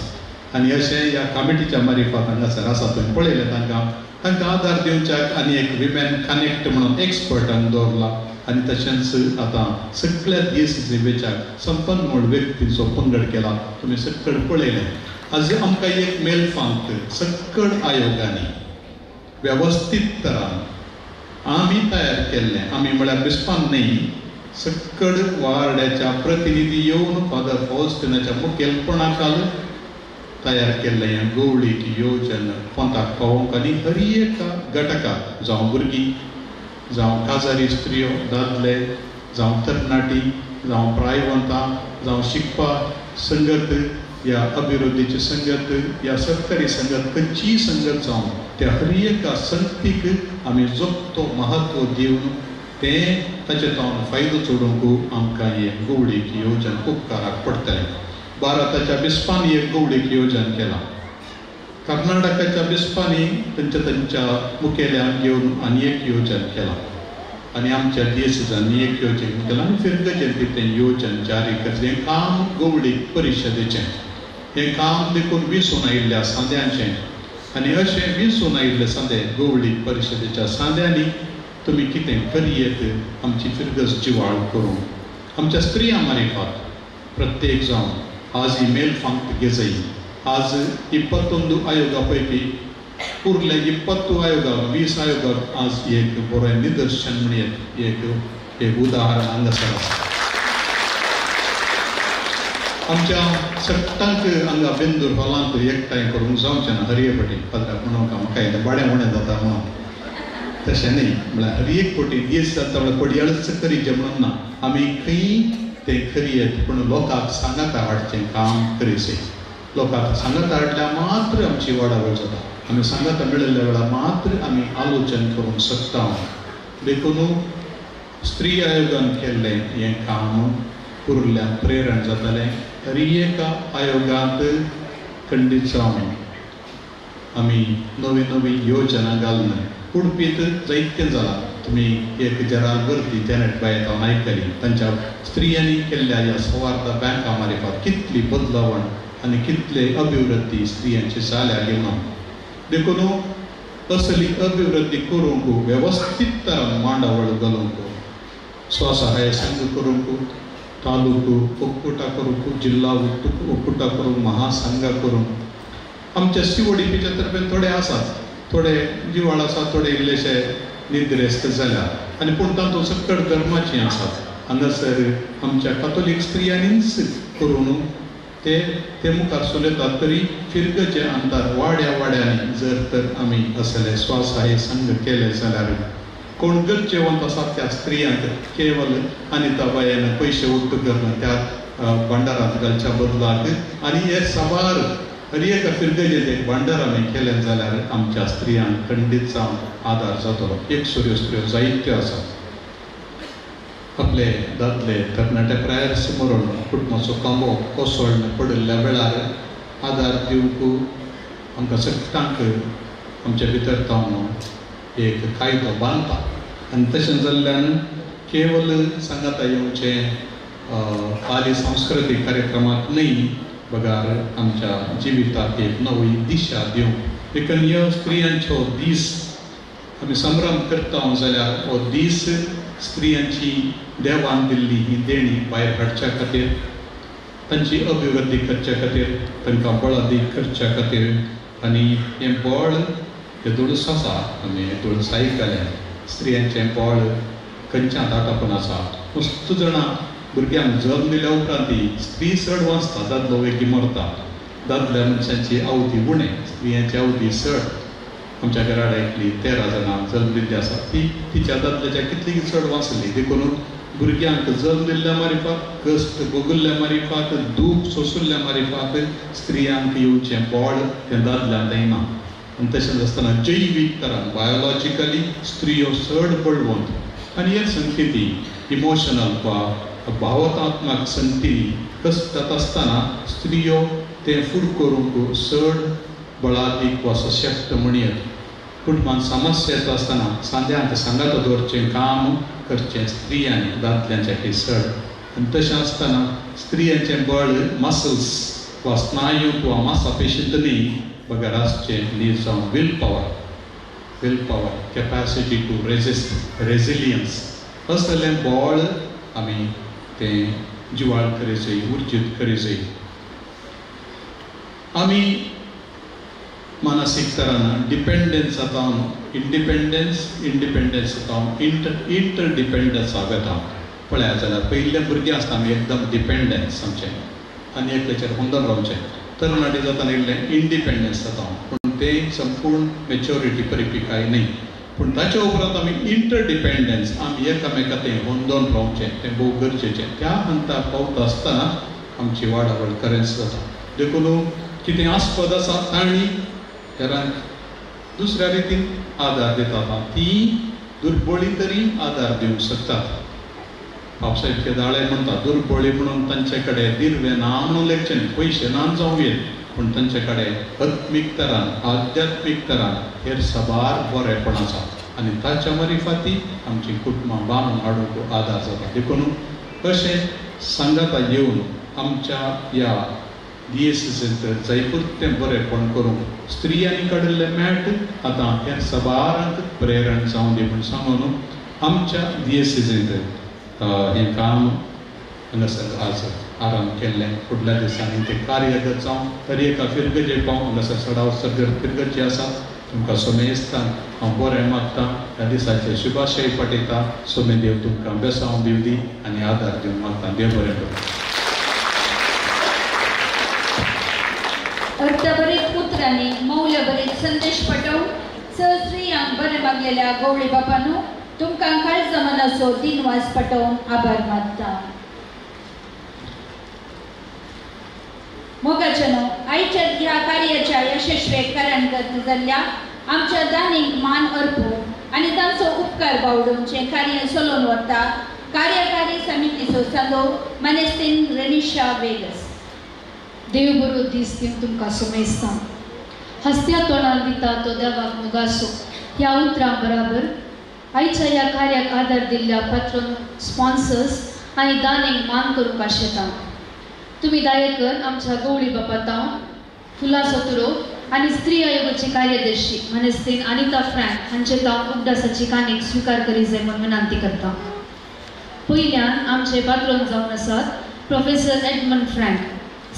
आनी अशें ह्या कमिटीच्या मारिफात हांगासर आसा. तुवें पळयलें तांकां तांकां आदार दिवच्याक आनी एक विमेन कनेक्ट म्हणून एक्सपर्टांक दवरला आनी तशेंच आतां सगळ्या दियसिजेच्याक संपन्न म्हूण व्यक्तींचो पंगड केला. तुमी सगळें पळयलें. आज आमकां एक मेलफांक सगळ आयोगांनी वेवस्थीत तरान आमी तयार केल्लें, आमी म्हळ्यार बिस्पान न्ही, सगळ वार्डाच्या प्रतिनिधी येवन फादर फॉस्टिनाच्या मुखेलपणाखाल तयार केल्लें हें गवळीक योजन पोंताक पावोवंक आनी हर एका घटकाक, जावं भुरगीं, जावं काजारी स्त्रियो, दादले, जावं तरणाटी, जावं प्रायवंतां, जावं शिकपा संगत या अभिवृद्धीची संगत या सरकारी संगत, खंयचीय संगत जावं, त्या हर एका संगतीक आमी जोखतो महत्व दिवन तें ताचे तावन फायदो चडोवंक आमकां हें गवळीक योजन उपकाराक पडटलें. भारताच्या बिस्पांनी एक गवळीक योजन केलां, कर्नाटकाच्या बिस्पांनी तांच्या तांच्या मुखेल्यांक घेवन आनी एक योजन केलां आनी आमच्या दियसिजांनी एक योजन केलां आनी फिरगजेंत तें योजन जारी करचें. हें काम गवळीक परिशदेचें, हें काम देखून विसून आयिल्ल्या सांद्यांचें आनी अशें विसून आयिल्ले सांदे गवळीक परिशदेच्या सांद्यांनी तुमी कितें करयेत आमची फिरगज जिवाळ करूंक. आमच्या स्त्रियां मारिफात प्रत्येक जावन आज ही मेल फांक्त घेजई. आज 21 आयोगा पैकी उरले 20 आयोगाक, 20 आयोगाक आज एक बरें निदर्शन म्हणयेत, एक एक उदाहरण हांगासर आसा. आमच्या सगळ्यांक हांगा बेंदूर हॉलांत एकठांय करूंक जावचें ना. हर एक फावटी फादराक म्हणूंक म्हाका येता बाडें उणें जाता म्हणून, तशें न्ही, म्हळ्यार हर एक फावटी दीस जाता म्हळ्यार पडयाळच करीचें म्हणून ना, आमी खंय तें करयेत पूण लोकांक सांगाता हाडचें काम करीचें. लोकांक सांगाता हाडल्यार मात्र आमची वाडावळ जाता, आमी सांगाता मेळिल्ल्या वेळार मात्र आमी आलोचन करूंक शकता. देखून स्त्री आयोगान केल्लें हें काम उरल्यान प्रेरण जातालें. हर एका आयोगांत खंडीत जावन आमी नवी नवी योजना घालून उडपीत जायतें जालां. तुमी एक जराल गर्दी जॅनेट बायत हांव आयकली तांच्या स्त्रियांनी केल्ल्या ह्या सवार्थ बँका मारिफात कितली बदलावण आनी कितले अभिवृद्धी स्त्रियांची जाल्या म्हणून. देखून असली अभिवृद्धी करूंक वेवस्थीत तरान मांडावळ घालूंक स्वसहाय संघ करूंक तालुको ಒಕ್ಕೂಟ करूंक जिल्हा ಒಕ್ಕೂಟ करूंक महासंघ करूंक. आमच्या शिवडीपीच्या तर्फेन थोडे आसात, थोडे जिवाळ आसात, थोडे इल्लेशे निद्रेस्त जाल्या आनी पूण तातूंत सकट धर्माचीं आसात. हांगासर आमच्या कातोलीक स्त्रियांनीच करून ते ते मुखार सुलयतात तरी फिरगचे अंतर वाड्या वाड्यांनी जर तर आमी असले स्वसहाय संघ केले जाल्यार कोण गरजेवंत आसा त्या स्त्रियांक केवल अनिता बायन पयशे उट्टू करून त्या भांडारांत घालच्या बदलाक आनी हे साबार हर एका फिरगजेक एक भांडार आमी केलें जाल्यार आमच्या स्त्रियांक खंडीत जावन आदार जातलो. एक सुऱ्यो स्त्रियो जायत्यो आसात आपले दादले तरणाटे प्रायर मरण कुटुंबाचो कांबो कोसळ्ळ पडिल्ल्या वेळार आदार दिवंक आमकां सगळ्यांक आमच्या भितर जावन एक कायदो बांदता. आनी तशें जाल्ल्यान केवल सांगाता येवचें खाली सांस्कृतीक कार्यक्रमाक न्हय बगार आमच्या जिविताक एक नवी दिशा दिवंक. देखून ह्यो स्त्रियांचो दीस आमी संभ्रम करता जाल्यार हो दीस स्त्रियांची देवान दिल्ली ही देणी भायर हाडच्या खातीर, तांची अभिवृद्धी करच्या खातीर, तांकां बळादीक करच्या खातीर. आनी हें बळ हें दुळस आसा, आमी दुळस आयकलें स्त्रियांचें बळ खंयच्या आटापून आसा. मस्त जाणां भुरग्यांक जल्म दिल्या उपरांत ती स्त्री चड वाचता, दादलो वेगीं मरता. दादल्या मनशांची अवधी उणें, स्त्रियांची अवधी चड. आमच्या घराड एकली 13 जाणां जल्म दिल्ली आसा ती तिच्या दादल्याच्या कितली चड वाचली. देखून भुरग्यांक जल्म दिल्ल्या मारिफात, कश्ट भोगल्ल्या मारिफात, दूख सोंशिल्ल्या मारिफात स्त्रियांक येवचें बळ तें दादल्यांक येना. आनी तशेंच आसतना जैवीक तरान बायोलॉजिकली स्त्रियो चड बळवंत. आनी हे संगती इमोशनल वा भावात्मक संगती कश्टात आसतना स्त्रियो तें फूड करूंक चड बळादीक वा सशक्त म्हणयेत. कुटुंबांत समस्या येता आसतना सांद्यांत सांगात दवरचें काम करचें स्त्रियांनी दादल्यांच्या चड. आनी तशें आसतना स्त्रियांचें बळ मसल्स वा स्नायू वा मांसपेशींत न्ही बगर आसचें न्ही जावन will power, will power, capacity to resist, resilience असलें बळ आमी तें जिवाळ करी जाय, उर्जीत करी जाय. आमी मानसीक तरान डिपेंडन्स जाता, इंडिपेंडन्स, इंडिपेंडन्स जाता, इंटरडिपेंडन्स वेता. पळया जाल्यार पयले भुरगीं आसता आमी एकदम डिपेंडन्स आमचें आनी एकल्याचेर हुंदर रावचें. तरणाटे जातना इल्लें इंडिपेंडन्स जाता पूण तें संपूर्ण मेच्योरिटी परिपिकाय न्ही. पूण ताच्या उपरांत आमी इंटरडिपेंडन्स, आमी एकामेका तें होंदोन रावचें तें भोव गरजेचें. त्या हंतार पावता आसतना आमची वाडावळ खरेंच जाता. देखून कितें आस्पद आसा तांणी हेरांक दुसऱ्या रितीन आदार दितात, ती दुर्बळी तरी आदार दिवंक शकतात. बापसाहेब केदाळे म्हणटा दुर्बळी म्हणून तांचे कडेन दिर्वे ना म्हणून लेखचें न्ही, पयशे ना जावं येत, पूण तांचे कडेन आत्मीक तरान आध्यात्मीक तरान हेर साबार बरेपण आसा आनी ताच्या मारिफाती आमची कुटुंबां बांदून हाडूंक आदार जाता. देखून अशें सांगाता येवन आमच्या ह्या दियेसींत जायपुरतें बरेपण करूंक स्त्रियांनी काडिल्लें मॅट आतां हेर साबारांक प्रेरण जावं दी म्हूण सांगून आमच्या दियेसींत हें काम हांगासर आज आरंभ केल्लें. फुडल्या दिसांनी तें कार्यगत जावं तरी एका फिरगजे पावं. हांगासर सडाव सगळे फिरगजे आसा. तुमकां सोमेस्तान हांव बरें मागता, ह्या दिसाचे शुभाशय पाठयता. सोमे देव तुमकां बेसांव दिवं दी आनी आदार दिवंक मागता. देव बरें करूं. अर्थभरीत उतरांनी मौल्यभरीत संदेश पाठोवन सहस्त्रियांक बरें मागलेल्या गवळी बापानू तुमकां काळजा मनाचो दिनवास पाठोवन आभार मानता. मोगाच्यानो, आयच्या ह्या कार्याच्या यशस्वी कार्यागत जाल्ल्या आमच्या दानींक मान अर्पून आनी तांचो उपकार बावडोवचें कार्य चलोवन व्हरता कार्यकारी समितीचो सांदो मानेस्तीन रेनिशा वेगस. देव बरो दीस दिवन तुमकां सुमेस्ता. हसत्या तोंडान दिता तो देवाक मोगासो ह्या उतरां बराबर आयच्या ह्या कार्याक आदार दिल्ल्या पात्रोन स्पॉन्सर्स आनी दानेक मान करूंक आशेता. तुमी दायेकर आमच्या गवळी बापातांव फुलां सतुरो आनी स्त्री आयोगाची कार्यदर्शी मानेस्तीन अनिता फ्रँक हांचे तांव उगडासाची काणीक स्विकार करी जाय म्हूण विनंती करता. पयल्यान आमचे पात्रोन जावन आसात professor Edmund Frank,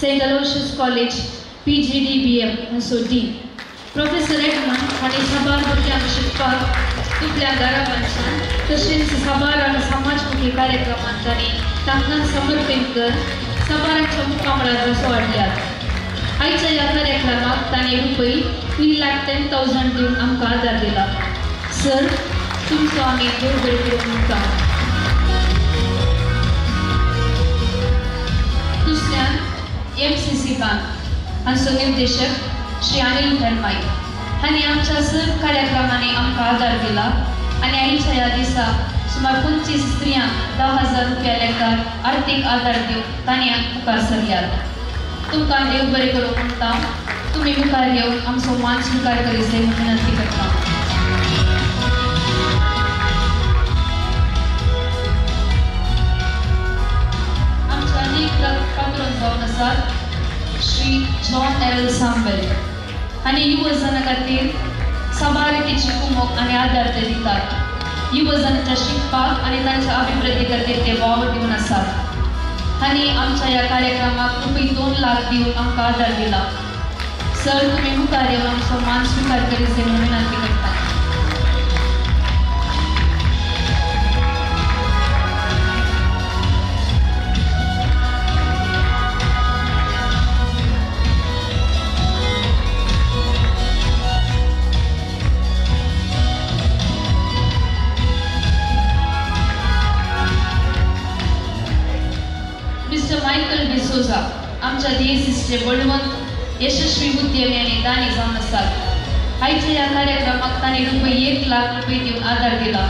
Saint Aloysius college PGDBM हांचो डीन. प्रोफेसर एडमंड हांणी साबार भुरग्यांक शिकपाक दुबल्या घराबांच्यान तशेंच साबार आनी समाजमुखी कार्यक्रमांत तांणी तांकां समर्पण कर साबारांच्या मुखामळार रसो हाडल्यात. आयच्या ह्या कार्यक्रमाक तांणी रुपये 3,10,000 दिवन आमकां आदार दिला. सर, तुमचो आमी देव बरें करूंक म्हणटा. दुसऱ्यान MCC bank हांचो निर्देशक श्री अनिल धर्माई हांणी आमच्या सर्व कार्यक्रमांनी आमकां आदार दिला आनी आयच्या ह्या दिसा सुमार 25 स्त्रियांक 10,000 रुपया लेखार आर्थीक आदार दिवन तांणी मुखार सरल्यात. तुमकां देव बरें करूंक म्हणटा. तुमी मुखार येवन आमचो मान स्विकार करी जाय म्हूण विनंती करता. आमच्या अनेक पात्रोन जावन आसात श्री जॉन एल सांबेल आनी युवजना खातीर साबार रितीची कुमोक आनी आदार ते दितात. युवजनाच्या शिकपाक आनी तांच्या अभिवृद्धी खातीर ते वावर दिवन आसात आनी आमच्या ह्या कार्यक्रमाक रुपये 2 लाख दिवन आमकां आदार दिला. सर, तुमी मुखार येवन आमचो मान स्विकार करी जाय म्हूण विनंती करता. मिस्टर मायकल डिसोजा आमच्या डीएसीचे बळवंत यशस्वी उद्यमी आनी दानी जावन आसात. आयच्या ह्या कार्यक्रमाक तांणी रुपये 1 लाख रुपये दिवन आदार दिला.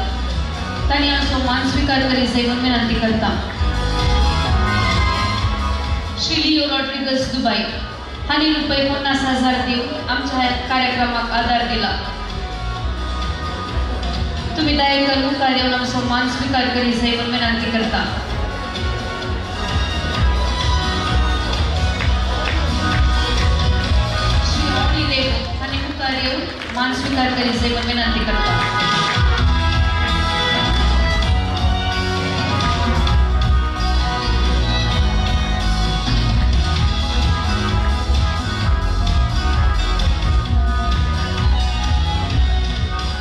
तांणी आमचो मान स्विकार करी जाय म्हूण विनंती करता. श्री लिओ रॉड्रिगस दुबाई हांणी रुपये 50,000 दिवन आमच्या ह्या कार्यक्रमाक आदार दिला. तुमी दया मुखार येवन आमचो मान स्विकार करी जाय म्हूण विनंती करता. हांणी मुखार येवन मान स्विकार करी जाय म्हूण विनंती करता.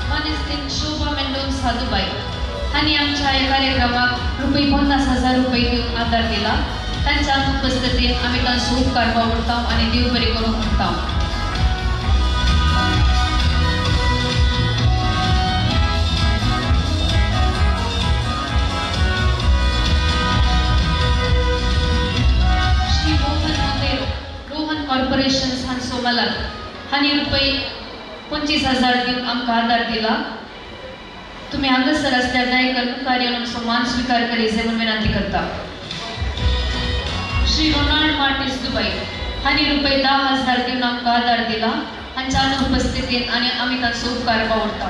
मानेस्तीन शोभा मेंडोन्सा दुबाई हांणी आमच्या ह्या कार्यक्रमाक रुपये 50,000 रुपये दिवन आदार दिला. तांच्या उपस्थितीन आमी तांचो उपकार वावुरता आनी देव बरें करूंक म्हणटा. कॉर्पोरेशन हांचो मालक हांणी रुपये 25,000 दिवन आमकां आदार दिला. तुमी हांगासर आसल्यार दया मुखार येवन आमचो मान स्विकार करी जाय म्हूण विनंती करता. श्री रोनाल्ड मार्टिस दुबाई हांणी रुपये 10,000 दिवन आमकां आदार दिला. हांच्या अनुपस्थितीन आनी आमी तांचो उपकार वावुरता.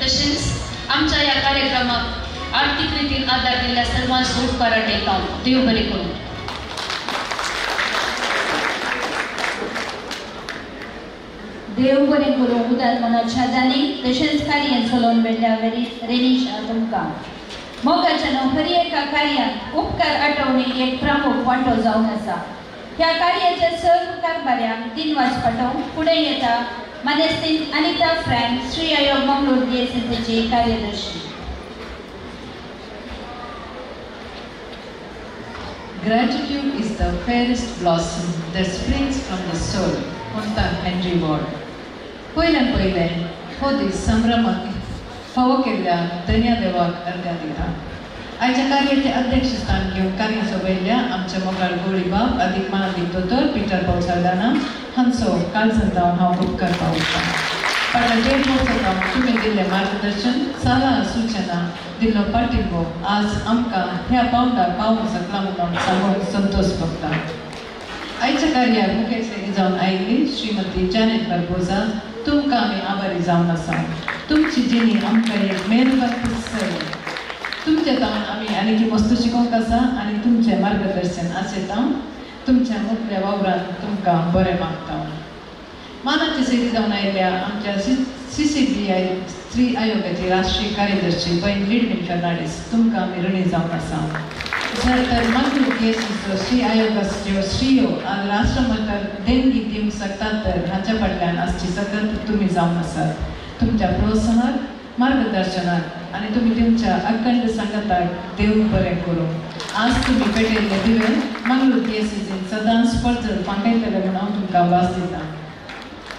तशेंच आमच्या ह्या कार्यक्रमाक आर्थीक रितीन आदार दिल्ल्या सर्वांचो उपकार आटयता. देव बरें करूं. देव बरें करूं उदार मनाच्या जानी तशेंच कार्यान चलोवन मेळ्ळ्या रेनिशा तुमकां मोगाच्या न्हू हर एका कार्यांत उपकार आठवणी एक प्रमुख वांटो जावन आसा. ह्या कार्याच्या सर्व कारभाऱ्यांक दिनवास पाठोवंक फुडें येता मानेस्तीन अनिता फ्रँक, श्री आयोग Mangalore डीएसएसचे कार्यदर्शी. Gratitude is the fairest blossom that springs from the soul, म्हणटा हेनरी वॉर्ड. पयल्यान पयलें हो दीस संभ्रमाक फावो केल्ल्या धन्या देवाक अर्घ्या दिता. आयच्या कार्याचे अध्यक्षस्थान घेवन कार्य सोबयल्ल्या आमच्या मोगाळ गोळीबाब अदीक मानादीक दोतोर पिटर पावल साल्दाना हांचो काळजान जावन हांव उपकार पावता. फाटल्या 1.5 वर्सां तुमी दिल्लें मार्गदर्शन, सलाह, सूचना, दिल्लो पाठिंबो आज आमकां ह्या पावंडार पावूंक शकला म्हणून सांगून संतोश भोगता. आयच्या कार्याक मुखेल सेवी जावन आयिल्ली श्रीमती जॅनेट बार्बोजा तुमकां आमी आभारी जावन आसा. तुमची जिणी आमकां एक मेहरबान सर. तुमच्या तावन आमी आनी वस्तू शिकोवंक आसा आनी तुमचें मार्गदर्शन आसयता. तुमच्या मुखल्या वावरांत तुमकां बरें मागता. मानाची सेवी जावन आयिल्ल्या आमच्या CCBI स्त्री आयोगाची राष्ट्रीय कार्यदर्शी बहीण लिडवीन फर्नांडीस तुमकां आमी ऋणी जावन आसा. जर तर मंगळूर केसीचो स्त्री आयोगाच्यो स्त्रियो आज राष्ट्रमताक देणगी दिवंक शकतात तर हाच्या फाटल्यान आसची सकत तुमी जावन आसात. तुमच्या प्रोत्साहाक, मार्गदर्शनाक आनी तुमी तुमच्या अखंड सांगाताक देव बरें करूं. आज तुमी पेटयल्ले दिवे मंगळूर केसीन सदांच परजळ फांकयतले म्हूण हांव तुमकां वास दितां.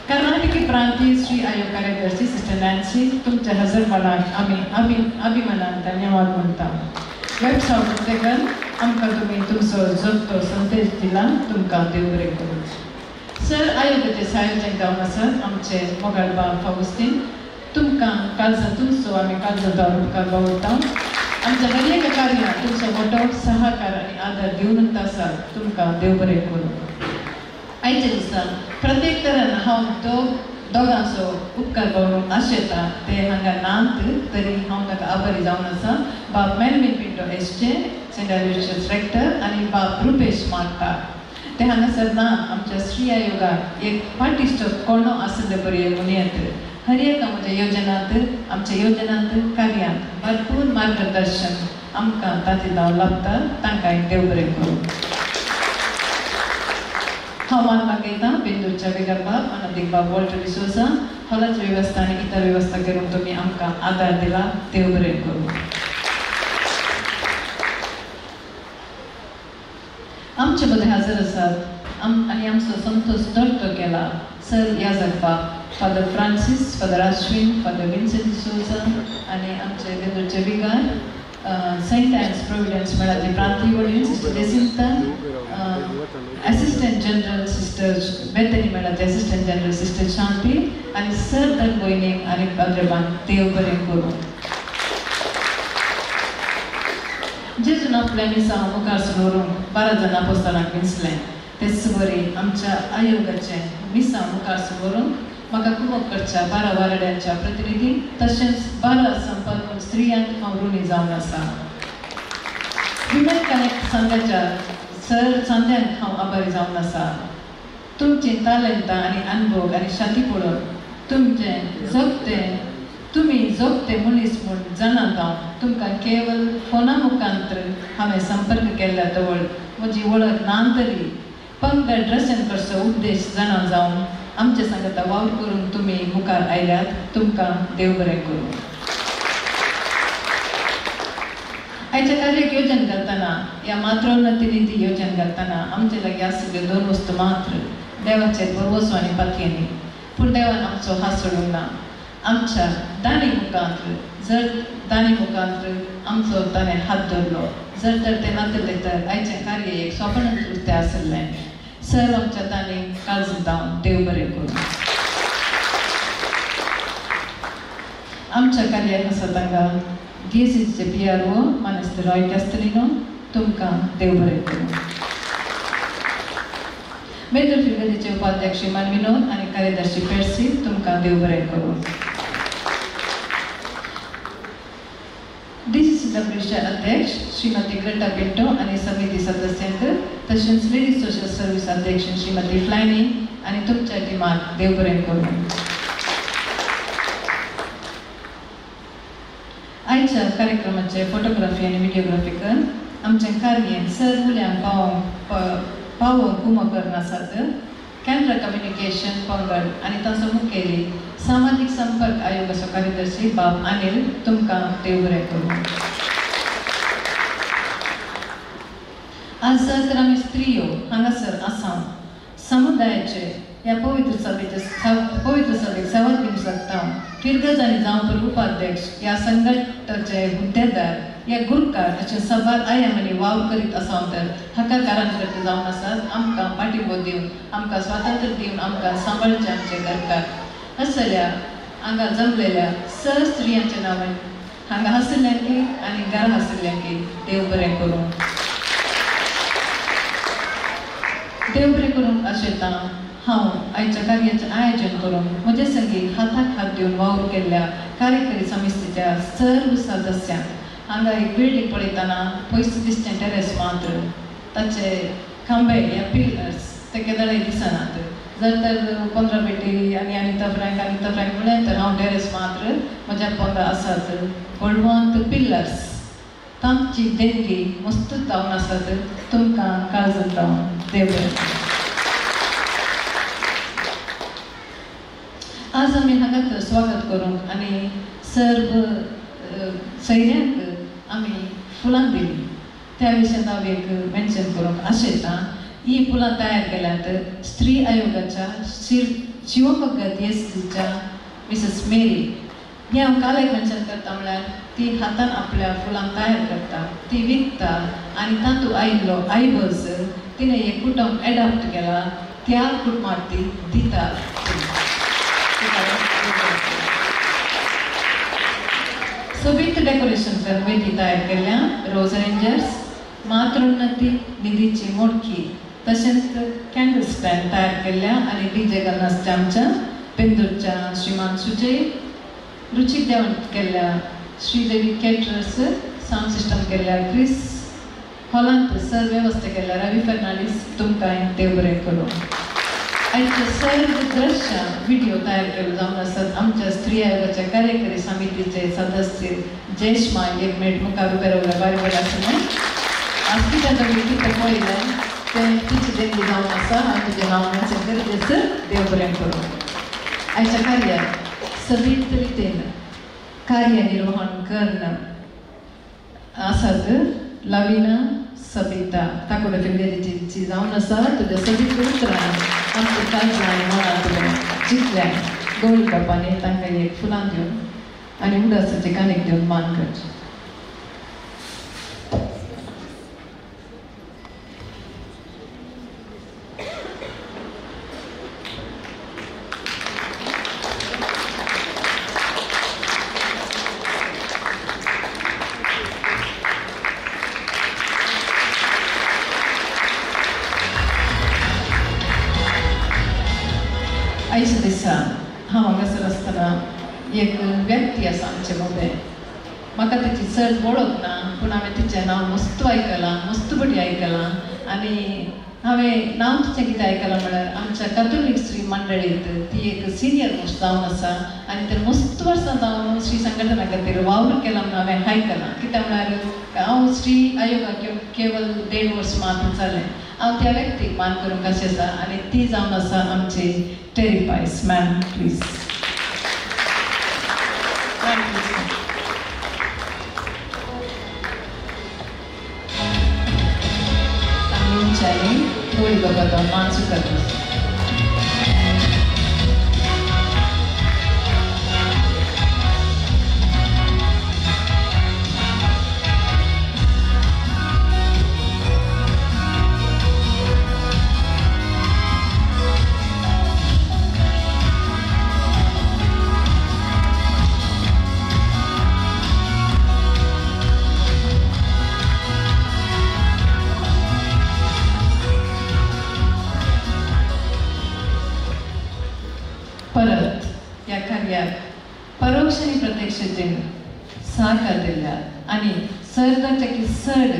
कर्नाटकी प्रांतीय स्त्री आयोग कार्यदर्शी सिस्टर नॅन्सी तुमच्या हजरपणाक आमी अभिमानान धन्यवाद म्हणटा. वेबसायट उक्तेकन आमकां तुमी तुमचो जगतो संदेश दिला, तुमकां देव बरें करूं. सर आयोगाचे संयोजक जावन आसात आमचे मोगाळ बाब फावस्तीन तुमकां काळजां तुमचो आमी काळजां उपकार बावडटा. आमच्या हर एका कार्याक तुमचो मोटो सहकार आनी आदार दिवनूच आसा, तुमकां देव बरें करूं. आयच्या दिसा प्रत्येक तरान हांव दोगांचो उपकार बावडूंक आशेता ते हांगा नात तरी हांव ताका आभारी जावन आसा. बाब Melvin Pinto SJ Saint Aloysius rector आनी बाब रुपेश मागता ते हांगासर ना. आमच्या स्त्री आयोगाक एक पाटिश्ट कोणो आसले बरी म्हणयत हर एका म्हज्या योजनांत आमच्या योजनांत कार्यांत भरपूर मार्गदर्शन आमकां ताचें जावं लागता. तांकां देव बरें करूं. हांव मान मागयता बेंदूरच्या विगार बाब अनादीक बाब वॉल्टर डिसोजा हॉलाची वेवस्था आनी इतर वेवस्था करून तुमी आमकां आदार दिला, देव बरें करूं. आमचे मदें हजर आसात आनी आमचो संतोश दर्तो केला सर याजक बाब Father Francis, Father Ashwin, Father Vincent D'Souza आनी आमचे बेंदूरचे विगार सेंट एन्स प्रोविडन्स मेळाचे प्रांतीय वडील sister Jacinta, assistant general sister Bethany मेळाचे assistant general sister शांती आनी सर दनबोयनीक आनी पाद्रेबान देव बरें करूं. जेजून आपल्या मिसांव मुखार व्हरूंक 12 जाणां पोस्तानाक विंचलें तेच बरी आमच्या आयोगाचें मिसांव मुखार व्हरूंक म्हाका कुमक करच्या 12 वारड्यांच्या प्रतिनिधी तशेंच 12 संपर्क स्त्रियांक हांव ऋणी जावन आसा. विमेन कनेक्ट संघाच्या सर चांद्यांक हांव आभारी जावन आसा. तुमची तालेंतां आनी अनुभव आनी शांती पळोवन तुमचें जगतें तुमी जगते मनीस म्हूण जाणात हांव. तुमकां केवल फोना मुखांत हांवें संपर्क केल्ल्या तवळ म्हजी वळख ना तरी पंगड रचन करचो उद्देश जाणा जावन आमचे सांगता वावर करून तुमी मुखार आयल्यात, तुमकां देव बरें करूं. आयच्या कार्याक योजन घालतना ह्या मातृउन्नती निधी योजन घालतना आमचे लागीं आशिल्ल्यो 2 वस्तू मात्र, देवाचेर भरवसो आनी पातयेनी. पूण देवान आमचो हात सोडूंक ना. आमच्या दानी मुखांत जर दानी मुखांत आमचो ताणें हात धरलो जर तर तें नातले तर आयचें कार्य एक सोंपणच उरतें आशिल्लें. सर आमच्या तांणी काळजांत हांव देव बरें करूं. आमच्या कार्याक आसा तांकां DSCचे PRO मानेस्त रॉय कॅस्टलिनो तुमकां देव बरें करूं. बेंदूर फिर्गजेचे उपाध्यक्ष इमान विनोद आनी कार्यदर्शी पेर्सी तुमकां देव बरें करूं. DCCWचे अध्यक्ष श्रीमती ग्रेटा पिंटो आनी समिती सदस्यांक तशेंच लेडीज सोशल सर्वीस अध्यक्ष श्रीमती फ्लायनी आनी तुमच्या टिमाक देव बरें करूं. आयच्या कार्यक्रमाचे फोटोग्राफी आनी व्हिडिओग्राफी कर आमचें कार्य सर मुल्यांक पावोवंक कुमक करनासात केंद्र कम्युनिकेशन पंगड आनी तांचो मुखेली सामाजीक संपर्क आयोगाचो कार्यदर्शी बाब अनिल तुमकां देव बरें करूं. आज जर तर आमी स्त्रियो हांगासर आसा समुदायाचे ह्या पवित्र सभेचे पवित्र सभेक सेवा दिवंक शकता. फिर्गज आनी जावं उपाध्यक्ष ह्या संघटनाचे हुद्देदार ह्या गुरकार अशे सबार आयामांनी वावर करीत आसा तर हाका कारण करता जावन आसात आमकां पाठिंबो दिवन आमकां स्वातंत्र्य दिवन आमकां सांबाळचें आमचे घरकार असल्या हांगा जमलेल्या सर स्त्रियांच्या नांवान हांगा आशिल्ल्यांकी आनी घरा आशिल्ल्यांकी देव बरें करूं. देव बरें करूंक आशेता हांव आयच्या कार्याचें आयोजन करून म्हजे संगी हाताक हात दिवन वावर केल्ल्या कार्यकारी समितीच्या सर्व सदस्यांक हांगा एक बिल्डींग पळयतना पयस दिसचें टेरेस मात्र ताचे खांबे या पिलर्स ते केदळय दिसनात. जर तर 15 बेटी आनी अनिता फ्रँक म्हणलें तर हांव टेरेस मात्र म्हज्या 15 आसात बळवंत पिल्लर्स तांची देणगी मस्त जावन आसात. तुमकां काळजांत रावन देव बरें. आज आमी हांगा स्वागत करूंक आनी सर्व सैन्यांक आमी फुलां दिलीं त्या विशयान हांव एक मेन्शन करूंक आशेता. ही फुलां तयार केल्यात स्त्री आयोगाच्या शिवमोग्गा देसच्या मिसेस मेरी. हें हांव काल एक मेन्शन करता म्हळ्यार ती हातान आपल्या फुलां तयार करता, ती विकता आनी तातूंत आयिल्लो आयबर्स तिणें एक कुटुंब एडॉप्ट केला, त्या कुटुंबाक ती दिता. सोबीत डेकोरेशन करून वेदी तयार केल्ल्या रोज रेंजर्स मातृन्नती निधीची मोडकी तशेंच कॅन्डल स्टँड तयार केल्ल्या आनी डीजे घालनासच्या आमच्या पेंदूरच्या श्रीमान सुजय रुचीक जेवण केल्ल्या श्रीदेवी केटरर्स सावंड सिस्टम केल्ल्या क्रिस हॉलांत सर वेवस्था केल्ल्या रवी फर्नांडीस तुमकां देव बरें करूं. आयचे सर्व दृश्य व्हिडिओ तयार केलो जावन आसात आमच्या स्त्री आयोगाच्या कार्यकारी समितीचे सदस्य जयेश मा एक मिनिट मुखार उबे रावल्या बारीक बरें आसलें. आज कितें तुमी कितें पळयलें तें तिची देणगी जावन आसा आनी तुजें नांव मेन्शन गरजेचं देव बरें करूं. आयच्या कार्याक सबीत रितीन कार्यनिर्वहण कर्ण आसात लविना सबिता ताकोडे फिंगेरीची जावन आसा. तुज्या सबीत उतरां आमच्या काळजां आनी मनांतलें जितल्या गवळी बापांनी तांकां एक फुलां दिवन आनी उडासाचे काणीक दिवन मान करचें. आयच्या दिसा हांव हांगासर आसतना एक व्यक्ती आसा आमचे मदें, म्हाका तिची चड वळख ना पूण हांवें तिचें नांव मस्त आयकलां, मस्त बरी आयकलां आनी हांवें नांव तिचें कितें आयकलां म्हळ्यार आमच्या कातोलीक स्त्री मंडळींत ती एक सिनियर मोस्ट जावन आसा आनी ते मस्त वर्सां जावन श्री संघटना खातीर वावर केला म्हणून हांवें आयकलां. कित्याक म्हळ्यार हांव स्त्री आयोगाक केवल 1.5 वर्स मात्र जालें. हांव त्या व्यक्तीक मान करूंक अशें आसा आनी ती जावन आसा आमची Terry Pais. Ma'am please. Ma'am please. आमी थोडी बाबा मान स्वीकारता. परत ह्या कार्याक परोक्ष आनी प्रत्यक्षतेन सहकार दिल्ल्या आनी सरदाच्या की चड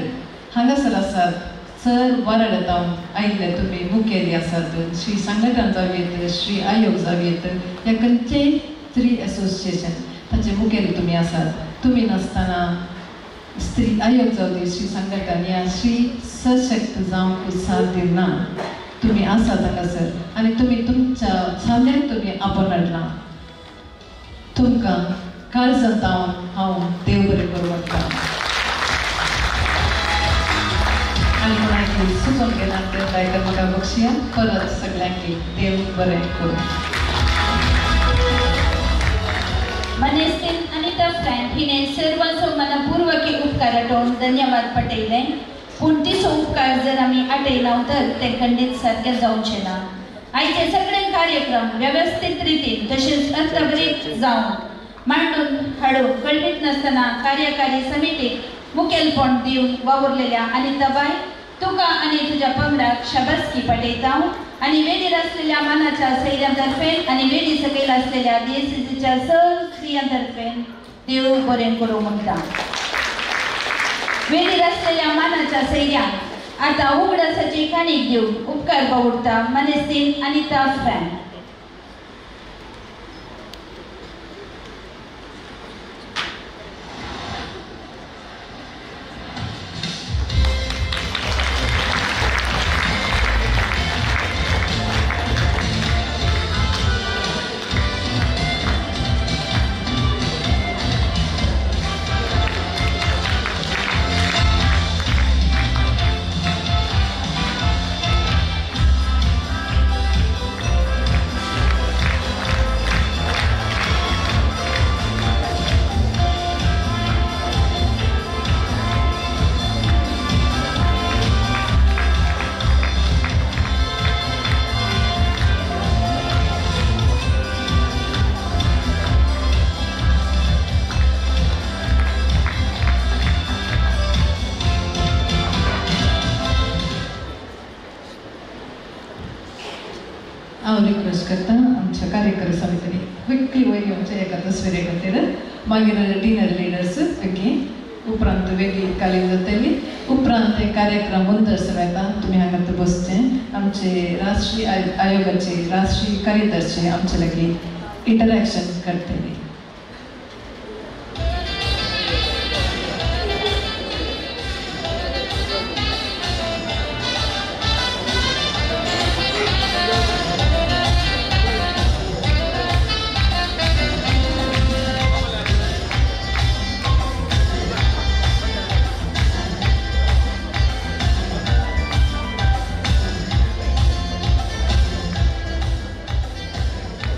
हांगासर आसात सर वारड जावन आयिल्ले तुमी मुखेली आसात श्री संघटन जावं येत, श्री आयोग जावं येत ह्या खंयचेय स्त्री एसोसिएशन ताचे मुखेली तुमी आसात. तुमी नासतना स्त्री आयोग जावं दी, श्री संघटन ह्या श्री सशक्त जावंक साध्य ना. तुमी आसात हांगासर आनी तुमी तुमच्या सामन्याक तुमी आपोवन हाडलां. तुमकां काळजांत हांव देव बरें करूं म्हणटा आनी कोणाक चुकोन गेला तर म्हाका बक्षिया. परत सगळ्यांक देव बरें करूं. मनेस्तीन अनिता फ्रँक हिणे सर्वांचो मनपूर्वकी उपकार आठोवन धन्यवाद पटयले. पूण तिचो उपकार जर आमी आठयला तर ते खंडीत सारकें जावचें ना. आयचे सगळे कार्यक्रम वेवस्थीत रितीन तशेंच अर्थभरीत जावन मांडून हाडून कळवीत नासतना कार्यकारी समितीक मुखेलपण दिवन वावुरलेल्या अनिताबाय तुका आनी तुज्या पंगडाक शाबासकी पाठयता आनी वेदीर आसलेल्या मानाच्या सैऱ्यांतर्फे आनी वेदी सकयल आसलेल्या डीएससीच्या सर्व स्त्रियांतर्फे देव बरें करूं म्हणटा. वेदीर आसलेल्या मानाच्या सैऱ्यांक आतां उगडासाची काणीक दिवन उपकार बावुडटा मानेस्तीन अनिता फ्रँक. हांव रिक्वेस्ट करता आमच्या कार्यकारी समितींनी क्विकली वयर येवचें एका तस्वीरे खातीर, मागीर डिनर लिडर्स क्विकली, उपरांत वेगळी काली जातली, उपरांत ते कार्यक्रम मुंदर येता तुमी हांगा बसचें. आमचे राष्ट्रीय आयोगाचे राष्ट्रीय कार्यदर्शी आमचे लागीं इंटरॅक्शन करतले.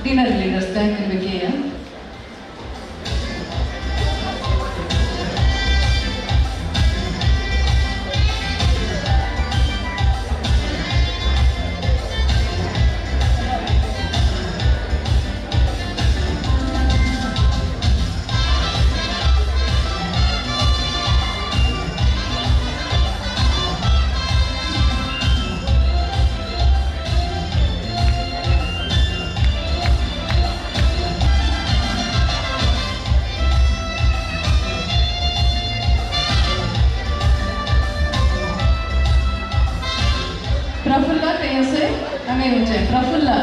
Dinner leaders thank you Vikiya. Prafulla कहीं से हमें ऊंचे प्रफुल्ला.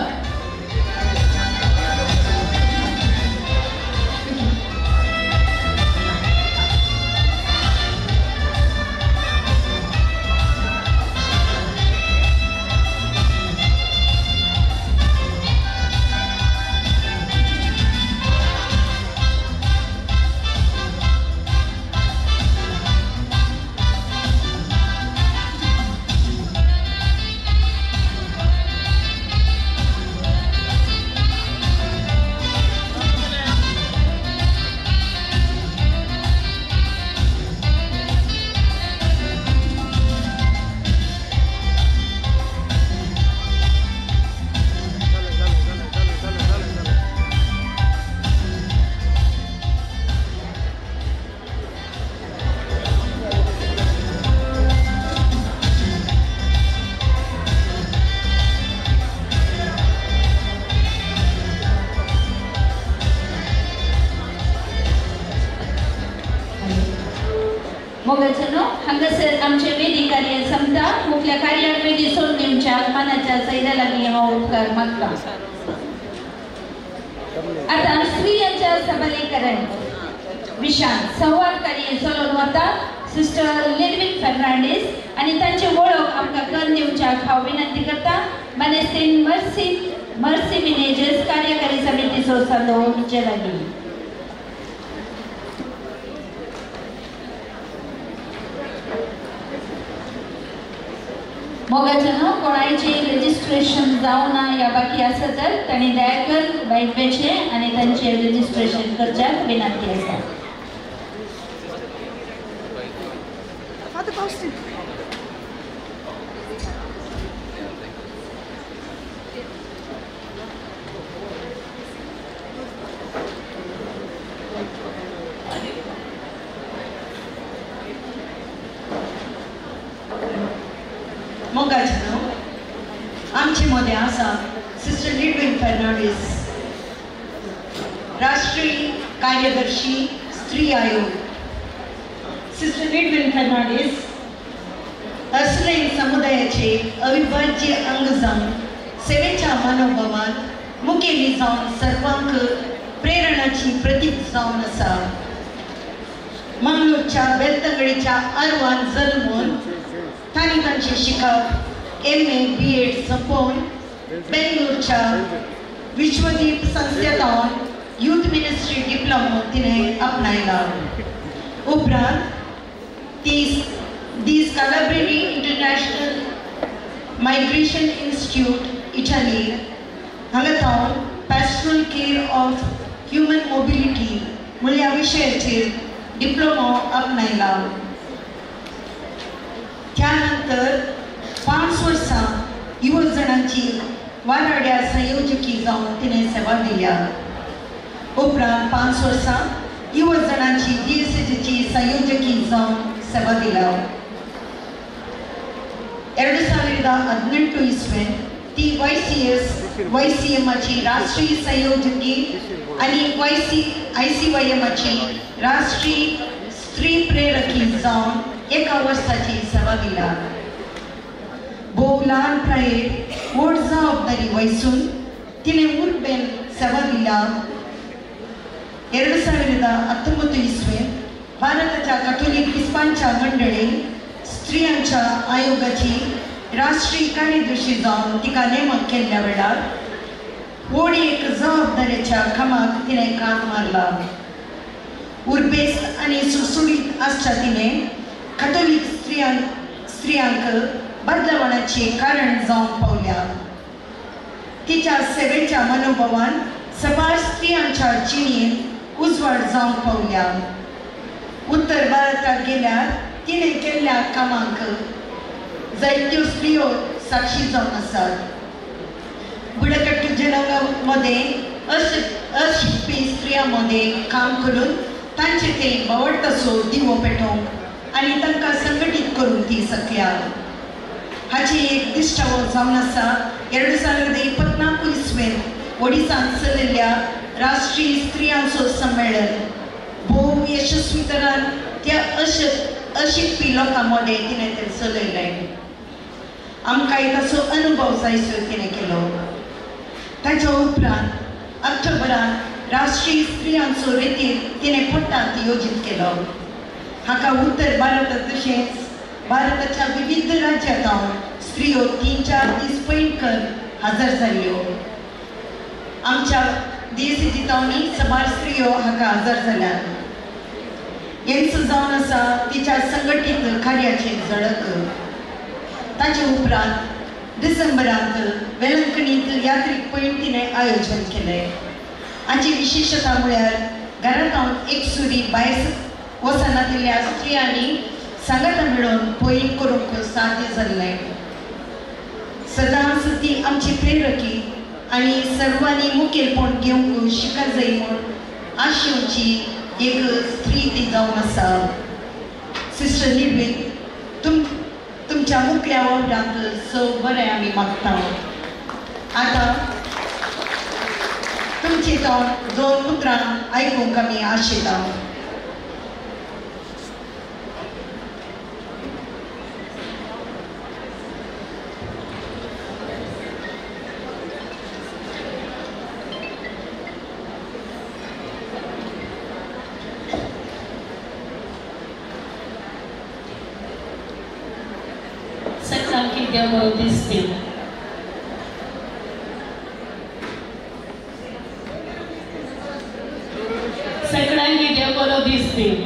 मोगाचेनो हांगासर आमचे वेदी कार्य संपता. मुखल्या कार्याक वेदी सोडून दिवच्या मानाच्या सैऱ्या लागीं हांव उपकार मागता. आतां स्त्रियांच्या सबलीकरण विशान संवाद कार्य चलोवन वता सिस्टर लिरविन फर्नांडीस आनी तांची वळख आमकां करून दिवच्याक हांव विनंती करता. मानेस्तीन मर्सी मर्सी मिनेजर्स कार्यकारी समितीचो सल्लो आमचे लागीं. मोगाचें कोणायचें रजिस्ट्रेशन जावना या बाकी आसा तर तांणी दया कर बायट वेचें आनी तांचें रजिस्ट्रेशन करच्याक विनंती आसा. मोगाचें आमचे मदें आसा सिस्टर लिडवीन फर्नांडीस, राष्ट्रीय कार्यदर्शी स्त्री आयोग. सिस्टर लिडवीन फर्नांडीस असलेन समुदायाचे अविभाज्य अंग जावन सेवेच्या मनोभावान मुखेली जावन सर्वांक प्रेरणाची प्रतीक जावन आसा. मंगळूरच्या बेलतंगडीच्या आरवान जल्मून तांणी तांचें शिकप MA B.Ed सोंपोवन बेंगलोरच्या विश्वदीप संस्थेंत यूथ मिनिस्ट्री डिप्लोमो तिणें आपणायला. उपरांत ती the Scalabrini International Migration Institute Italy हांगा थावन pastoral care of human mobility म्हणल्या विशयाचेर डिप्लोमो आपणायला. त्या नंतर 5 वर्सां युवजणांची वाराड्या संयोजकी जावन तिणें सेवा दिल्या. उपरांत 5 वर्सां युवजणांची DSHची संयोजकी जावन सेवा दिल्या. 2018 इस्वेन ती YCS YCMची राष्ट्रीय संयोजकी आनी ICYMची राष्ट्रीय स्त्री प्रेरकी जावन एका वर्साची सेवा दिल्या. भोव ल्हान प्रायेर व्हड जबाबदारी वयसून तिणें उर्बेन सेवा दिल्या. 2019 इस्वेन भारताच्या कॅथोलीक इस्पांच्या मंडळीन स्त्रियांच्या आयोगाची राष्ट्रीय कार्यदर्शी जावन तिका नेमक केल्ल्या वेळार व्हड एक जबाबदारेच्या कामाक तिणें कान मारला. उर्बेस्त आनी सुडसुडीत आसच्या तिणें कॅथोलीक स्त्रियांक बदलावणाचें कारण जावंक पावल्या. तिच्या सेवेच्या मनोभावान सबार स्त्रियांच्या जिणेंत उजवाड जावंक पावल्या. उत्तर भारताक गेल्यार तिणें केल्ल्या कामांक जायत्यो स्त्रियो साक्षी जावन आसात. बुडकट्टू जनांगा मदें अशिकपी स्त्रियां मदें काम करून तांचे ते बावडटासो दिवो पेटोवंक आनी तांकां संघटीत करूंक ती सकल्या. हाची एक दिश्टावो जावन आसा 2024 इस्वेन ओडिसांत चलिल्ल्या राष्ट्रीय स्त्रियांचो संमेलन भोव यशस्वी तरान त्या अशिकपी लोकां मदें तिणें तें चलयलें. आमकांय ताचो अनुभव जायसो तिणें केलो. ताच्या उपरांत ऑक्टोबरांत राष्ट्रीय स्त्रियांचो रेतीर तिणें पोटांत योजीत केलो. हाका उत्तर भारतांत तशेंच भारताच्या विविध राज्यांत स्त्रियो 3-4 दीस पयण हजर जाल्ल्यो. आमच्या DSCG तावनी सबार स्त्रियो हाका हजर जाल्यात. हेंच जावन आसा तिच्या संघटीत कार्याची झळक. ताचे उपरांत डिसेंबरांत वेलंकणींत यात्रीक पयण तिणें आयोजन केलें. हाची विशेशता म्हळ्यार घरांत एकसुरी भायर वचनातिल्ल्या स्त्रियांनी सांगाता मेळून पयण करूंक साध्य जाल्लें. सदांच ती आमची प्रेरकी आनी सर्वांनी मुखेलपण घेवंक शिका जाय म्हूण आशेवची एक स्त्री ती जावन आसा. सिस्टर लिडवीन, तुमच्या मुखल्या वावरांत सव बरें आमी मागता. आतां तुमची तोंड 2 उतरां आयकूंक आमी आशेता. देव दिसतील. सगळ्यांनी देव बरो दिसतील.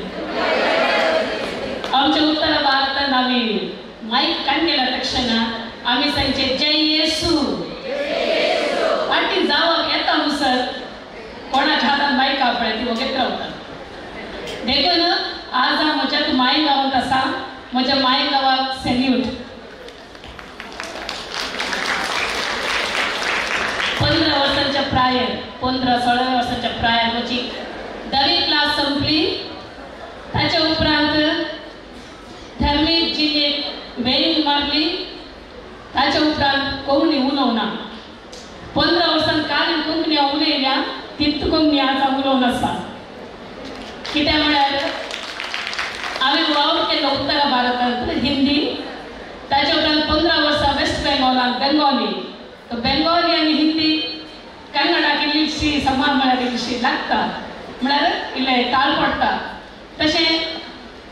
आमच्या उत्तर भारतान आमी माईक काडलेल्या तक्षण आमी सांगचे जय येसू. फाटी जावप येता मुसर कोणाच्या हातान माईक आपळे ती वगेत रावता. देखून आज हांव म्हज्या माय गांवांत आसा. म्हज्या माय गांवाक सॅल्यूट. 15 वर्सांच्या प्रायर 15-16 वर्सांच्या प्रायर म्हजी 10वी क्लास संपली. ताच्या उपरांत धार्मीक जिणेक वेंग मारली. ताच्या उपरांत कोंकणी उलोवना. 15 वर्सां काल कोंकणी हांव उलयल्या तितू कोंकणी आज हांव उलोवन आसा. कित्याक म्हळ्यार हांवें वावर केल्लो उत्तर भारतांत हिंदी, ताच्या उपरांत 15 वर्सां वेस्ट बेंगॉलांत बेंगॉली. तो बेंगॉली आनी हिंदी कन्नडाक इल्लीशी समान म्हळ्यार इल्लीशी लागता, म्हळ्यार इल्लें ताल पडटा. तशें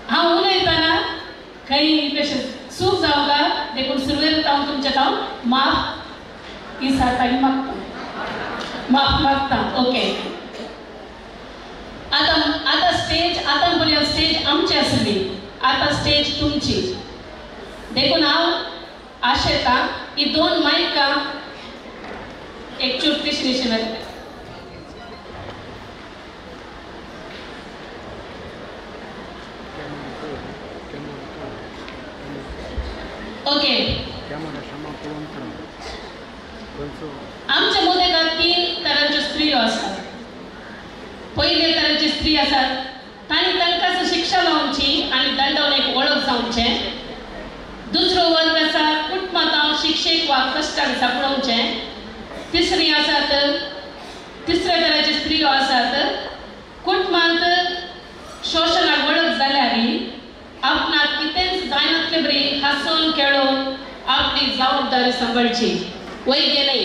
हांव उलयतना खंय इल्लेशें चूक जावं काय देखून सुरवेक हांव तुमचें हांव माफ इसाताई मागता, माफ मागता. ओके, आतां आतां स्टेज आतां पर्यंत स्टेज आमची आसली, आतां स्टेज तुमची. देखून हांव आशेता ही 2 मायकां एक चुटकीशी निशी. ओके, आमच्या मोदेकात 3 तरांच्यो स्त्रियो आसात. पयले तरांची स्त्री आसात तांणी तांकां शिक्षा लावची आनी दंडवणेक वळख जावचें. दुसरो वर्ग आसा कुटुंबांत शिक्षेक वा कश्टाक सापडोवचें. तिसरी आसात, तिसऱ्या तरांची स्त्रियो आसात कुटुंबांत शोशणाक वळख जाल्यार आपणाक कितेंच जायनातले बरी हांसून खेळोवन आपली जबाबदारी सांबाळची. वय गे न्हय?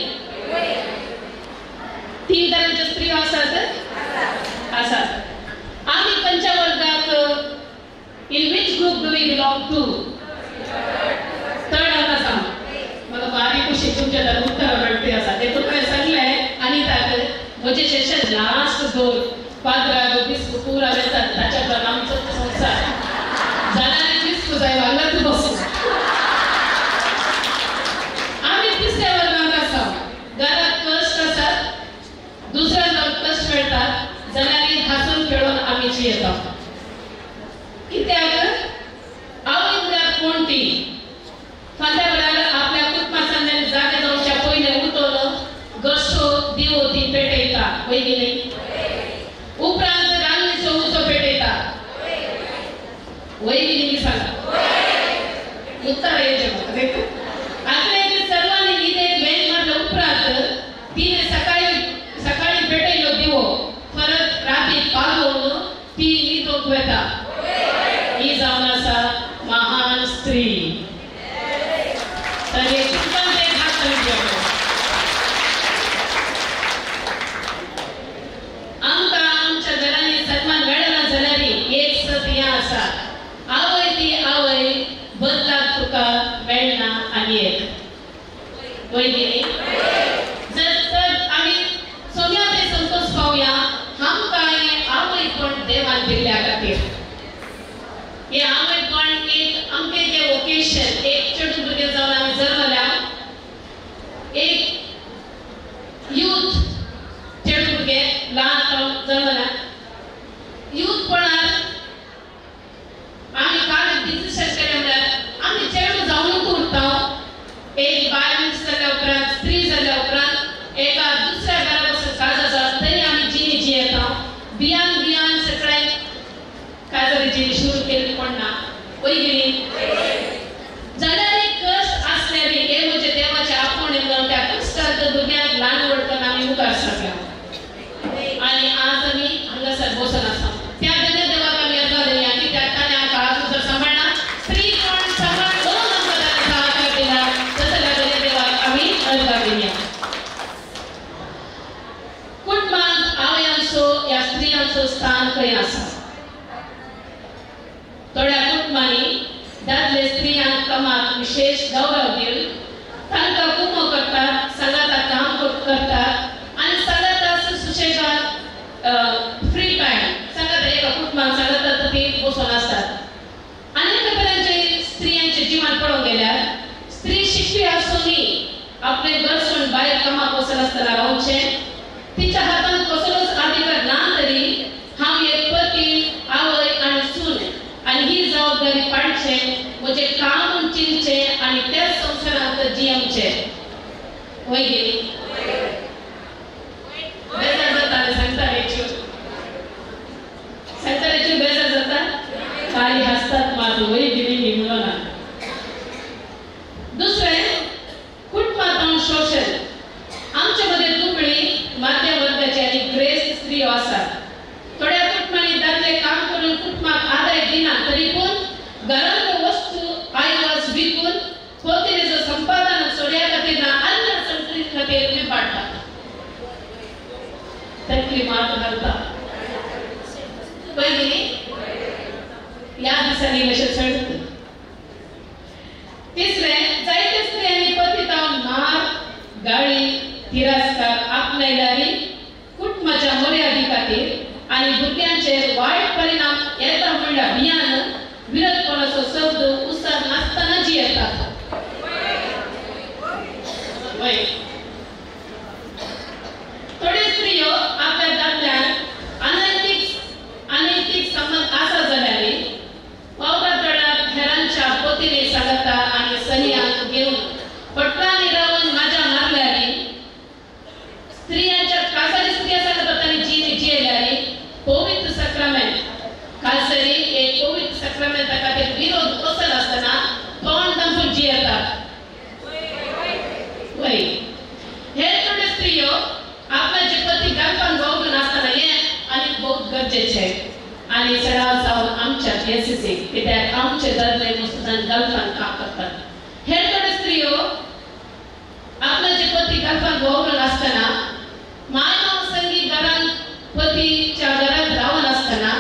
3 तरांच्यो स्त्रियो आसात आसात. आमी खंयच्या वर्गाक, in which group do we belong to? Third आसा सांग म्हाका बारीक खुशी तुमच्या उत्तर मेळटी आसा. ते तुमकां सांगलें आनी ताक म्हजें सेशन लास्ट 2 पात्राक बिस्कू पुरा वेतात ताच्या उपरांत आमचो संवसार जाल्यार बिस्कू जाय हांगाच बसूं. आमी तिसऱ्या वर्गांत आसा. घरात कश्ट आसात, दुसऱ्या जावन कश्ट मेळटात जाल्यार हांसून खेळून आमी जियेता. कित्याक आवय म्हळ्यार कोण ती फाल्यां वेळार आपल्या कुटुंबांतल्यान जागे जावच्या पयलें उठोवन घरचो दिवो ती पेटयता. वय न्ही? उपरांत रान्नीचो उजो पेटयता. वय न्ही सांगा उत्तर येवचें म्हाका. आदले सर्वांनी न्हिदेक वेंग मारल्या उपरांत तिणें सकाळी सकाळी पेटयलो दिवो परत राती पालोवन ती न्हिदोंक वता. ही जावन आसा महान स्त्री. तरी आमकां आमच्या घरांनी सन्मान मेळना जाल्यार एक सत हें आसा, आवय ती आवय बदलाक तुका मेळना आनी एक. वय न्ही? जर तर आमी सोम्या ते संतोश पावया आमकां हें आवयपण देवान दिल्ल्या खातीर. हें आवयपण एक आमचें जें वोकेशन, एक चेडूं भुरगें जावन आमी जल्मल्या, एक यूथ चेडूं भुरगें ल्हान जावन जल्मल्या, यूथपणार आमी कांय डिसिशन केलें म्हळ्यार आमी चेडूं जावनूच उरता. एक बायल जाल्या उपरांत, स्त्री जाल्या उपरांत एका दुसऱ्या घरा बसून काज आसा तरी आमी जिणी जियेता. बियान बियान सगळें काजारी जिणी सुरू केल्ली कोण ना. वय न्ही? जाल्यार एक कश्ट आसल्यार हे म्हजे देवाचे आपोवणें म्हणून त्या कश्टांत भुरग्यांक ल्हान व्हड करून आमी मुखार सरल्या आनी आज आमी हांगासर बसून आसा. त्या धन्य देवाक आमी अर्गां दिवया कित्याक ताणें आमकां आजून जर सांबाळना स्त्री कोण सांबाळ करून आमकां ताणें सहकार दिला तसल्या धन्य देवाक आमी अर्गां दिवया. कुटुंबांत आवयांचो ह्या स्त्रियांचो स्थान खंय आसा? थोड्या कुटुंबांनी दादले स्त्रियांक कामाक विशेश गौरव दिवन तांकां कुमो करतात, सांगाता काम करतात आनी सांगाता सुशेगाद फ्री टायम सांगाता एका कुटुंबान सांगाता ती बसून आसतात. आनी एका तरेचे स्त्रियांचे जीवन पळोवंक गेल्यार स्त्री शिकपी आसूनय आपलें घर सोडून भायर कामाक वचनासतना रावचें, तिच्या हातांत कसलोच अधिकार ना तरी हांव एक पती, आवय आनी सून आनी ही जबाबदारी पाळचें, म्हजें काम म्हूण चिंतचें आनी त्याच संवसारांत जियेवचें. वय गेली? बेजार जाता सांगता रेच्यो, सांगता रेच्यो बेजार जाता, कांय हांसतात मात वय गेली म्हणून ना. दुसरें, ह्या दिसांनी इल्लेशें चड. तिसरें, जायते स्त्रियांनी पती तावन मार, गाळी, तिरस्कार आपणायल्यार कुटुंबाच्या मर्यादी खातीर आनी भुरग्यांचेर वायट परिणाम येता म्हणल्यार भियान विरतपणाचो शब्द उसार नासतना जियेतात. थोड्यो स्त्रियो आपल्या दादल्यान अनैतिक संबंद आसा जाल्यार वावरा तळार हेरांच्या पतीने सांगता आनी सनियांक घेवन पटलांनी रावन माज्या मारल्यार स्त्रियांच्या कासारी स्त्रिया सांगता तांणी जियेल्यार पवित्र सक्रामेंट कासरी एक पवित्र सक्रामेंटा खातीर विरोध वचनासतना तोंड दामून जियेतात. वय हे थोड्यो स्त्रियो आपल्याचे पती गालपान वावरून आसतना हें आनी बहुत गरजेचें आनी चडाव जावन आमच्या एसीसीक कित्याक आमचे दादले मुसलमान गालपान काम करतात. हे थोड्यो स्त्रियो आपल्याचे पती गालपान वावरून आसतना माय माव संगी घरांत पतीच्या घरांत रावन आसतना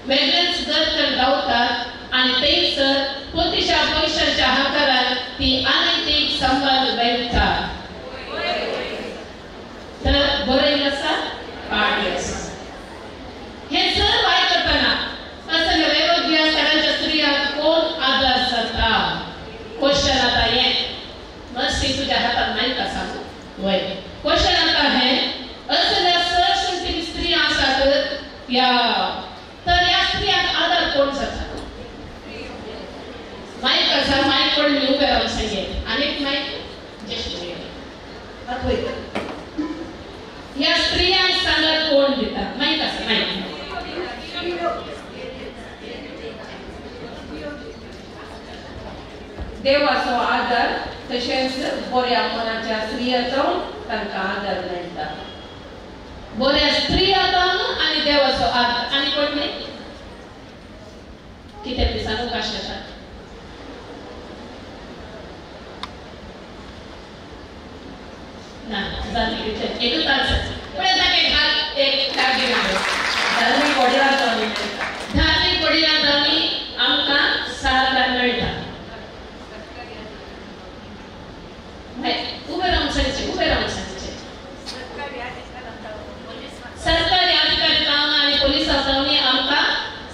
वेगळेच घर तर रावतात आनी थंयसर पतीच्या पयशांच्या हाकारान ती अनैतीक संबंद मेळटा. तर बरें आसा पाडी आसा हे सर्व आयकतना असल्या वेगवेगळ्या स्थळांच्या स्त्रियांक कोण आदार जाता? क्वेश्चन आतां हें मस्ती तुज्या हातांत मायक आसा वय. क्वेश्चन आतां हें असल्या सर स्त्रियां आसात या तर ह्या स्त्रियांक आदार कोण जाता? मायक आसा, मायक कोण उबें रावन सांगें आनीक मायक ज्येश्ठ ह्या स्त्रियांक सांगात कोण दिता? मायक आसा, मायक. देवाचो आदार तशेंच बऱ्या मनाच्या स्त्रियाचो तांकां आदार मेळटा. बऱ्या स्त्रियाचो आनी देवाचो आदार. आनी कोण न्ही कितें ते सांगूंक आशेता? ना जालें एकूच आन्सर. पूण ताका एक हात एक लागीं धार्मीक वडिलांचो धार्मीक वडिलांनी आमकां सहकार मेळटा. उबें रावन सांगचें, उबें रावन सांगचें. सरकारी अधिकारी जावन आनी पोलिसां जावन आमकां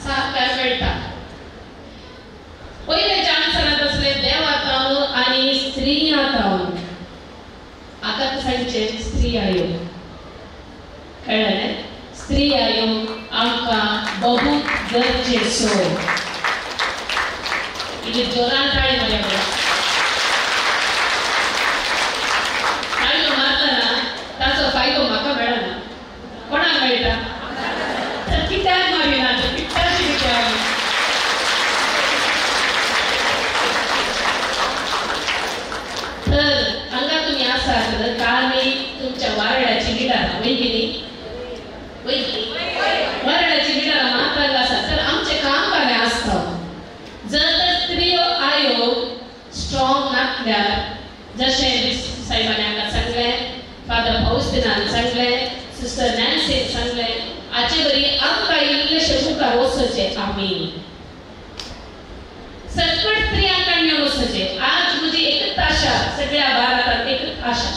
सहकार मेळटा. पयलेच्या आन्सरांत आसलें देवा जावन आनी स्त्रियां जावन. आतां सांगचें स्त्री आयोग कळ्ळें न्ही? स्त्री आयोग आमकां बहुत गरजेचो. इल्ली जोरान टाळी मारया. टाळयो मारतना ताचो फायदो म्हाका मेळना, कोणाक मेळटा? तर कित्याक मारिना? कित्याक कित्याक? तर हांगा तुमी आसात काल तुमच्या वारड्याची लिडर वय की न्ही? वय वारड्याची लिडर मात्र आसा. तर आमचें काम कार्य आसता जर तर स्त्रियो आयोग स्ट्रॉंग नासल्यार जशें साहेबांनी हांगा सांगलें, फादर फौस्तिनान सांगलें, सिस्टर नॅन्सीन सांगलें, हाचे बरी आमकां इल्लेशें मुखार वचचें. आमी सकट स्त्रियां कडल्यान वचचें. आज म्हजी एकच आशा सगळ्या भारतांत एकच आशा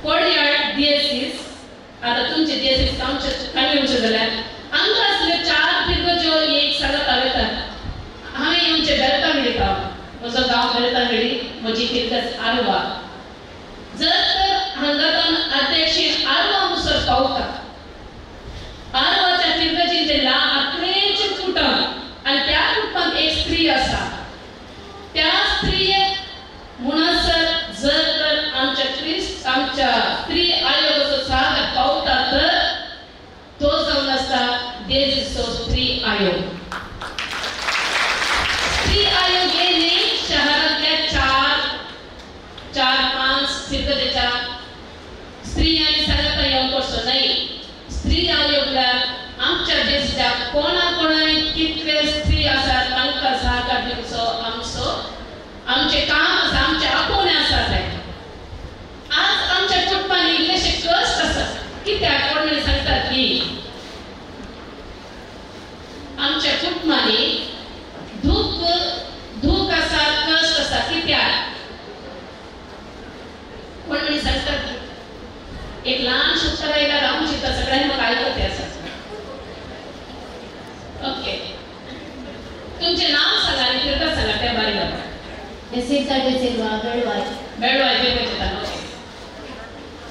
कोडयाळ डिएसीस. आतां तुमचे डिएसीस काणयेचे जाल्यार हांगा आसल्यो 4 फिरगज्यो एक सांगता वेतात. हांवें येवचें बेलतांगडी गांव, म्हजो गांव बेलतांगडी, म्हजी फिरगज आरवा. जर तर हांगा तावन अध्यक्षीन आरवा मुसर पावता, आरवाच्या फिरगजीन ते आकडेचें कुटुंब आनी त्या कुटुंबांत एक स्त्री आसा. त्या स्त्रियेक म्हणसर जर तर आमच्या क्रिस्त आमच्या स्त्री आयोगाचो सहकार पावता तर तो जावन आसता देशाचो स्त्री आयोग. स्त्री आयोग हे न्ही शहरांतल्या 4 5 फिरगजेच्या स्त्रियांनी सांगता येवंक करचो न्हय. स्त्री आयोगला आमच्या देशाच्या कोणा कोणाक कितले स्त्री आसात तांकां सहकार दिवचो आमचो आमचें काम आसा, आमचें आपोवणें आसा तें. आज आमच्या कुटुंबांनी इल्लेशे कश्ट आसात. कित्याक कोण म्हणून सांगतात की आमच्या Rosita D'Silva Belvai. Belvai देवता.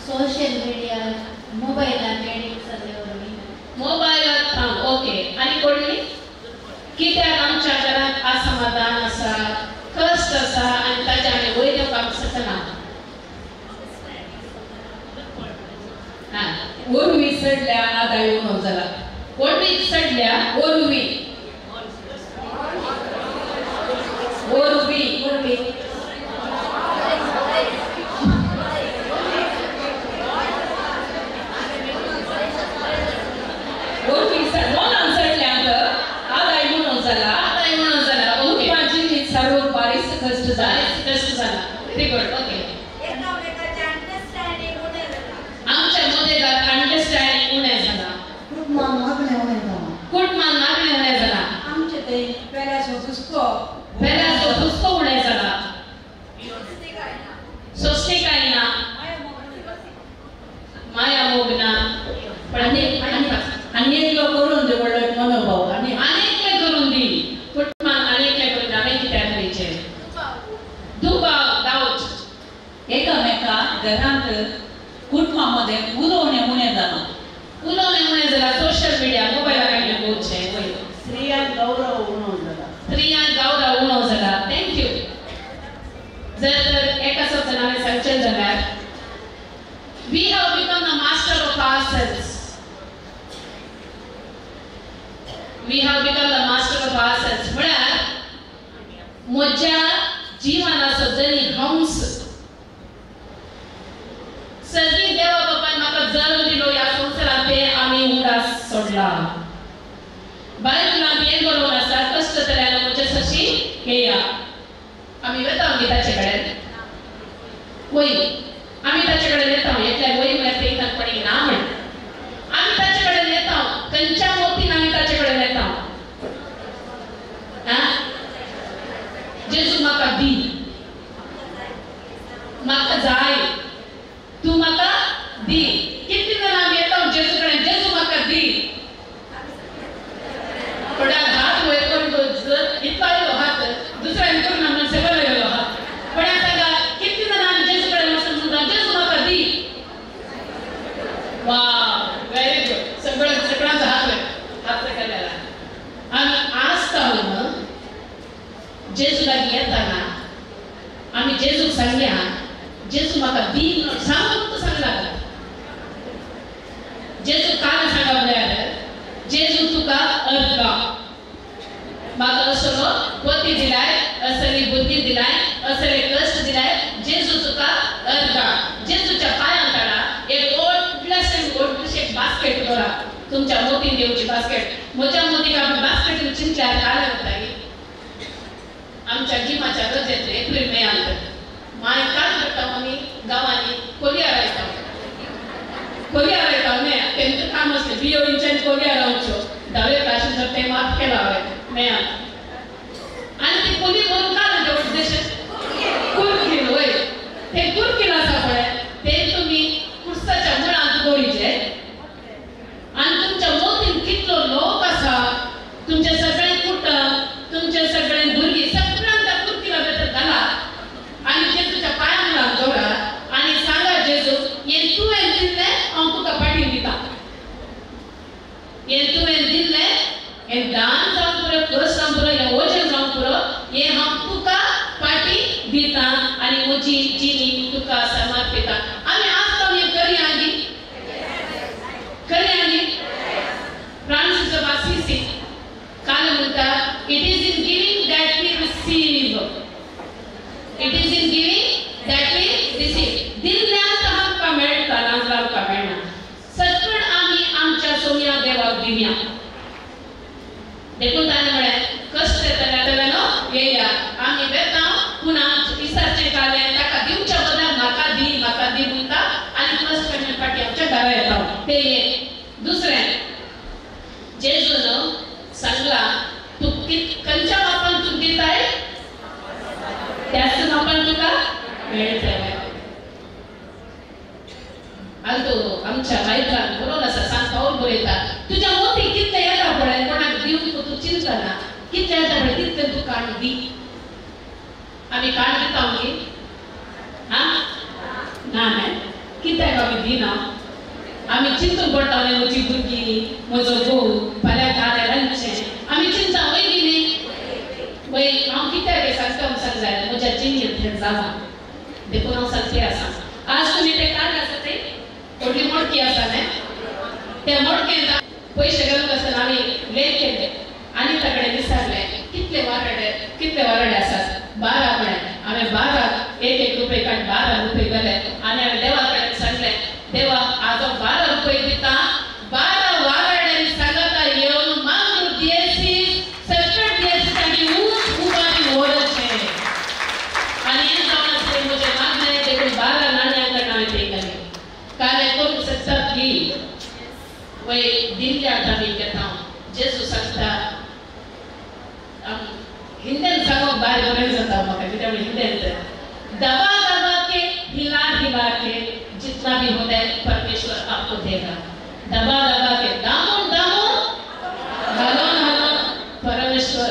सोशल मीडिया मोबायलाक एडिक्ट जाल्ले वरवीं. मोबायलाक ओके. आनी कोडली कित्याक आमच्या घरांत असमाधान आसा, कश्ट आसा आनी ताचे आमी वयर येवपाक शकना. वरवीं चडल्या आदाय उणो जाला. वरवीं चडल्या वरवीं वरवीं वरवीं वरवीं मोनान चडल्यांत आदाय उणो जाला. आदाय उणो जाला. ओके. कुटुंबाची सर्व बारीक कश्ट जाला. बारीक कश्ट जाला. Very good. Okay. आमच्या मदेगात अंडरस्टँडिंग उणें जाला. कुटुंबान मागणें उणें जाला. कुटुंबान मागणें उणें जाला. आमचे थंय पेल्याचो हुस्को पेल्याचो हुस्को उणें जाला. सोंसणीकाय ना, माया मोग ना. आनी एकलो करून दी व्हडलो मनोभाव आनी एकलें करून दी कुटुंबान आनी एकलें करून दी. हांवें कित्याक करीचें दुबाव डावट. एकामेका घरांत कुटुंबा मदें उलोवणें उणें जालां. उलोवणें उणें जालां. सोशल मिडिया मोबायला काडलें पळोवचें वयर. स्त्रियांक गौरव उणो जाला. स्त्रियांक गौरव उणो जाला. Thank you. जर तर एका शब्दान हांवें सांगचें जाल्यार we have become the master of ourselves. We have become the master of ourselves. म्हळ्यार म्हज्या जिवनाचो जनी हंस सगळीं देवा बापान म्हाका जल्म दिलो ह्या संवसारांत ते आमी उडास सोडला. बायबलांत हें बरोवन आसा कश्ट जाल्यार म्हजे सशी घेया. आमी वेता आमी ताचे कडेन वय आमी ताचे कडेन येता. एकल्याक वय म्हळ्यार ते कोणी ना म्हण आमी ताचे कडेन येता. खंयच्या मोतीन आमी ताचे कडेन येता. जेजू म्हाका दी, म्हाका जाय, तूं म्हाका दी. कितली जाणां आमी येता जेजू कडेन, जेजू म्हाका दी. थोड्यांक हात वयर करून इतलो आयलो हात, दुसऱ्यान करून आमकां सकयल आयलो हात. थोड्यांक सांगा कितली जाणां आमी जेजू कडेन वचून म्हणटा जेजू म्हाका दी. वा, व्हेरी गुड. सगळ्यांचो हात वयर, हात सकयल आयला. आमी आसता न्हू जेजू लागीं येताना आमी जेजूक सांगया जेजू म्हाका दी म्हणून सांगून तूं सांगला. जेजू काल सांगा म्हळ्यार जेजू तुका अर्गा म्हाका असलो पती दिलाय, असली बुद्धी दिलाय, असले कश्ट दिलाय. जेजू तुका अर्गा. जेजूच्या पांयां काडा एक व्हडलेशें व्हडलेशें बास्केट दवरा. तुमच्या मोतीन दिवची बास्केट. म्हज्या मोतीक आमी बास्केटीन चिंतल्यार काल वताय. आमच्या गिमाच्या रजेंत एप्रील मेयांत मागीर काल करता आमी गांवांनी कोलयार आयता. कोलयार आयता मेया तेंचें काम आसलें बियोईच्यान कोलयार रावच्यो. धावे क्लासीचो तें माफ केला हांवें मेयांत. आनी ती कोली भरून काल उद्देश कुरकील वय तें कुरकील आसा पळय तें तुमी कुर्साच्या मुळांत दवरीचें. आनी तुमच्या मोतीन कितलो लोक आसा, तुमचें सगळें कुटुंब, तुमचें सगळें भुरगीं सगळ्यांक त्या कुरकिला भितर घाला आनी जेजूच्या पांया मुळांत दवरा आनी सांगा जेजू हें तुवें दिल्लें हांव तुका फाटीं दिता. हें तुवें दिल्लें हें दान जावंक पुरो, कश्ट जावंक पुरो, हें वजन जावंक पुरो, हें हांव तुका फाटीं दिता आनी म्हजी जिणी तुका समर्पिता. आमी आज हें करया न्ही, करया न्ही. फ्रांसीस ऑफ आसिसी काल म्हणटा it is in giving that we receive. It is in giving that we receive. दिल्ल्यान आमकां मेळटा, नाजाल्यार आमकां मेळना. सगळें आमी आमच्या सोम्या देवाक दिवया. देखून ताणें म्हळें कश्ट येतले न्हू येया आमी वेता पूण आमचें विसरचें कालें ताका दिवच्या बदला म्हाका दी म्हाका दी म्हणटा आनी फर्स्ट पेमेंट फाटी आमच्या घरा येता. तें एक. दुसरें जेजून सांगला तूं खंयच्या मापान तूं दिताय त्याच मापान तुका मेळटलें. आल्तो आमच्या बायबलान बरोवन आसा, सांत पावल बरयता तुज्या मोती कितलें येता पळय कोणाक दिवंक तूं चिंतना, कितलें येता पळय तितलें तुका आनी दी. आमी कार्ड दिता न्ही आं ना न्हय कित्याक आमी दिना आमी चिंतून पडटा न्हय म्हजी भुरगीं म्हजो घोव फाल्यां कार्य रांदचें आमी चिंता वय न्ही वय हांव कित्याक हें सांगता म्हूण सांग जाय म्हज्या जिणेंत हें जालां देखून हांव सांगते आसा आज तुमी तें कार्ड आसा तें व्हडली मडकी आसा न्हय त्या मडकेंत पयशे घालूंक आसतना आमी लेख केले आनी ताकडे विचारलें कितले वारडे आसात 12 म्हळें हांवें 12 एक एक रुपये काड 12 रुपये घाले आनी हांवें देवा कडेन सांगलें देवा आज हांव 12 रुपये दिता 12 वारड्यांनी सांगता येवन मागूर दियेसीस सचकट दियेसीस आनी ऊंच उबारी व्हरचें आनी हें जावन आसलें म्हजें मागणें देखून 12 नाण्यां कडन हांवें तें घालें कार्य करूंक शकतात की वय दिल्ल्याक आमी घेता जेजू सांगता हिंदीन सांगूंक भायर बरें जाता म्हाका कित्याक हिंदीन दबा दबा के हिला हिला के जितना भी होता है परमेश्वर आपको देगा दबा दबा के दामून दामून हलोन हलोन परमेश्वर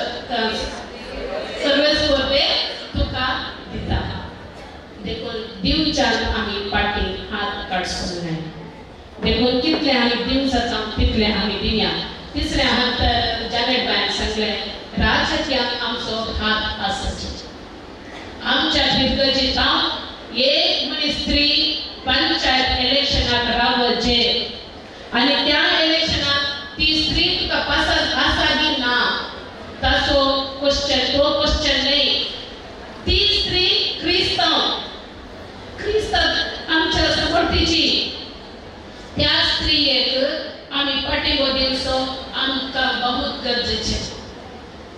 सर्वेस्वर ते तुका दिता देखून दिवच्यान आमी पाटी हात काडचो न्हय देखून कितले आमी दिवंक जाता तितले आमी दिवया तिसरें हात जानेट बायन सांगलें राजकीयांत आमचो हात आसचो आमच्या फिरगर्जींत एक मनीस स्त्री पंचायत इलेक्शनाक रावचे आनी त्या इलेक्शनाक ती स्त्री तुका पासास आसा की ना ताचो क्वेश्चन तो क्वेश्चन न्हय ती स्त्री क्रिस्तांव क्रिस्तांव आमच्या सपोर्टीची त्या स्त्रियेक आमी पाठिंबो दिवचो आमकां बहुत गरजेचें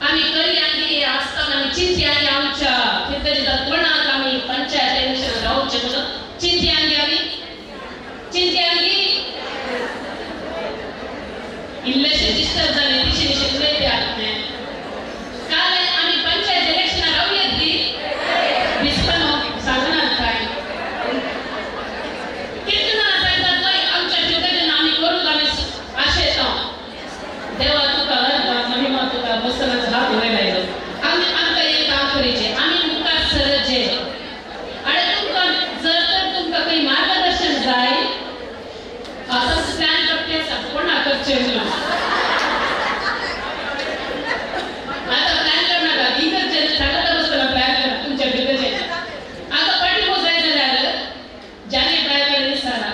आमी करी आसतना आमी चिंतयांनी आमच्या फिरगर्जींत कोणाक आमी पंचायत इलेक्शन रावचें म्हणून चिंतयांनी आमी चिंतयांनी इल्लेशे डिस्टर्ब जाले तिशे तिशे उलयतात न्हय काल आमी पंचायत इलेक्शनाक रावयत दी दिसता सांगनात काय कितले जाणां सांगतात वय आमच्या फिरगर्जीन आमी करूंक आमी आशेता देवा तुका अर्थ महिमा तुका बसनाचो हात वयर आयलो आमी आमकां एक काम करीचें आमी मुखार सरचें आनी तुमकां जर तर तुमकां खंय मार्गदर्शन जाय आतां प्लॅन करते आसा कोणा करचें म्हणून आतां प्लॅन करनाका इगर्जेन सांगता बसतना प्लॅन करा तुमच्या फिरगर्जेन आतां पाठिंबो जाय जाल्यार जानेट बाय कडेन विचारा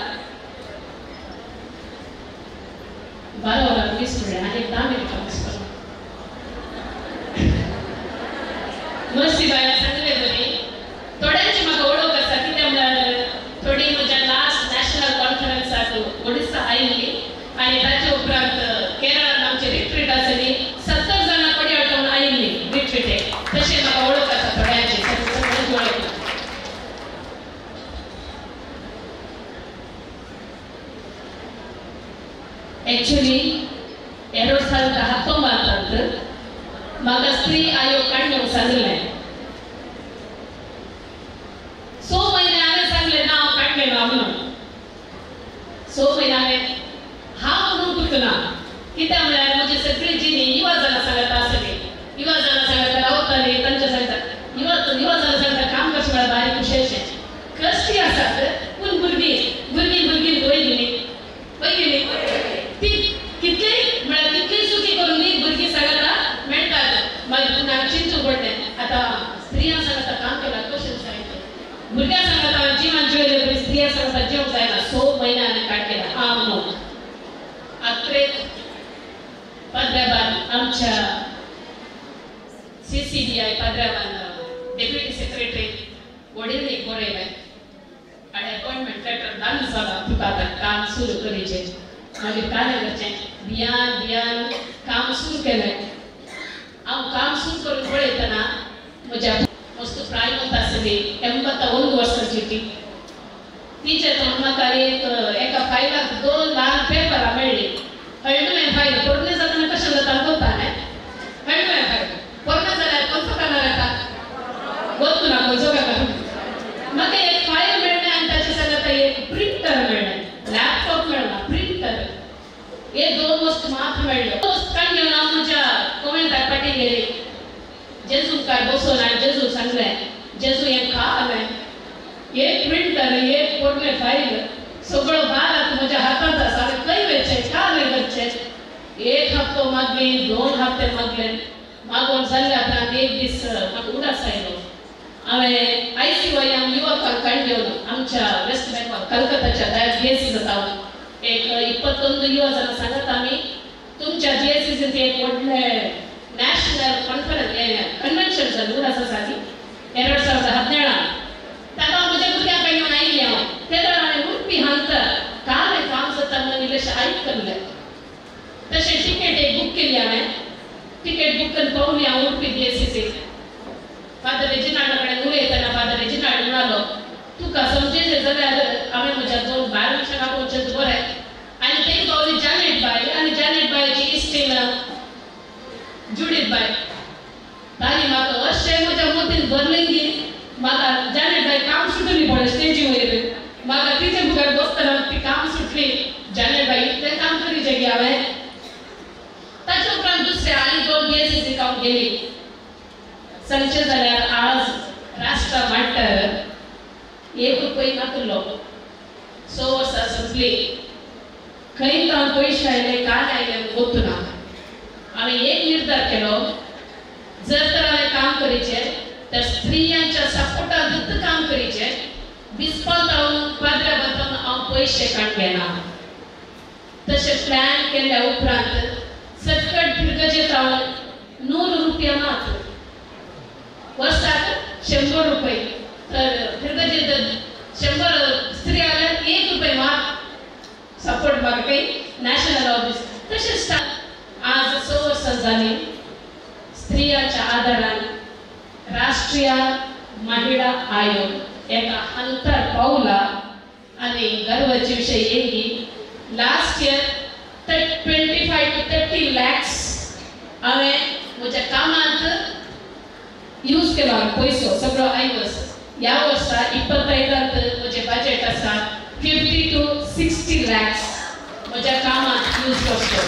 12 वरां 20 मिनटां आनी 10 मिनटां दिसता मर्सी बायन सांगलें बरी थोड्यांची म्हाका वळख आसा कितें म्हळ्यार थोडी म्हज्या लास्ट नॅशनल कॉन्फरन्साक ओडिसा आयिल्ली आनी ताचे उपरांत केरळांत आमची रिट्रीट आसली 70 जाणां कडेन आटोवन आयिल्ली रिट्रीटेक तशें म्हाका वळख आसा थोड्यांची सगळ्यांची वळख एक्चुअली 2019 म्हाका स्त्री आयोग काडूंक सांगलें 6 म्हयने हांवें सांगलें ना हांव काडलें ना म्हणून 6 म्हयने हांवें हांव म्हणून कुतना कित्याक म्हळ्यार म्हजी सगळी जिणी युवा जाणां सांगता आसली युवा जाणां सांगता रावताली तांच्या सांगता युवा जाणां सांगता काम कशें म्हळ्यार बारीक खुशेचें कश्टी आसात पूण भुरगीं भुरगीं भुरगीं वय गेली वय गेली ती कितली म्हळ्यार कितली चुकी करून न्ही भुरगीं सांगता मेळटात मागीर पूण हांवें चिंतूंक पडलें आतां स्त्रियां सांगता काम केलां कशें जायतें भुरग्यां सांगता जिवान जेवले बरी स्त्रियां सांगता जेवंक जायना 6 म्हयने हांवें काडलें हांव म्हणून अत्रेक पाद्र्याबान आमच्या CCBI पाद्र्याबान डेप्युटी सेक्रेटरी वडील बरयलें आनी अपॉयंटमेंट लेटर दान जाला तुका आतां काम सुरू करीचें मागीर कार्य करचें भियान भियान काम सुरू केलें हांव काम सुरू करून पळयतना म्हज्या वस्तू प्रायमत आसली 81 वर्सांची ती तिचे तो म्हाका एक एका फायलाक 2 ल्हान पेपरां मेळ्ळीं हळडुवें फायल पोरणे जातना कशें जाता गोता न्हय हळडुवें फायल पोरणे जाल्यार खंयचो कलर येता गोतू ना खंयचो कलर म्हाका एक फायल मेळ्ळें आनी ताचे सांगता एक प्रिंटर मेळ्ळें लॅपटॉप मेळ्ळा प्रिंटर हे 2 वस्तू मात्र मेळ्ळ्यो वस्तू काडून घेवन हांव म्हज्या कोवेंताक फाटीं गेली जेजूक काय बसोवन हांवें जेजूक सांगलें बायल सगळो भार आतां म्हज्या हातांत आसा हांवें खंय वयचें काय करचें एक हप्तो मागली 2 हप्ते मागले मागोवन जाल्ल्या उपरांत एक दीस म्हाका उडास आयलो हांवें आयसीवायम युवकांक काडलेवन आमच्या वेस्ट बेंगॉल कलकत्ताच्या दायर जीएसी जाता एक 21 युवा जाणां सांगत आमी तुमच्या जीएसीसींत एक व्हडलें नॅशनल कॉन्फरन्स कन्व्हेन्शन जालें उडास आसा ती 2017 ताका म्हज्या भुरग्यांक काय येवन आयली हांव ते वेळार हांवें उडपी हांगता काय काम जाता म्हणून इल्लेशें आयकल्लें तशें टिकेट एक बूक केली हांवें टिकेट बूक करून पावली हांव उडपी जीएसीसीक फादर रेजिनाल्डा कडेन उलयतना फादर रेजिनाल्ड म्हणालो तुका समजेचें जाल्यार हांवें म्हज्या 2 बायल मनशांक आपोवचें बरें आनी थंय पावली जानेट बाय आनी जानेट बायची इश्टीण जुडीत बाय तांणी म्हाका अशें म्हज्या मतीन भरलें की म्हाका जानेट बाय काम सुटली पळय स्टेजी वयर म्हाका तिचे मुखार बसतना ती काम सुटली जानेट बाय इतलें काम करीचें की हांवें ताचे उपरांत दुसरे आनी 2 बीएससी हांव गेली सांगचें जाल्यार आज राष्ट्र माट्टर 1 रुपय नातलो 6 वर्सां सोंपली खंय तावन पयशे आयले काय आयले गोत्तू ना हांवें एक निर्धार केलो जर तर हांवें काम करीचें तर स्त्रियांच्या सपोर्टांतूच काम करीचें बिस्पांत हांव पाद्र्या बातावन हांव पयशे काडले ना तशें प्लॅन केल्या उपरांत सकट फिरगजेत हांव 100 रुपया मात वर्साक 100 रुपये तर फिरगजेत 100 स्त्रिया आल्यार 1 रुपये मात सपोर्ट मागपी नॅशनल ऑफिस तशेंच आज 6 वर्सां जालीं स्त्रियांच्या आदारान राष्ट्रीय महिला आयोग एका हंतार पावला आनी गर्वाचे विशय हे की लास्ट इयर 25 to 30 lakhs हांवें म्हज्या कामांत यूज केलो पयसो सगळो आयवस ह्या वर्सा 25 म्हजें बजेट आसा 50 to 60 lakhs म्हज्या कामांत यूज करचो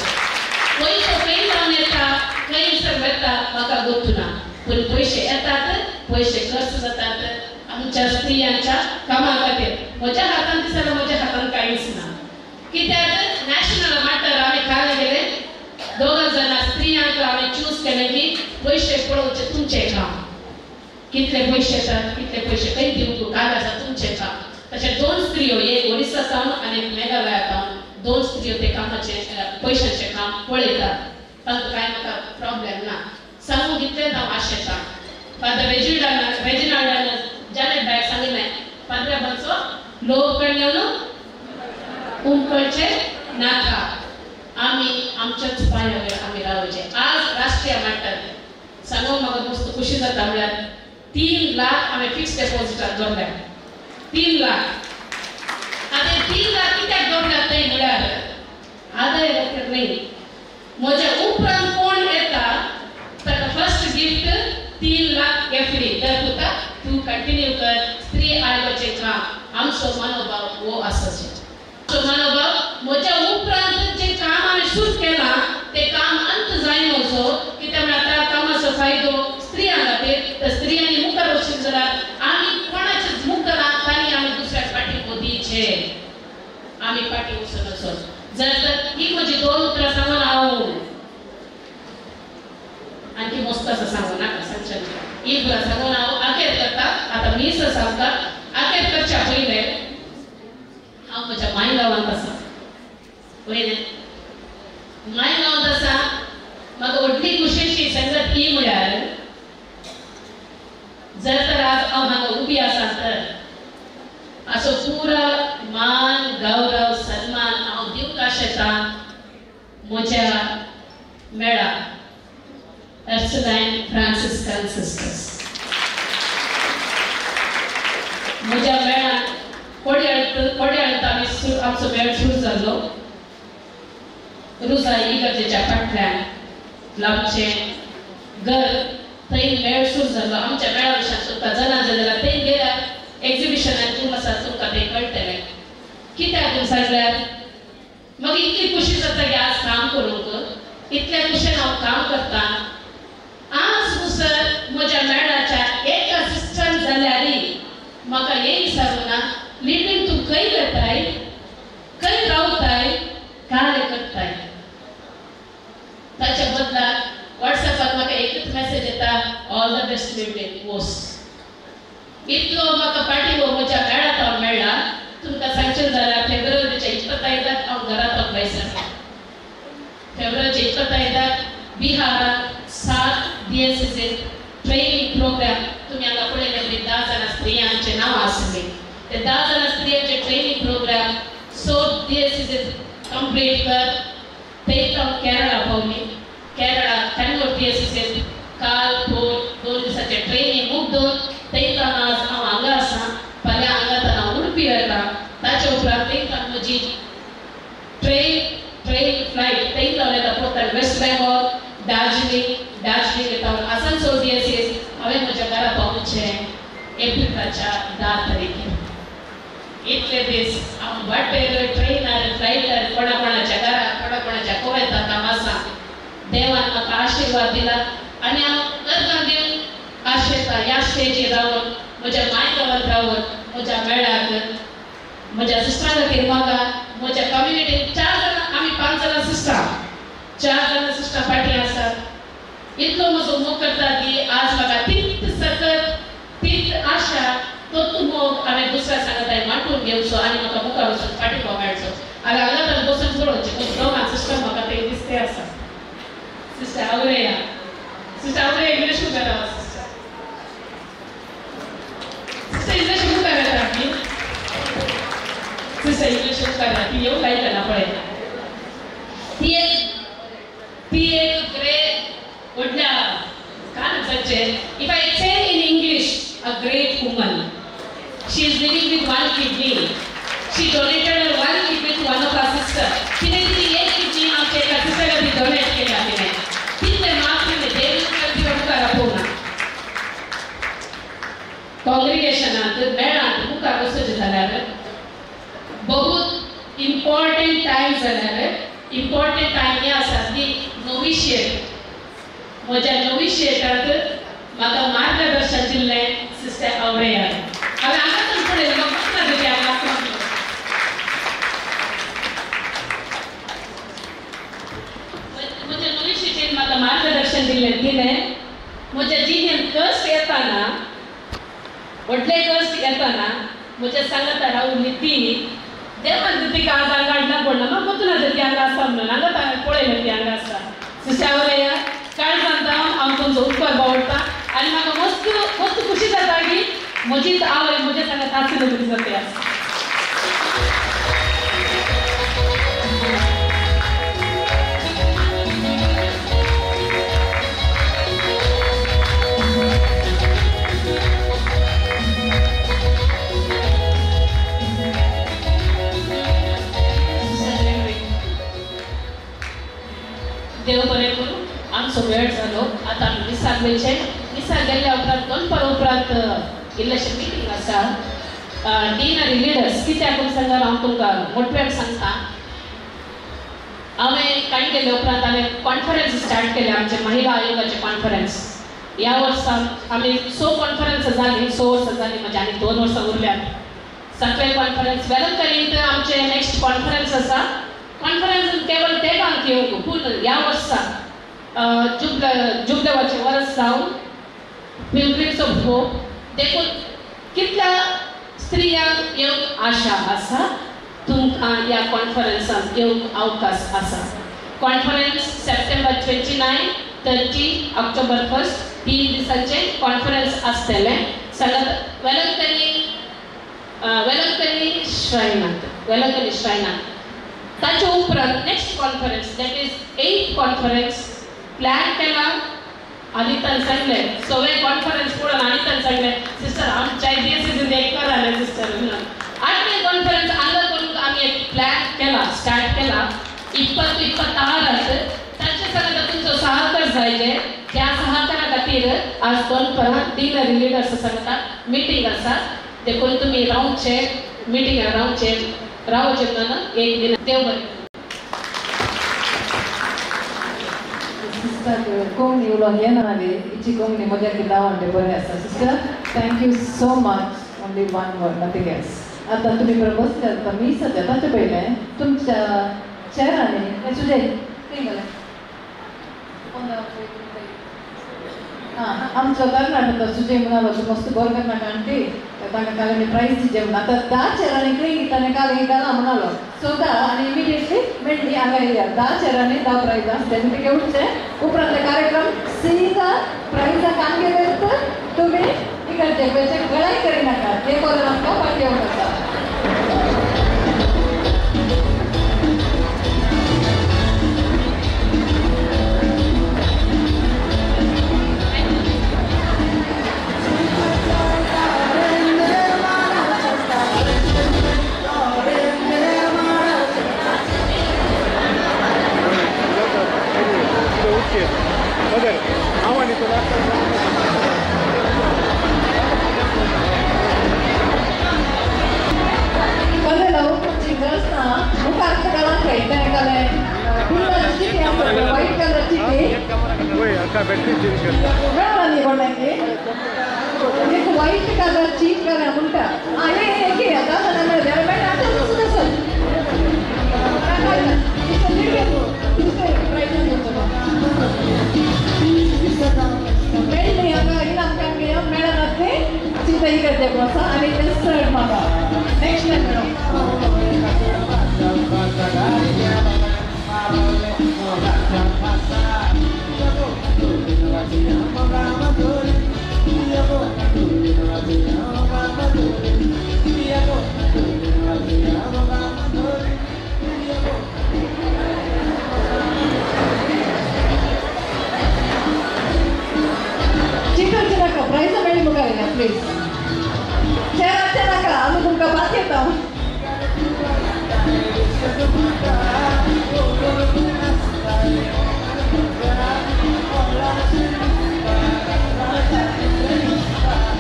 पयसो खंय जावन येता खंयसर वता म्हाका गोत्तू ना पूण पयशे येतात पयशे खर्च जातात आमच्या स्त्रियांच्या कामा खातीर म्हज्या हातान दिसना म्हज्या हातान कांयच ना कित्याक नॅशनल माटर आमी खाला गेले 2 जाणां स्त्रियांक हांवें चूज केलें की पयशे पळोवचें तुमचें काम कितले पयशे येतात कितले पयशे खंय दिवंक काय आसा तुमचें काम तशें 2 स्त्रियो एक ओरिसा सावन आनी एक मेघालया सावन 2 स्त्रियो ते कामाचें पयशांचें काम पळयतात तांकां कांय म्हाका प्रॉब्लेम ना सांगूंक इतलेंच हांव आशेतां फादर रेजिनाल्डान जानेट बायक सांगिल्लें पाद्र्याबाचो लोक कडल्यान उमकळचें नाका आमी आमच्याच पांयावयर आमी रावचें आज राष्ट्रीय माट्टार सांगूंक म्हाका मस्त खुशी जाता म्हळ्यार 3 लाख हांवें फिक्स डेपॉझिटाक दवरल्या 3 लाख आतां 3 लाख कित्याक दवरल्यात थंय म्हळ्यार आदाय खातीर न्हय म्हज्या उपरांत कोण येता ताका फर्स्ट गिफ्ट 3 लाख एफडी तर तुका तूं कंटिन्यू कर स्त्री आयोगाचें काम आमचो मनोभाव हो आसाचो आमचो मनोभाव म्हज्या उपरांत जें काम हांवें सुरू केलां तें काम अंत जायना वचो कित्याक म्हळ्यार त्या कामाचो फायदो स्त्रियां खातीर तर स्त्रियांनी मुखार वचून जाल्यार आमी कोणाचेच मुखार तांणी आमी दुसऱ्याक फाटी दिवचे आमी फाटी वचून वचोन जर तर ही म्हजी 2 उतरां सांगून हांव आणखी मस्त असं सांगू नाका सांगचें ही उतरां सांगून हांव आखेर करता आतां मीस सांगता आखेर करच्या पयलें हांव म्हज्या मायगांवांत आसा पयलें मायगांवांत आसा म्हाका व्हडली खुशेची संगत ही म्हळ्यार जर तर आज हांव हांगा उबी आसा तर असो पुरा मान गौरव सन्मान हांव दिवंक आशेतां म्हज्या मेळा अर्सलायन फ्रांसिस्कन सिस्टर्स म्हज्या मेळान कोड्याळत आमी आमचो मेळ सुरू जाल्लो रुजा इगर्जेच्या फाटल्यान लांबचें घर थंय मेळ सुरू जाल्लो आमच्या मेळा विशयान तुमकां जाणा जाल्यार थंय गेल्यार एक्झिबिशनान तूं आसा तुमकां तें कळटलें कित्याक सांगल्यार म्हाका इतली खुशी जाता की आज काम करूंक इतल्या खुशेन हांव काम करता आज मुसर म्हज्या मेळाच्या एका सिस्टम जाल्यार म्हाका हें विचारूं ना लिवीन तूं खंय वता ताच्या बदलाक वॉट्सएपार म्हाका एकूच मॅसेज येता, ऑल the best मिळते वोस. इतलो म्हाका पाठिंबो म्हज्या मेळात हांव मेळ्ळा. तुमकां सांगचें जाल्यार फेब्रुवारीच्या 25 हांव घरांत भायर सरता. फेब्रुवारीच्या 25 बिहाराक 7 DSS training programme तुमी हांगा पळयलें, 10 जाणां स्त्रियांचें नांव आसलें. ते 10 जाणां स्त्रियांचे ट्रेनिंग प्रोग्राम 100 DSS complete कर थंय हांव केरळा पावली. केरळा कन्नूर DSS काल पोर 2 दिसाचें ट्रेनिंग मुगदून थंय आज हांव हांगा आसा. फाल्यां हांगा हांव उडपी वता. ताचे उपरांत थंय म्हजी ट्रेन फ्लायट थंय येता पोरतान वेस्ट बेंगॉल, दार्जिलिंग येता आसनसोल DSS. हांवें म्हज्या घरा पावचें एप्रिलाच्या 10 तारखेर. इतले दीस हांव वाटेर ट्रेनार फ्लायटार कोणा कोणाच्या घरा कोणा कोणाच्या कोवेंताक हांव आसा. देवान म्हाका आशिर्वाद दिला आनी हांव अर्गां दिवन आशेता ह्या स्टेजीर रावन म्हज्या माय गांवांत रावन म्हज्या मेळाक म्हज्या सिस्टरां खातीर म्हाका म्हज्या कम्युनिटीन 4 जाणां आमी 5 जाणां सिस्टरां 4 जाणां सिस्टरां फाटीं आसात. इतलो म्हजो मोग करता की आज म्हाका तीत सकत तीत आशा तो मोग हांवें दुसऱ्या सांगता मांडून घेवचो आनी म्हाका मुखार वचून फाटीं मेळचो. आनी हांगा तर बसून पळोवचें पूण दोगां सिस्टर म्हाका तें दिसते आसा. सिस्टर आवरेया, सिस्टर आवरेया इंग्लीश मुखार रावा. सिस्टर इंग्लीश मुखार येता ती. सिस्टर इंग्लीश मुखार येता ती येवंक आयकना पळयता. ती एक ग्रेट व्हडल्या काय म्हणपाचें, if I say in English a great woman. She is living with 1 kidney. She donated her 1 kidney to one of her sister. तिने तिची 1 किडनी आमच्या एका सिस्टराक ती डोनेट केल्या तिने. तितलें मात्र न्ही, देव तिका मुखार आपोवना. कॉंग्रिगेशनांत मेळांत मुखार वचचें जाल्यार बहुत इम्पॉर्टंट टायम जाल्यार इम्पॉर्टंट टायम हें आसा की नोविशिएट. म्हज्या नोविशिएटांत म्हाका मार्गदर्शन दिल्लें सिस्टर आवरेया. हांवें हांगाच पळयलें म्हाका दिली हांगा. म्हज्या नोविशिएटीन म्हाका मार्गदर्शन दिल्लें तिणें म्हज्या जिणेंत कश्ट येताना व्हडले कश्ट येताना म्हज्या सांगाता रावली ती. देवान तिका आज हांगा हाडना पडना म्हाका गोतून ती हांगा आसा म्हणून हांगा पळयलें ती हांगा आसा. सिस्टर आवरेया काळजांत हांव तुमचो उपकार बावडटा आनी म्हाका मस्त मस्त खुशी जाता की म्हजीच आवय म्हज्या सांगात आसली तरी जाता आसा. देव बरें करूं. आमचो वेळ जालो. आतां आमी मिसाक वयचें. मिसाक गेल्ल्या उपरांत दनपार उपरांत इल्लेशें मिटींग आसा. डीन आनी लिडर्स कित्याक म्हूण सांगात हांव तुमकां मोटव्यान सांगता. हांवें कांय केल्या उपरांत हांवें कॉन्फरन्स स्टार्ट केलें आमचे महिला आयोगाचें कॉन्फरन्स. ह्या वर्सा आमी 6 कॉन्फरन्स जाली, 6 वर्सां जालीं म्हज्या आनी 2 वर्सां उरल्यात. 7वें कॉन्फरन्स वेलंकनीत आमचें नेक्स्ट कॉन्फरन्स आसा. कॉन्फरन्स केवल तेगांक येवंक पूण ह्या वर्सा जुबलेवाचें वर्स जावन पिलग्रिम्स ऑफ होप देखून कितल्या स्त्रियांक येवंक आशा आसा तुमकां ह्या कॉन्फरन्साक येवंक अवकाश आसा. कॉन्फरन्स सप्टेंबर 29, 30, ऑक्टोबर 1 3 दिसांचें कॉन्फरन्स आसतलें. सगळ्यात वेलंकनी श्रायनांत, वेलंकनी श्रायनांत. ताचे उपरांत next conference that is 8th conference plan केला. आदित्यान सांगलें सगळें कॉन्फरन्स पळोवन आदित्यान सांगलें सिस्टर आमच्या DSS एक करालें सिस्टर म्हणून. 8वें कॉन्फरन्स हांगा करूंक आमी एक प्लॅन केला, स्टार्ट केला 20, 26 ताचे सांगता तुमचो सहकार जाय जे त्या सहकारा खातीर आज दनपरां 3 लिडर्स सांगता मिटींग आसा. देखून तुमी रावचे मिटिंगाक रावचे रावचे म्हणून एक दिन. देव बरें. सिस्टर कोंकणी उलोवंक येना जाली हिची कोंकणी म्हज्या कितें आवडलें बरें आसा. Sister thank you so much. Only one word, nothing else. आतां तुमी बरोबर बसले आतां मी सद्या ताचे पयलें तुमच्या चेरांनी सुजय खंय गेलें आमचो कर्नाटक सुजय म्हणालो मस्त बरो कर्नाटक आण्टी तांकां काल आनी प्रायज दिजे म्हणून आतां 10 चेरांनी खंय ताणें काल हें घालां म्हणालो सो 10 आनी इमिडिएटली मेळ्ळी हांगा येया 10 चेरांनी 10 प्रायजां आसतले आनी ते घेवचे उपरांतले कार्यक्रम सीधा प्रायजाक आमगे तर तुमी इकडचे पयशे गळाय करिनाका ते करून आमकां फाटी येवंक आसा. व्हाईट कलर चीट करा म्हणटा मेळ्ळी हांगा इनाम मेळना ते चिंता ही करते आसा आनी ते चड म्हाका नेक्स्ट टायम मेळो. चिकन नाका प्रायज मेळ्ळी मुखार येया प्लीज. चेराचे नाका आमी तुमकां भात येता.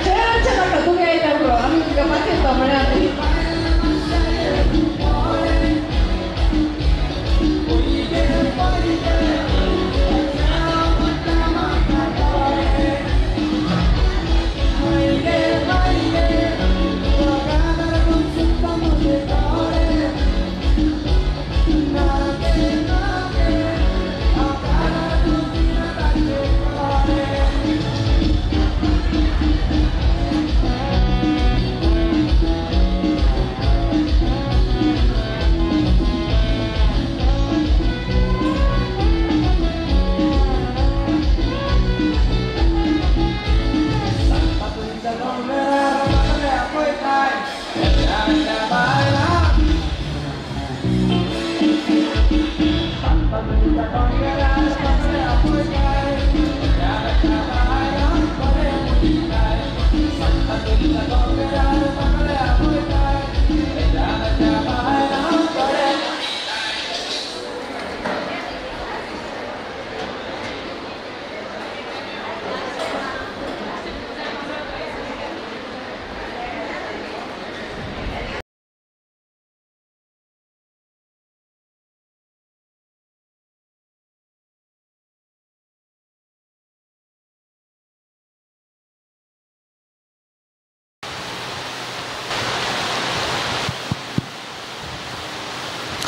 चेराचे नाका तुमी आयता पुरो आमी तुमकां भात येता म्हळ्यार आमी.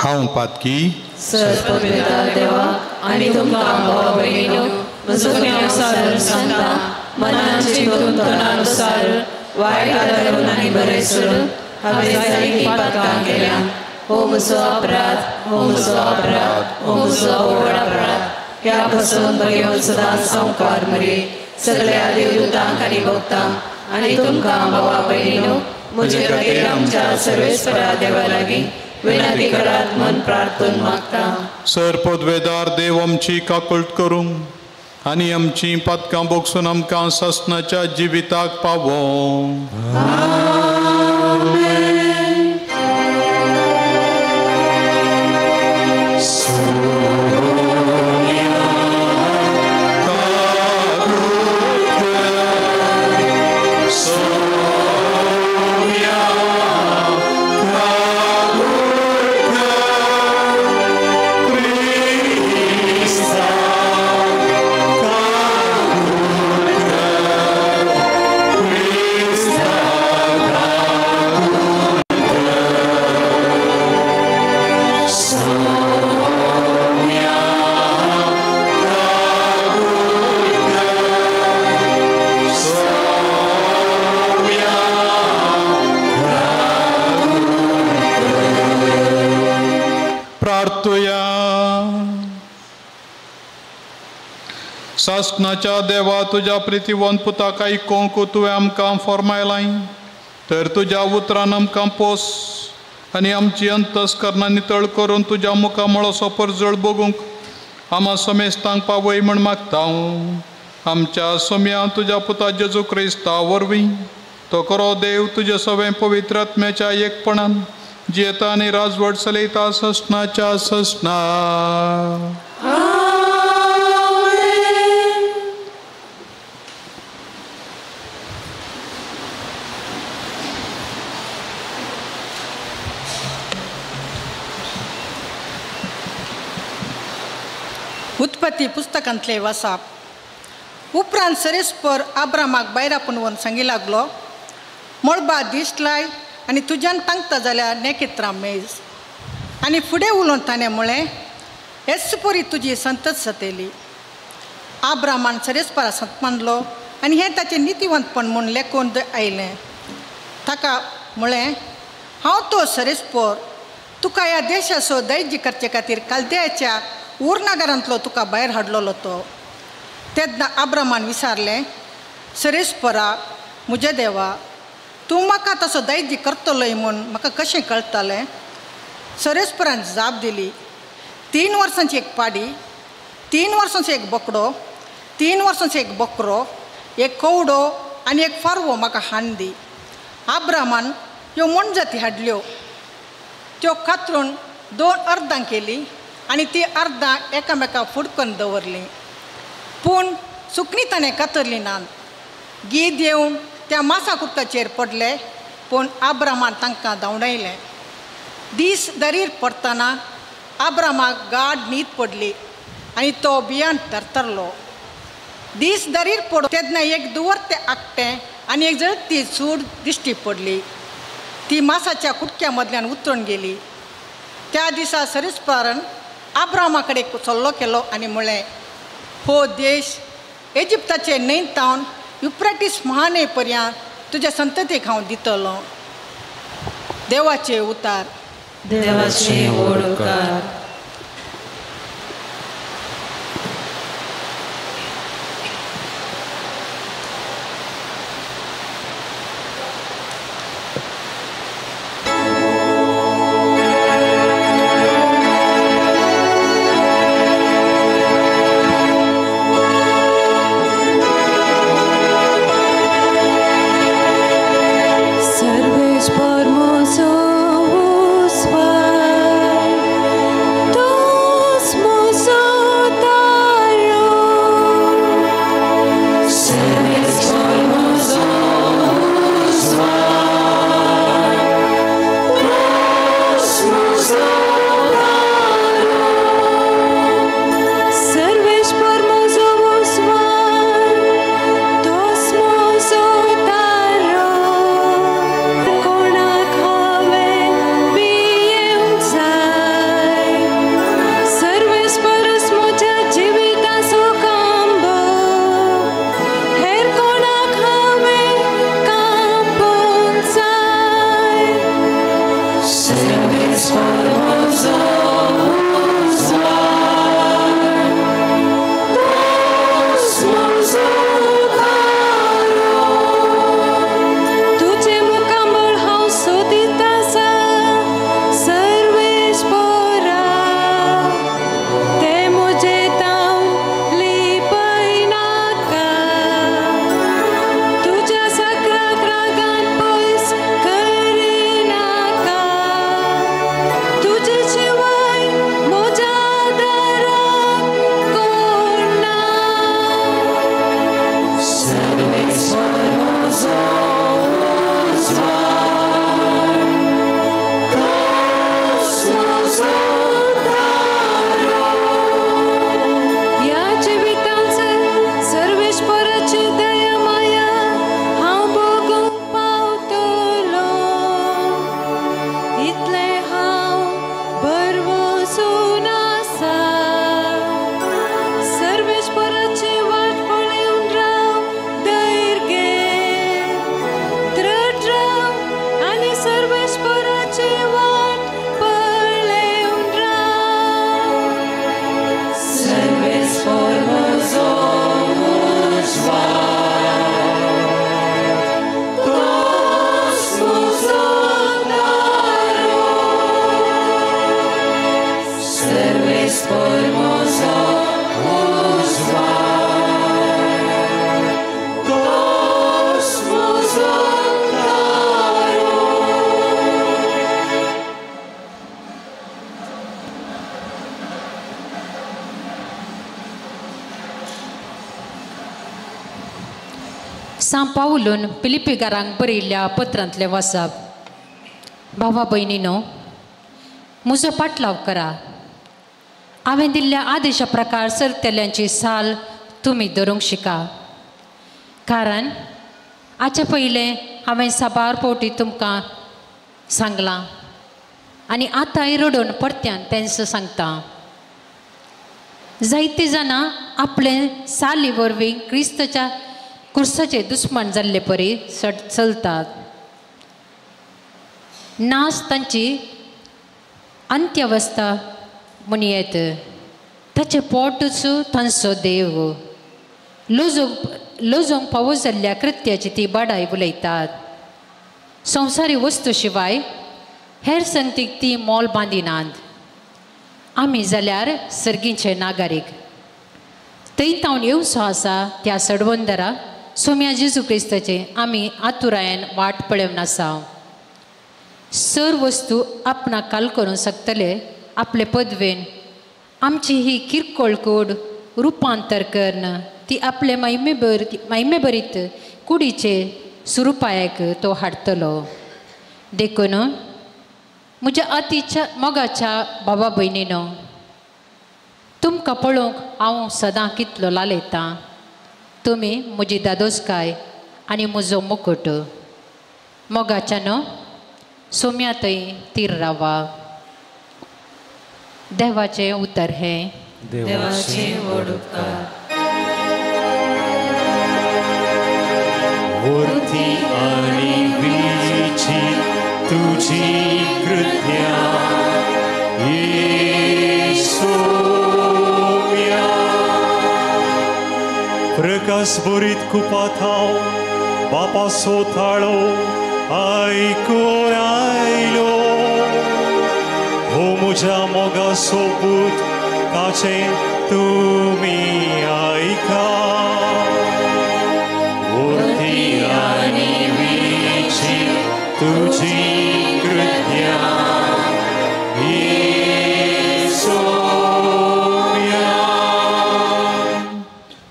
हांव पातकी सर पवित्र देवा आनी तुमकां भाव भयणीनो म्हजो अनुसार सांगता मनान चिंतून तोंडानुसार वायट आदारून आनी बरें सोडून हांवें जायतीं पातकां केल्या. हो म्हजो अपराध, हो म्हजो अपराध, हो म्हजो व्हड अपराध. ह्या पासून म्हगेलो सदांच संवकार मरे सगळ्या देवदूतांक आनी भक्तांक आनी तुमकां भावा भयणीनो म्हजे खातीर आमच्या सर्वेस्परा देवा लागीं विनंती करात मन प्रार्थन मागता. सर पदवेदार देव आमची काकळट करूंक आनी आमची पातकां बोगसून आमकां सासणाच्या जिविताक पावों. सासणाच्या देवा तुज्या प्रितीवंत पुताक आयकोंक तुवें आमकां फॉर्मायलाय तर तुज्या उतरान आमकां पोस आनी आमची अंतस्करणां नितळ करून तुज्या मुखा मळसो परजळ बगूंक आमा समेस्तांक पावय म्हण मागता. आमच्या सोम्या तुज्या पुता जेजू क्रिस्ता वरवीं तो करो देव तुजे सवें पवित्र आत्म्याच्या एकपणान जियेता आनी राजवट चलयता ससनाच्या ससना. उत्पत्ती पुस्तकांतले वसाप. उपरांत सरेस्पर आब्रामाक भायर आपोवन सांगी लागलो, मळबा दिश्ट लाय आनी तुज्यान तांकता जाल्यार नेकेत्रां मेज. आनी फुडें उलोवन ताणें म्हळें, हेच परी तुजी संतत जातली. आब्रामान सरेस्परा संत मानलो आनी हें ताचें नितीवंतपण म्हूण लेखून आयलें. ताका म्हळें, हांव तो सरेस्पर तुका ह्या देशाचो दैज्य करचे खातीर कालदेयाच्या उर्नागरांतलो तुका भायर हाडलेलो तो. तेन्ना आब्रामान विचारलें, सरेस्परा म्हज्या देवा, तूं म्हाका तसो दैज्य करतलोय म्हूण म्हाका कशें कळटलें? सरेस्परान जाप दिली, 3 वर्सांची एक पाडी, 3 वर्सांचो एक बोकडो, 3 वर्सांचो एक बोकरो, एक कवडो आनी एक फारवो म्हाका हाण दी. आब्रामान ह्यो मोनजाती हाडल्यो, त्यो कातरून 2 अर्दां केली आनी ती अर्दां एकामेका फुडकून दवरलीं. पूण सुकणी ताणें कातरली नात. गीद येवन त्या मासा कुटकाचेर पडले, पूण आब्रामान तांकां धांवडायलें. दीस दरीर पडटना आब्रामाक गाड न्हीद पडली आनी तो बियान थरथरलो. दीस दरीर पडो तेन्ना एक दुवर्ते आकटें आनी एक जळती चूड दिश्टी पडली. ती मासाच्या कुटक्या मदल्यान उतरून गेली. त्या दिसा सरेस्परान आब्रामा कडेन सल्लो केलो आनी म्हळें, हो देश इजिप्ताचे न्हंय तावन युफ्रेटीस महान्हंय पर्यंत तुज्या संततीक हांव दितलो. देवाचे उतार. देवाचे व्हड उपकार. Serves por mozo. सां पावलून फिलिप्पीकारांक बरयल्ल्या पत्रांतलें वाचप. भावा भयणीनो, म्हजो पाटलाव करा. हांवें दिल्ल्या आदेशा प्रकार चलतल्यांची साल तुमी धरूंक शिका, कारण हाचे पयलें हांवें साबार फावटी तुमकां सांगलां आनी आतांय रडून परत्यान तेंच सांगता. जायते जाणां आपले साली वरवीं क्रिस्ताच्या कुर्साचे दुस्मान जाल्ले परी चलतात. नास तांची अंत्यवस्था म्हणयेत, ताचें पोटूच तांचो देव. लजोवंक फावो जाल्ल्या कृत्याची ती बाडाय उलयतात. संवसारी वस्तू शिवाय हेर संगतीक ती मोल बांदिनात. आमी जाल्यार सर्गीचे नागरीक. थंय तावन येवचो आसा त्या सडवंदरा सोम्या जेजू क्रिस्ताचे आमी आतुरायेन वाट पळोवन आसा. सर वस्तू आपणाक काल करूंक शकतले आपले पदवेन आमची ही किरकोळ कूड रुपांतर करून ती आपले महिमेभरीत कुडीचे सुरुपायक तो हाडटलो. देखून म्हज्या अतिच्या मोगाच्या बाबा भयणीनो, तुमकां पळोवंक हांव सदां कितलो लालयतां. तुमी म्हजी दादोसकाय आनी म्हजो मुकुट. मोगाच्यानो सोम्या थंय तीर रावा. देवाचें उतर हें. देवाचें व्हड उपकार. वरती आनी विचित तुजी कृत्या येसुया, प्रकाश भरीत कुपाथाव बापासो थाळो आयकून आयलो. हो म्हज्या मोगाचो पूत, ताचें तुमी आयका. वरती आनी विचित तुजी कृत्या येसुया.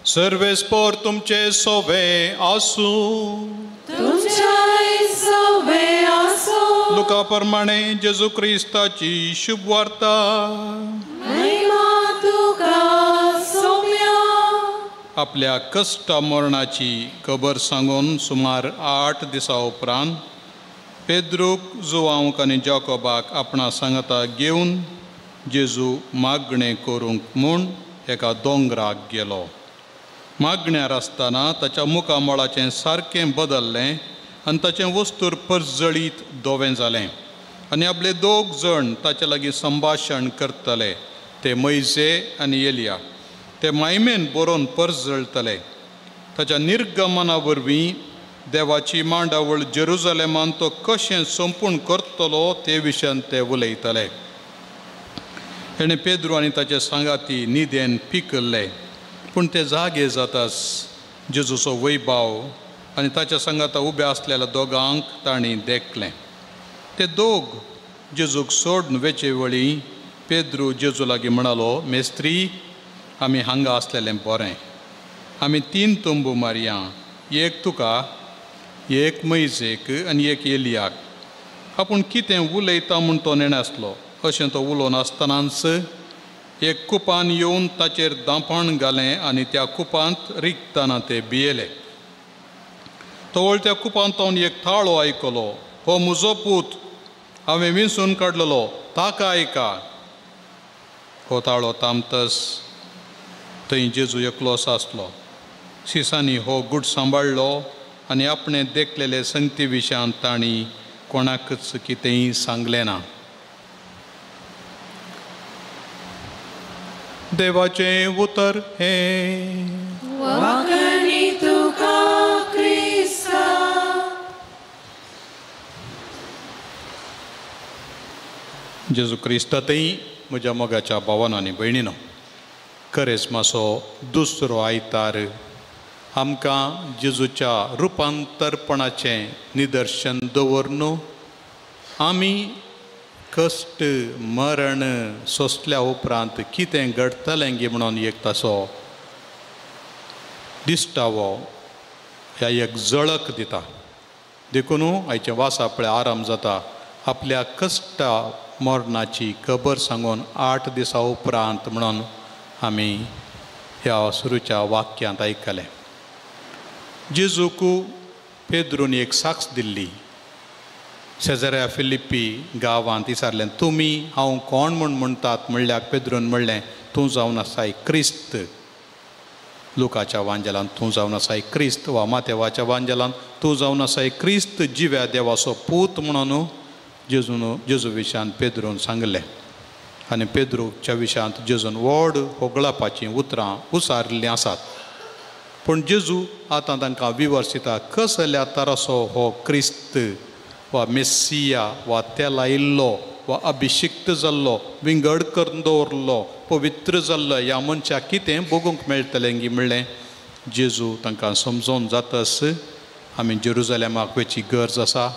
सर्वेस्पोर तुमचे सोवे आसूं. लुका प्रमाणे जेजू क्रिस्ताची शुभ वार्ता. आपल्या कश्ट मरणाची खबर सांगून सुमार 8 दिसां उपरांत पेद्रूक, जुवांक आनी जाकोबाक आपणा सांगाता घेवन जेजू मागणें करूंक म्हूण एका दोंगराक गेलो. मागण्यार आसतना ताच्या मुखामळाचें सारकें बदल्लें आनी ताचें वस्तूर परजळीत धवें जालें आनी आपले दोग जण ताचे लागीं संभाशण करतले, ते मैजे आनी एलिया. ते मायमेन बरोवन परजळटले. ताच्या निर्गमना वरवीं देवाची मांडावळ जेरुजलेमान तो कशें संपूर्ण करतलो ते विशयान ते उलयतले. हेणें पेद्रू आनी ताचे सांगाती निदेन पिकल्ले, पूण ते जागे जाताच जेजूचो वैभाव आनी ताच्या सांगाता उबे आसलेल्या दोगांक तांणी देखलें. ते दोग जेजूक सोडून वेचे वळी पेद्रू जेजू लागीं म्हणालो, मेस्त्री, आमी हांगा आसलेलें बरें. आमी 3 तंबू मारया, एक तुका, एक मैजेक आनी एक एलियाक. आपूण कितें उलयता म्हूण तो नेणासलो. अशें तो उलोवन आसतनाच एक कुपान येवन ताचेर दांपण घालें आनी त्या कुपांत रिगतना ते भियेले. तवळ त्या कुपांत एक थाळो आयकलो, हो म्हजो पूत, हांवें विंचून काडलेलो, ताका आयका. हो ताळो तामतस थंय जेजू एकलोच आसलो. शिसांनी हो गूट सांबाळ्ळो आनी आपणें देखलेले संगती विशयांत तांणी कोणाकच कितेंय सांगलें ना. देवाचें उतर हें. वाखणी तुका क्रिस्ता. जेजू क्रिस्तांतय म्हज्या मोगाच्या भावान आनी भयणीनो, करेस्माचो दुसरो आयतार आमकां जेजूच्या रुपांतरपणाचें निदर्शन दवरून आमी कश्ट मरण सोंसल्या उपरांत कितें घडटलें गी म्हणून एक ताचो दिश्टावो ह्या एक झळक दिता. देखून आयचें वासा पळय आराम जाता आपल्या कश्टा मरणाची खबर सांगून 8 दिसां उपरांत म्हणून आमी ह्या सुरूच्या वाक्यांत आयकलें. जेजूक पेद्रून एक साक्ष दिल्ली. शेजऱ्या फिलिप्पी गांवांत विचारलें, तुमी हांव कोण म्हूण म्हणटात म्हणल्यार पेद्रून म्हणलें, तूं जावन आसाय क्रिस्त. लुकाच्या वांजेलान तूं जावन आसाय क्रिस्त, वा मातेवाच्या वांजेलान तूं जावन आसाय क्रिस्त जिव्या देवाचो पूत म्हणून जेजून जेजू विशयान पेद्रून सांगलें. आनी पेद्रूच्या विशयांत जेजून व्हड होगळापाचीं उतरां उचारिल्लीं आसात. पूण जेजू आतां तांकां विवर्सिता कसल्या तरासो हो क्रिस्त वा मेस्सिया वा तेलायिल्लो वा अभिशिक्त जाल्लो, विंगड करून दवरलो, पवित्र जाल्लो ह्या मनशाक कितें भोगूंक मेळटलें गी म्हणलें जेजू तांकां समजोवन जातस आमी जेरुजलेमाक वचची गरज आसा.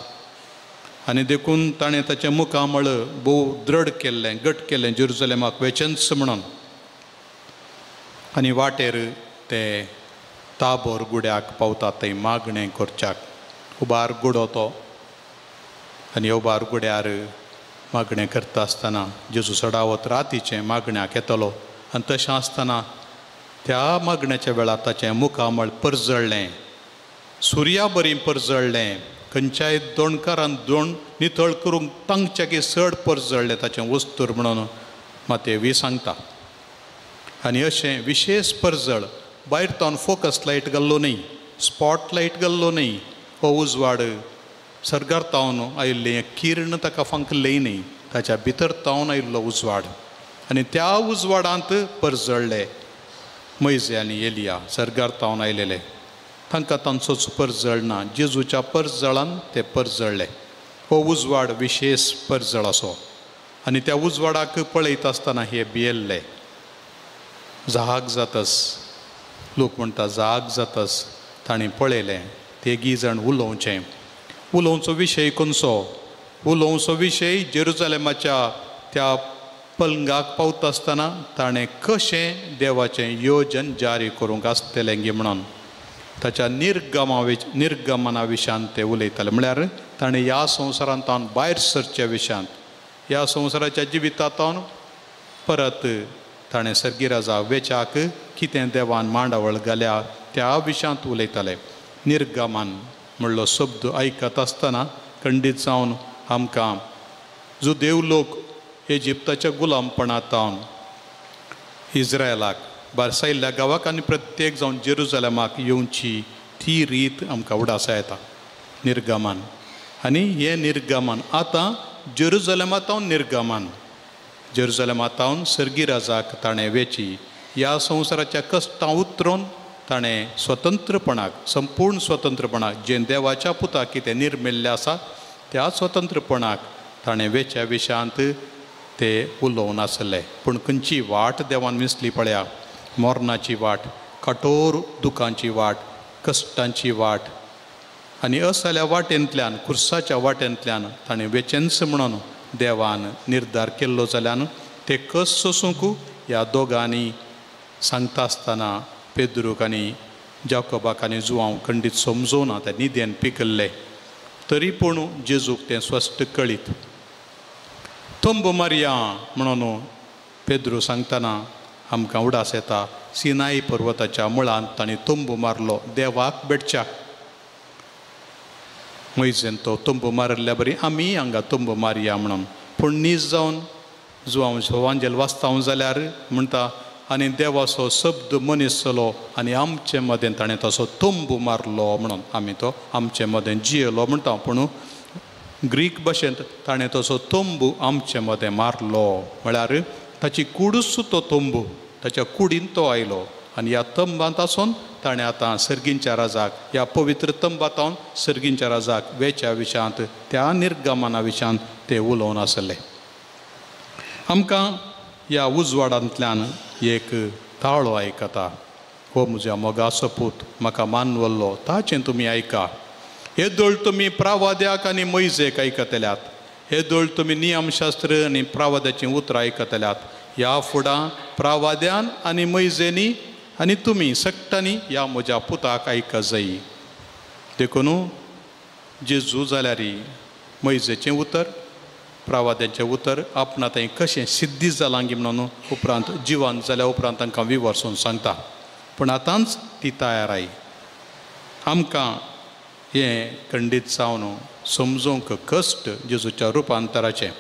आनी देखून ताणें ताचें मुखामळ भोव दृढ केल्लें, घट केल्लें जेरुजलेमाक वेचेंच म्हणून. आनी वाटेर ते ताबोर गुड्याक पावतात थंय मागणें करच्याक उबार गुडो तो. आनी उबार गुड्यार मागणें करता आसतना जेजू सडावत रातीचें मागण्याक येतलो. आनी तशें आसतना त्या मागण्याच्या वेळार ताचें मुखामळ परजळ्ळें, सुर्या बरी परजळ्ळें, खंयच्याय दोणकारान दोण नितळ करूंक तांच्याकी चड परजळ्ळें ताचें वस्तूर म्हणून मातेवी सांगता. आनी अशें विशेश परजळ भायर तावन फोकस लायट घाल्लो न्हय, स्पॉट लायट घाल्लो न्हय, हो उजवाड सर्गार तावन आयिल्लें किर्ण ताका फांकलें न्हय, ताच्या भितर तावन आयिल्लो उजवाड. आनी त्या उजवाडांत परजळ्ळे मैजे आनी एलिया सर्गार तावन आयलेले. तांकां तांचोच परजळ ना, जेजूच्या परजळान ते परजळ्ळे. हो उजवाड विशेश परजळ असो. आनी त्या उजवाडाक पळयता आसतना हे भियेल्ले. जाग जातस, लोक म्हणटा जाग जातस तांणी पळयलें तेगी जाण उलोवचें. उलोवचो विशय खंयचो? उलोवचो विशय जेरुजलेमाच्या त्या पलंगाक पावता आसतना ताणें कशें देवाचें योजन जारी करूंक आसतलें गी म्हणून ताच्या निर्गमना विशयांत ते उलयताले. म्हळ्यार ताणें ह्या संवसारांत भायर सरच्या विशयांत, ह्या संवसाराच्या जिवितांत परत ताणें सर्गीराजा वेच्याक कितें देवान मांडावळ घाल्या त्या विशयांत उलयताले. निर्गमन म्हणलो शब्द आयकत आसतना खंडीत जावन आमकां जो देव लोक इजिप्ताच्या गुलामपणांत इस्रायलाक बारसायल्ल्या गांवाक आनी प्रत्येक जावन जेरुजलेमाक येवची ती रीत आमकां उडासा येता निर्गमन. आनी हें निर्गमन आतां जेरुजलेमांत निर्गमन, जेरुजलेमांत सर्गीराजाक ताणें वेची ह्या संवसाराच्या कश्टां उतरून ताणें स्वतंत्रपणाक, संपूर्ण स्वतंत्रपणाक जें देवाच्या पुताक कितें निर्मिल्लें आसा त्या स्वतंत्रपणाक ताणें वेच्या विशयांत ते उलोवन आसले. पूण खंयची वाट देवान विसली पळया, मरणाची वाट, कठोर दुखांची वाट, कश्टांची वाट. आनी असल्या वाटेंतल्यान, खुर्साच्या वाटेंतल्यान ताणें वेचेंच म्हणून देवान निर्धार केल्लो जाल्यान ते कस सोसूंक ह्या दोगांनी सांगता आसतना पेद्रूक आनी जाकोबाक आनी जुवांव खंडीत समजोना, ते निदेन पिकल्ले. तरी पूण जेजूक तें स्पश्ट कळीत. तंबू मारया म्हणून पेद्रू सांगतना आमकां उडास येता सिनाई पर्वताच्या मुळांत तांणी तंबू मारलो देवाक भेटच्याक. मैजेन तो तंबू मारिल्ल्या बरी आमी हांगा तंबू मारया म्हणून. पूण नीज जावन जुवांव वांजेल वाचता जाल्यार म्हणटा आनी देवाचो शब्द मनीस जालो आनी आमचे मदें ताणें तसो तंबू मारलो म्हणून आमी तो आमचे मदें जियेलो म्हणटा. पूण ग्रीक भाशेंत ताणें तसो तंबू आमचे मदें मारलो म्हळ्यार ताची कुडूच तो तंबू, ताच्या कुडीन तो आयलो आनी ह्या तंबांत आसून ताणें आतां सर्गींच्या राजाक, ह्या पवित्र तंबांत सर्गींच्या राजाक वेच्या विशयांत, त्या निर्गमना विशयांत ते उलोवन आसले. आमकां ह्या उजवाडांतल्यान एक ताळो आयकता, हो म्हज्या मोगाचो पूत म्हाका मानवल्लो, ताचें तुमी आयका. हे दोळ तुमी प्रावाद्याक आनी मैजेक आयकतल्यात, हे दोळ तुमी नियमशास्त्र आनी प्रावाद्याचीं उतरां आयकतल्यात. ह्या फुडां प्रावाद्यान आनी मैजेनी आनी तुमी सगटांनी ह्या म्हज्या पुताक आयक जाय. देखून जेजू जाल्यार मैजेचें उतर प्रावाद्यांचें उतर आपणा थंय कशें सिद्धी जालां गी म्हणून उपरांत जिवन जाल्या उपरांत तांकां विवर्सून सांगता. पूण आतांच ती तयार I. आमकां हें खंडीत जावन समजूंक कश्ट जेजूच्या रुपांतराचें.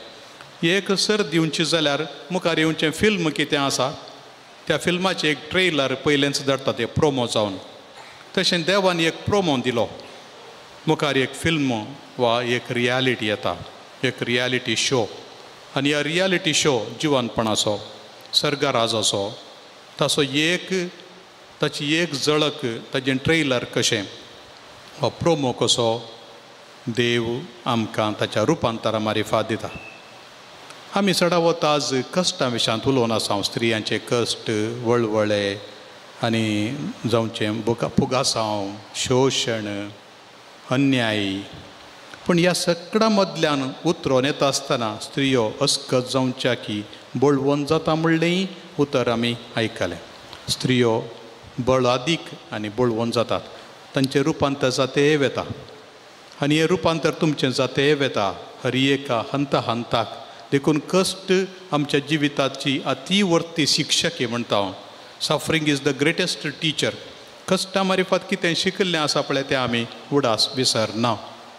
एक सर दिवची जाल्यार मुखार येवचें फिल्म कितें आसा त्या फिल्माचें एक ट्रेलर पयलेंच धाडटा तें प्रोमो जावन. तशें देवान एक प्रोमो दिलो, मुखार एक फिल्म वा एक रियालिटी येता, एक रियालिटी शो. आनी ह्या रियालिटी शो जिवनपणाचो सर्गराजाचो ताचो एक ताची एक झळक ताजें ट्रेलर कशें वा प्रोमो कसो देव आमकां ताच्या रुपांतरा मारिफात दिता. आमी चडावत आज कश्टां विशयांत उलोवन आसा, स्त्रियांचे कश्ट वळवळे आनी जावचें फुगासांव शोशण अन्याय. पूण ह्या सगळ्या मदल्यान उतरोन येता आसतना स्त्रियो अस्कत जावच्या की बळवंत जाता म्हणलेंय उतर आमी आयकलें. स्त्रियो बळादीक आनी बळवंत जातात, तांचें रुपांतर जाते वेता आनी हें रुपांतर तुमचें जाते वेता हर एका हंता हंताक. देखून कश्ट आमच्या जिविताची अतिवर्ती शिक्षक म्हणटा हांव. Suffering is the greatest teacher. कश्टां मारिफात कितें शिकिल्लें आसा पळय तें आमी उडास विसरना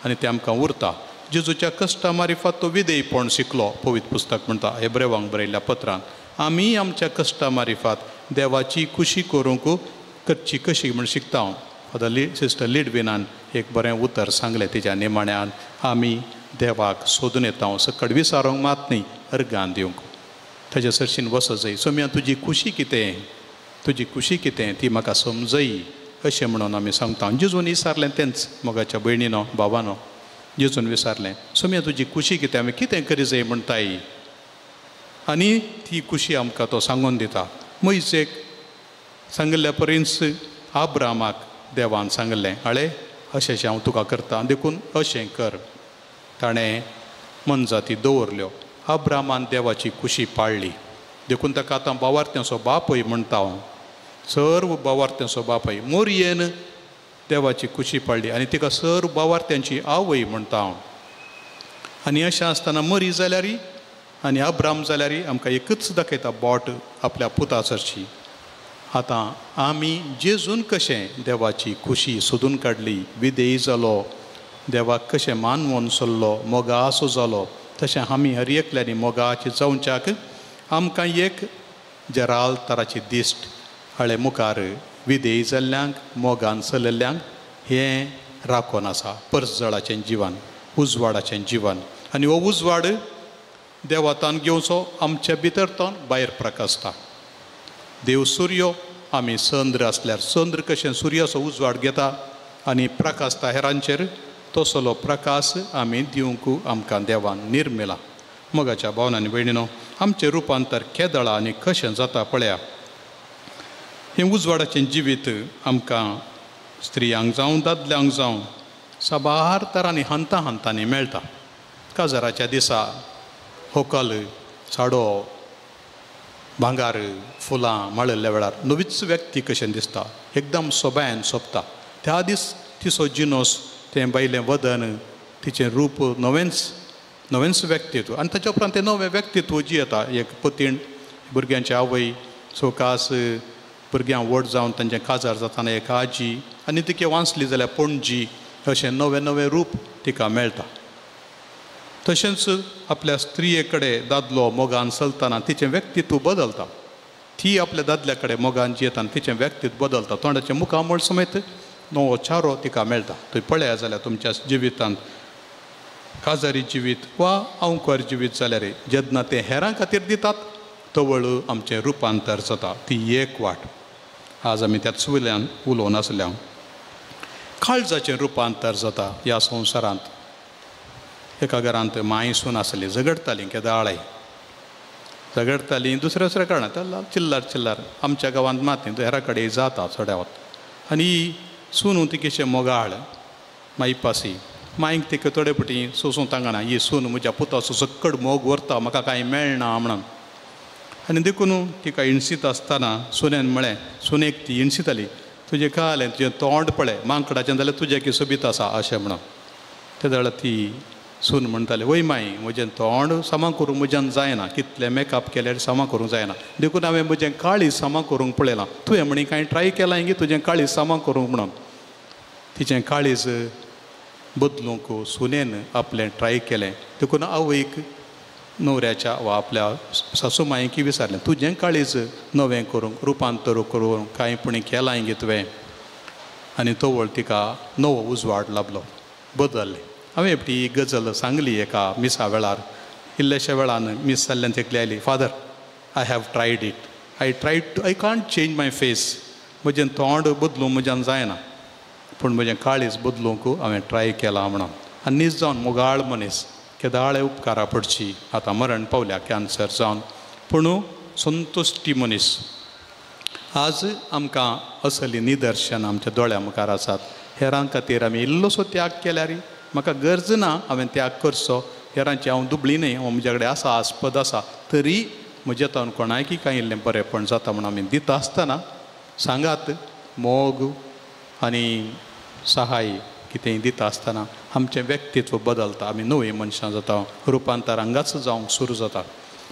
आनी तें आमकां उरता. जेजूच्या कश्टां मारिफात तो विधेयपण शिकलो, पवित्र पुस्तक म्हणटा हेब्रेवांक बरयल्ल्या पत्रान. आमी आमच्या कश्टां मारिफात देवाची खुशी करूंक करची कशी म्हूण शिकता हांव. फादर सिस्टर लिडविनान एक बरें उतर सांगलें तिच्या निमाण्यान, आमी देवाक सोदून येता सकट विसारूंक मात न्ही अर्गान दिवंक ताजे सरशीन वसो जाय. सोम्या तुजी खुशी कितें, तुजी खुशी कितें ती म्हाका समजय अशें म्हणून आमी सांगता. जेजून विसारलें तेंच मोगाच्या भयणीनो बाबानो, जेजून विसारलें सोम्या तुजी खुशी कितें, आमी कितें करी जाय म्हणटाय आनी ती खुशी आमकां तो सांगून दिता. मयजेक सांगिल्ल्या परींच आब्रामाक देवान सांगलें, आळे अशें अशें हांव तुका करता देखून अशें कर. ताणें मनजाती दवरल्यो. अब्रामान देवाची खुशी पाळ्ळी देखून ताका आतां बावार्थ्यांचो बापूय म्हणटा हांव, सर्व बावार्थ्यांचो बापूय. मोरयेन देवाची खुशी पाळ्ळी आनी तिका सर्व बावार्थ्यांची आवय म्हणटा हांव. आनी अशें आसतना मरी जाल्यार आनी अब्राम जाल्यार आमकां एकूच दाखयता बोट आपल्या पुता सरशी. आतां आमी जेजून कशें देवाची खुशी सोदून काडली, विधेयी जालो, देवाक कशें मानवोन सोल्लो, मोगासो जालो, तशें आमी हर एकल्यांनी मोगाचे जावच्याक आमकां एक जराल तराची दिश्ट हाळे मुखार विधेयी जाल्ल्यांक मोगान चलल्ल्यांक हें राखून आसा परजळाचें जिवन, उजवाडाचें जिवन. आनी हो उजवाड देवातान घेवचो आमच्या भितर तो भायर प्रकाशता. देव सुर्यो, आमी चंद्र आसल्यार चंद्र कशें सुर्याचो उजवाड घेता आनी प्रकाशता हेरांचेर, तसलो प्रकाश आमी दिवंक आमकां देवान निर्मिला. मोगाच्या भावना आनी भयणीनो, आमचें रुपांतर केदळा आनी कशें जाता पळया. हें उजवाडाचें जिवीत आमकां स्त्रियांक जावं दादल्यांक जावं साबार तरांनी हंता हंतांनी मेळटा. काजाराच्या दिसा होकल, साडो, भांगार, फुलां माळिल्ल्या वेळार नवीच व्यक्ती कशें दिसता, एकदम सोबायन सोबता. त्या दीस तिचो जिनोस, तें बायलें वदन, तिचें रूप नवेंच नवेंच व्यक्तित्व. आनी ताच्या उपरांत तें नवें व्यक्तित्व जी येता, एक पतीण, भुरग्यांची आवय, सोकास भुरग्यां व्हड जावन तांचें काजार जातना एक आजी, आनी तिका वांचली जाल्यार पणजी, अशें नवें नवें रूप तिका मेळटा. तशेंच आपल्या स्त्रिये कडेन दादलो मोगान चलतना तिचें व्यक्तित्व बदलता. ती आपल्या दादल्या कडेन मोगान जियेता तिचें व्यक्तित्व बदलता. तोंडाचें मुखामळ समेत नवो चारो तिका मेळटा. थंय पळया जाल्यार तुमच्या जिवितांत काजारी जिवीत वा अंकुर जिवीत जाल्यार जेन्ना तें हेरां खातीर दितात तवळ आमचें रुपांतर जाता. ती एक वाट. आज आमी त्याच वयल्यान उलोवन आसल्या. काळजाचें रुपांतर जाता ह्या संवसारांत. एका घरांत मांय सून आसली, झगडटालीं केदाळाय झगडटालीं, दुसऱ्या दुसऱ्या कारणान चिल्लार चिल्लार. आमच्या गांवांत मात न्ही, हेरा कडेन जाता चडावत. आनी सून तिकेशें मोगाळ मायपासी, मांयक तिका थोडे पटी सोसूं तांगना, ही सून म्हज्या पुताचो सक्कड मोग व्हरता, म्हाका कांय मेळना म्हणून. आनी देखून तिका इणसीत आसतना सुनेन म्हळें, सुनेक ती इणसिताली, तुजें कालें तुजें तोंड पळय मांकडाचें जाल्यार तुजें की सोबीत आसा अशें म्हणून. ते जाल्यार ती सून म्हणटाले वय माई म्हजें तोंड समा करूंक म्हज्यान जायना, कितलें मेकअप केल्यार समा करूंक जायना, देखून हांवें म्हजें काळीज समा करूंक पळयलां. तुवें म्हणी कांय ट्राय केलां की तुजें काळीज समा करूंक म्हणून. तिचें काळीज बदलूंक सुनेन आपलें ट्राय केलें. देखून आवयक न्हवऱ्याच्या वा आपल्या सासू मांयकी विचारलें तुजें काळीज नवें करूंक रुपांतर करूंक कांय पुणी केलां गे तुवें. आनी तवळ तिका नवो उजवाड लाबलो, बदल्लें. हांवें एकटी ही गजल सांगली एका मिसा वेळार. इल्लेशा वेळान मीस जाल्ल्यान एकली आयली, father I have tried it, I tried to I can't change my face, म्हजें तोंड बदलूंक म्हज्यान जायना पूण म्हजें काळीज बदलूंक हांवें ट्राय केलां म्हणून. आनी नीज जावन मोगाळ मनीस केदाळे उपकारा पडची, आतां मरण पावल्या कॅन्सर जावन, पूण संतुश्टी मनीस. आज आमकां असली निदर्शन आमच्या दोळ्या मुखार आसात. हेरां खातीर आमी इल्लोसो त्याग केल्यार म्हाका गरज ना हांवें त्याग करचो, हेरांची हांव दुबळी न्हय, हांव म्हज्या कडेन आसा आस्पद आसा, तरी म्हज्या तावन कोणायकी कांय इल्लें बरेंपण जाता म्हूण आमी दिता आसतना सांगात मोग आनी सहाय कितेंय दिता आसतना आमचें व्यक्तित्व बदलता, आमी नवीं मनशां जाता, रुपांतर हांगाच जावंक सुरू जाता.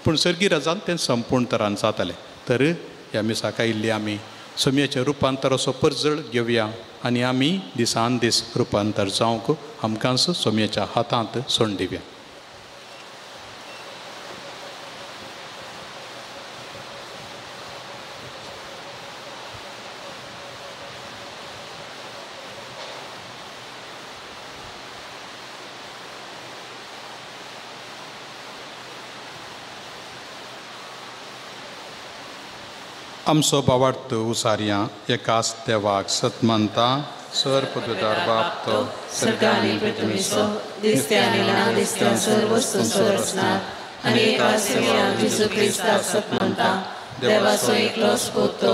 पूण सर्गी राजान तें संपूर्ण तरान जातालें. तर ह्या मिसाक आयिल्ली आमी सोमयाचें रुपांतर असो परजळ घेवया आनी आमी दिसान दीस रुपांतर जावंक आमकांच सोमयाच्या हातांत सोड दिवया. आमचो बावार्थ उसारया एकाच देवाक सत मानता, सर पदवीदार बाप तो सर्गानी पृथ्वीचो दिसत्या आनी ना दिसत्या सर्व वस्तूंचो रचणार आनी एकाच देवाक जेजू क्रिस्ताक सत मानता, देवाचो एकलोच पूत तो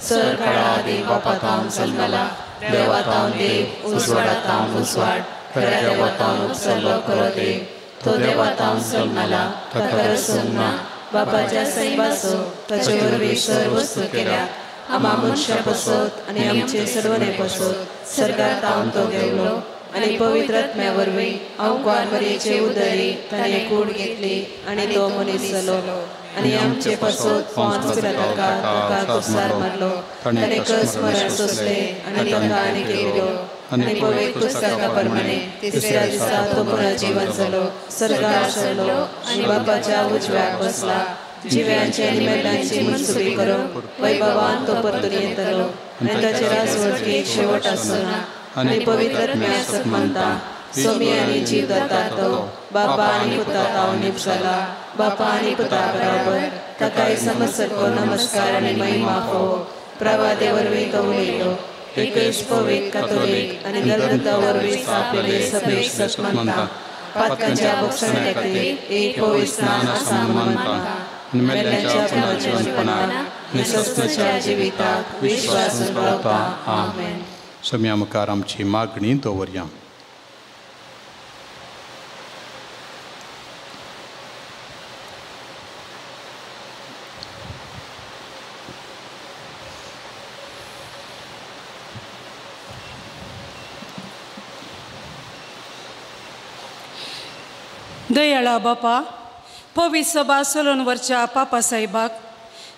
सर काळा आदी बापा थावन जल्मला, देवा थावन देव, उजवाडा थावन उजवाड, खऱ्या देवा थावन उपसरलो खरो देव, तो देवा थावन जल्मला, ताका रचूंक ना, बापाच्या सैबाचो ताचे वरवीं सर्व वस्तू केल्या, आमा मनशां पसत आनी आमचे सर्वने पसत सर्गार तावन तो देवलो आनी पवित्र आत्म्या वरवीं अंकुआर मरयेचे उदरी ताणें कूड घेतली आनी तो मनीस जालो आनी आमचे पसत पोंस पिलाताका ताका कुसार मारलो, ताणें कस मरण सोंसलें आनी ताका आनी केलो आनी पवित्र पुस्तका प्रमाणे तिसऱ्या दिसा तो पुनर्जीवन जालो, सर्गार सरलो आनी बापाच्या उजव्याक बसला, जिव्यांचे आनी मेल्ल्यांची मनसुबी करूंक वैभवान तो परतून येतलो आनी ताचे राजवटकेक शेवट आसचो ना. आनी पवित्र आत्म्याक सत मानता, सोमी आनी जीव दाता तो बापा आनी पुता तावन निपसला, बापा आनी पुता बराबर ताकाय समजसारको नमस्कार आनी महिमा फावो. प्रवादे वरवीं तो उलयलो, एकच पवित्र कातोलीक आनी धर्मता वरवीं स्थापिल्ले सभेक सत मानता, पातकांच्या भोगसण्या खातीर एक पवित्र स्नान आसा मानता, मेल्ल्यांच्या पुनर्जीवनपणाक आनी सस्नाच्या जिविताक विश्वास रावता. आमेन. सोम्या मुखार आमची मागणी दवरया. दयाळा बापा, पवित्र सभा चलोवन व्हरच्या पापा साहेबाक,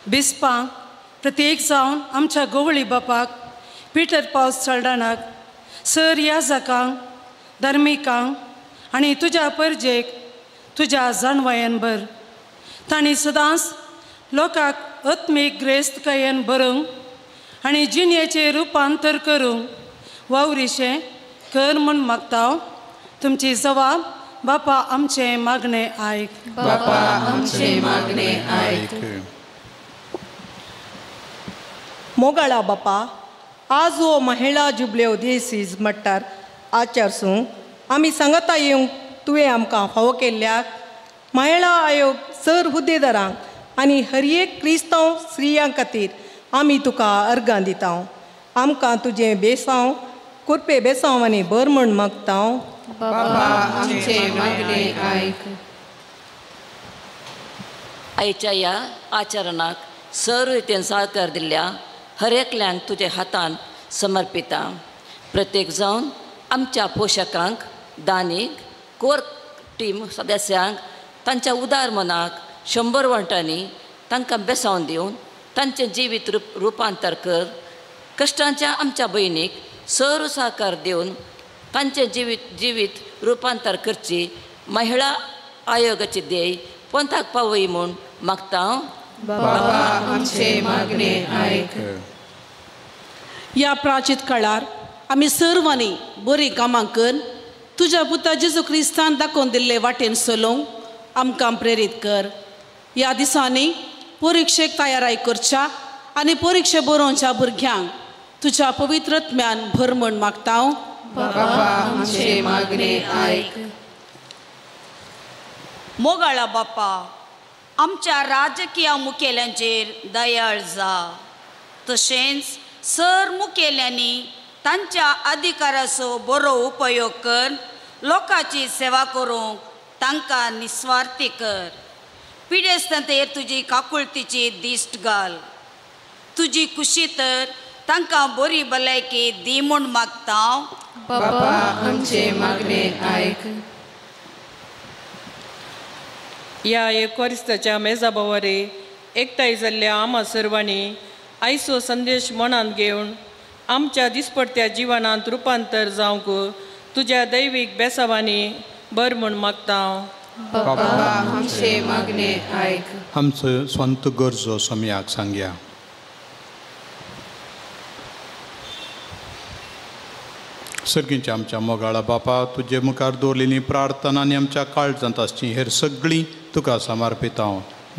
बिस्पांक, प्रत्येक जावन आमच्या गवळी बापाक, पिटर पावस चलडाणाक, सर याजकांक, धार्मिकांक आनी तुज्या परजेक तुज्या जाणवायेन भर. तांणी सदांच लोकांक आत्मीक ग्रेस्तकायेन भरूंक आनी जिणेचें रुपांतर करूंक वावरिशें कर म्हूण मागता. तुमची जबाब बापा आमचें मागणें आयक. बापा आमचें मागणें आयक. मोगाळा बापा, आज हो महिला जुबलेव दीस म्हणटार आचारसूं आमी सांगता येवंक तुवें आमकां फावो केल्ल्याक महिला आयोग सर हुद्देदारांक आनी हर एक क्रिस्तांव स्त्रियां खातीर आमी तुका अर्गां दिता. आमकां तुजें बेसांव कुरपे बेसांव आनी बर म्हण मागता. बाबा आमचें मागणें आयक. आयच्या ह्या आचरणाक सर्व रितीन साहकार दिल्ल्या हर एकल्यान तुज्या हातान समर्पिता. प्रत्येक जावन आमच्या पोशकांक, दानीक, कोर टीम सदस्यांक तांच्या उदार मनाक 100 वांटांनी तांकां बेसावन दिवन तांचें जिवीत रुपांतर कर. कश्टांच्या आमच्या भयणीक सर सहकार दिवन तांचें जिवीत रुपांतर करची महिळा आयोगाची ध्येय पंथाक पावय म्हूण मागता. बाबा आमचे मागणे आयक. ह्या प्राचीत काळार आमी सर्वांनी बरीं कामां कर तुज्या पुता जेजू क्रिस्तान दाखोवन दिल्ले वाटेन चलोवंक आमकां प्रेरीत कर. ह्या दिसांनी परिक्षेक तयाराय करच्या आनी परिक्षे बरोवच्या भुरग्यांक तुज्या पवित्र आत्म्यान भर म्हूण मागता. बाबा आमचे मागणे आयक. मोगाळा बापा, आमच्या राजकीय मुखेल्यांचेर दयाळ जा, तशेंच सर मुखेल्यांनी तांच्या अधिकाराचो बरो उपयोग कर लोकांची सेवा करूंक तांकां निस्वार्थी कर. पिडेस्तांचेर तुजी काकुळतीची दिश्ट घाल, तुजी खुशी तर तांकां बरी भलायकी दी म्हूण मागता. बाबा आमचे मागणे आयक. ह्या एकोरिस्ताच्या मेजाबावारे एकठांय जाल्ल्या आमा सर्वांनी आयचो संदेश मनांत घेवन आमच्या दिसपडत्या जिवनांत रुपांतर जावंक तुज्या दैवीक बेसावांनी बर म्हूण मागता. बाबा आमचे मागणे आयक. आमचो स्वंत गरजो समयाक सांगया. सर्गींच्या आमच्या मोगाळा बापा, तुजे मुखार दवरलेली प्रार्थना आनी आमच्या काळजांत आसची हेर सगळीं तुका समर्पिता.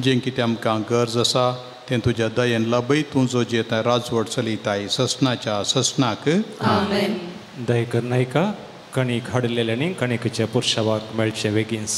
जें कितें आमकां गरज आसा तें तुज्या दयेन लभय. तूं जो जेता राजवट चलयताय ससनाच्या ससनाक. आमेन. दयकर नायका कणीक हाडलेल्यानी कणिकेच्या पुरशावाक मेळचें वेगींच.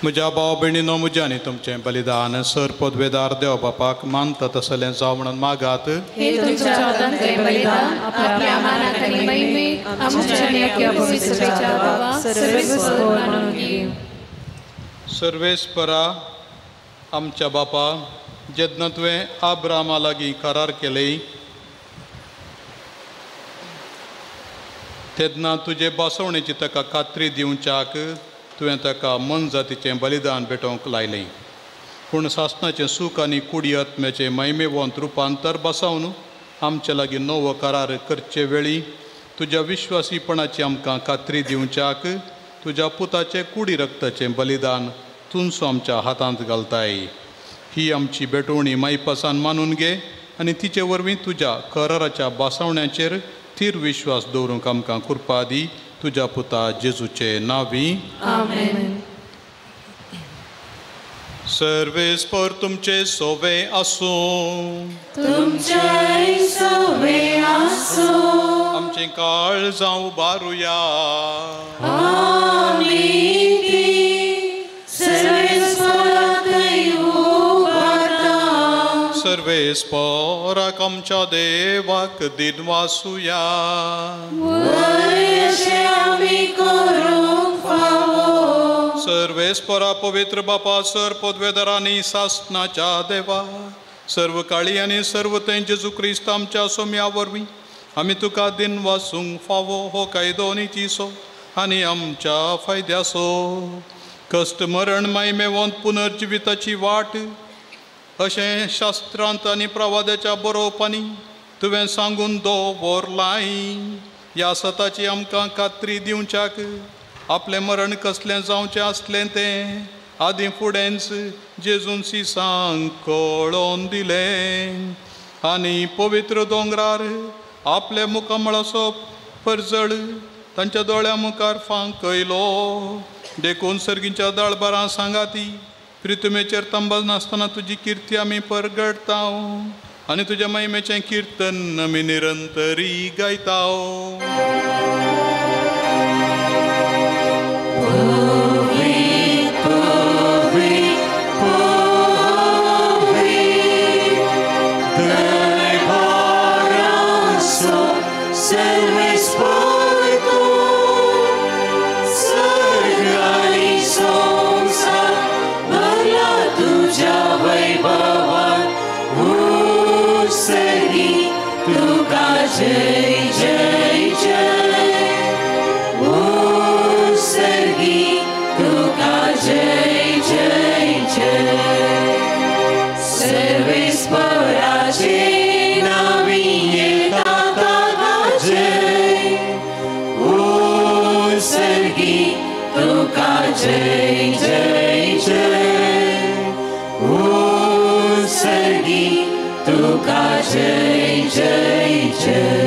म्हज्या भाव भयणीनो, म्हज्या आनी तुमचें बलिदान सर पदवेदार देव बापाक मानता तसलें जावं म्हणून मागात. हे तुमच्या हातांतलें बलिदान आपल्या मानाक आनी महिमेक आमच्या आनी अख्ख्या पवित्र सभेच्या बाबा सर्वेस्पर मानून घेवं. सर्वेस्परा आमच्या बापा, जेन्ना तुवें आब्रामा लागीं करार केलें तेन्ना तुजे बसवणेची ताका खात्री दिवच्याक तुवें ताका मनजातीचें बलिदान भेटोवंक लायलें. पूण सासणाचें सूख आनी कुडी आत्म्याचें महिमेवंत रुपांतर बसावन आमचे लागीं नवो करार करचे वेळी तुज्या विश्वासीपणाची आमकां खात्री दिवच्याक तुज्या पुताचें कुडी रक्ताचें बलिदान तुमचो आमच्या हातांत घालताय. ही आमची भेटवणी मायपासान मानून घे आनी तिचे वरवीं तुज्या कराराच्या बसवण्याचेर थीर विश्वास दवरूंक आमकां कृपा दी. तुज्या पुता जेजूचे नांवी आमेन. सर्वेस्पर तुमचे सोवे आसूं. तुमचेय सोवे आसूं. आमचें काळ जावं बारुया. आमी ती सर्वेस्पराकय उबारता. सर्वेस्पराक आमच्या देवाक दिनवासुया. वय अशें आमी करूंक फावो. सर्वेस्परा पवित्र बापा, सर पदवेदारांनी सासनाच्या देवा, सर्व काळी आनी सर्व थंय जेजू क्रिस्त आमच्या सोम्या वरवीं आमी तुका दिनवासूंक फावो. हो कायदो नितीचो आनी आमच्या फायद्याचो. कश्ट मरण मायमेवंत पुनर्जिविताची वाट अशें शास्त्रांत आनी प्रवादाच्या बरोवपांनी तुवें सांगून दवरलाय. ह्या सताची आमकां खात्री दिवच्याक आपलें मरण कसलें जावचें आसलें तें आदीं फुडेंच जेजून सिसांक कळोवन दिलें आनी पवित्र दोंगरार आपल्या मुखामळाचो परजळ तांच्या दोळ्या मुखार फांकयलो. देखून सर्गीच्या दळबारां सांगाती प्रितुमेचेर तंबल नासतना तुजी किर्ती आमी परगडता आनी तुज्या महिमेचें किर्तन आमी निरंतरी गायता. जय जय जय उत्सर्गी तुका जय जय जय. सर्वेस्पराचे नावी येता ताका जय. उत्सर्गी तुका जय जय जय. उत्सर्गी तुका जय जय जय.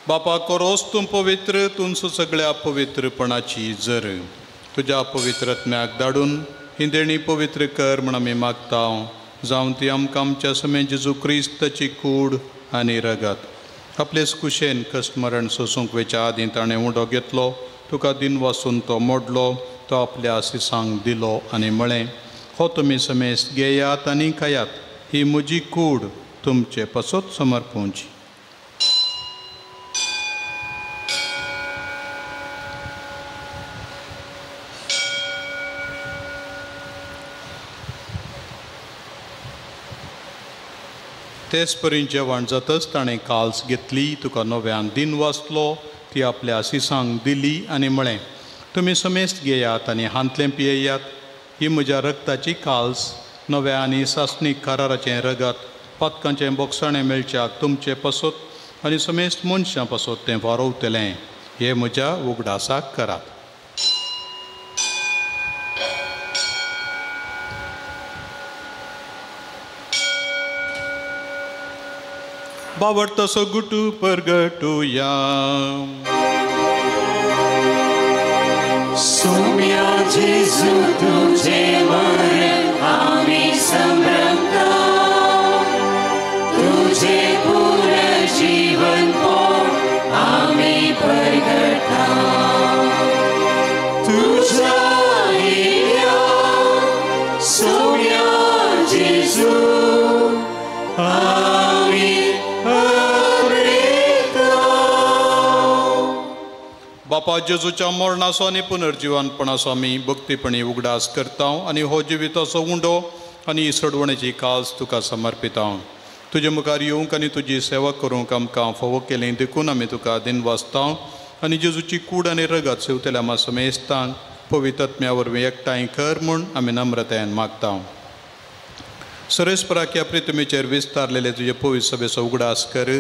बापा कोरोस तूं पवित्र, तुमचो सगळ्या पवित्रपणाची जर तुज्या पवित्रत्म्याक धाडून ही देणी पवित्र कर म्हण आमी मागता. जावं ती आमकां आमच्या समे जेजू क्रिस्ताची कूड आनी रगत. आपलेच कुशेन कश्ट मरण सोसूंक वेच्या आदीं ताणें उंडो घेतलो, तुका दिन वासून तो मोडलो, तो आपल्या आसिसांक दिलो आनी म्हळें, हो तुमी समेस्त घेयात आनी खायात, ही म्हजी कूड तुमचे पासत समर्पूंची. तेच परी जेवण जातच ताणें काल्स घेतली, तुका नव्यान दिन वाचलो, ती आपल्या आसिसांक दिली आनी म्हळें, तुमी समेस्त घेयात आनी हांतलें पियेयात, ही म्हज्या रक्ताची काल्स, नव्या आनी सासणीक कराराचें रगत, पातकांचें बोगसाणें मेळच्याक तुमचे पासत आनी समेस्त मनशां पासत तें वारोवतलें. हें म्हज्या उगडासाक करात. बावडतसो गुटू परगटुया. सोम्या जेजू तुझे मरण आमी संभ्रमता, तुझे पुनर्जीवन पोण आमी परगटा. तुझ्या बापा जेजूच्या मरणाचो आनी पुनर्जिवनपणाचो आमी भक्तीपणी उगडास करता आनी हो जिविताचो उंडो आनी सडवणेची काज तुका समर्पिता. तुजे मुखार येवंक आनी तुजी सेवा करूंक आमकां फावो केली देखून आमी तुका दिनवासता आनी जेजूची कूड आनी रगत सेवतल्या आमा समेस्तांक पवित्र वरवीं एकठांय कर म्हूण आमी नम्रतायेन मागता. सरेस्पराक ह्या प्रितमेचेर विस्तारलेले तुजे पवित्र सभेचो उगडास कर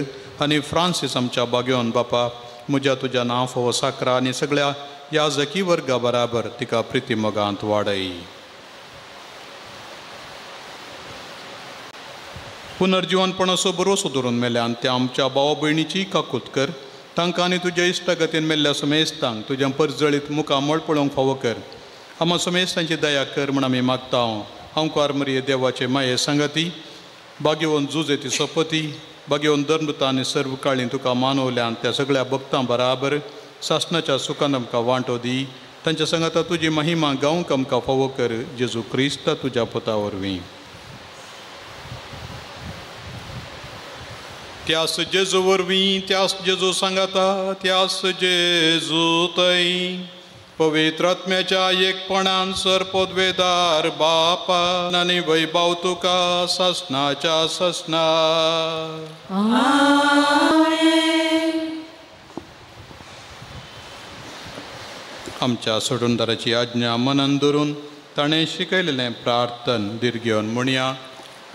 आनी फ्रांसीस आमच्या बागेवन बापा म्हज्या तुज्या नांव फावो साकरा आनी सगळ्या याजकी वर्गा बराबर तिका प्रिती मोगांत वाडय. पुनर्जिवनपणाचो भरोसो धरून मेल्यान त्या आमच्या भावा भयणीची काकूत कर. तांकां आनी तुज्या इश्टागतीन मेल्ल्या समेस्तांक तुज्या परजळीत मुखामळ पळोवंक फावो कर. आमा समेस्तांची दया कर म्हूण आमी मागता. हांव मरिये देवाचे माये सांगाती बागेवन जुजेती सोपती बागेवन धर्मता आनी सर्व काळी तुका मानवल्यान त्या सगळ्या भक्तां बराबर सासणाच्या सुखान आमकां वांटो दी. तांच्या सांगाता तुजी महिमा गावंक आमकां फावो कर जेजू क्रिस्त तुज्या पुता वरवीं. त्यास जेजू वरवीं त्यास जेजू सांगाता त्यास जेजू तय पवित्र आत्म्याच्या एकपणान सर पदवेदार बापा आनी वैभव तुका सासणाच्या सासणा. आमच्या सोडूनदाराची आज्ञा मनन धरून ताणें शिकयलेलें प्रार्थन दीर्घेवन म्हणया.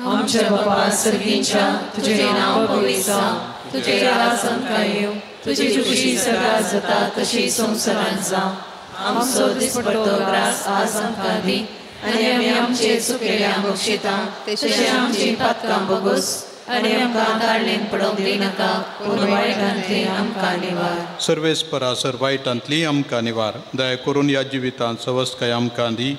आमच्या बापा सर्गीच्या तुझे नांव पवित्र जावं, तुझे राज आमकां येवं, तुजी खुशी सगळ्या जाता तशी संवसारांत जावं. आमचो दिसपट्टो ग्रास आज आमकां दी आनी आमी आमचे चुकेल्या बक्षिता तशें आमची पातकां बगोस आनी आमकां ताळणेन पडोवंक दिनाका पूण वायटांतली आमकां निवार. सर्वेस्परा सर वायटांतली आमकां निवार. दया करून ह्या जिवितांत सवस्काय आमकां दी.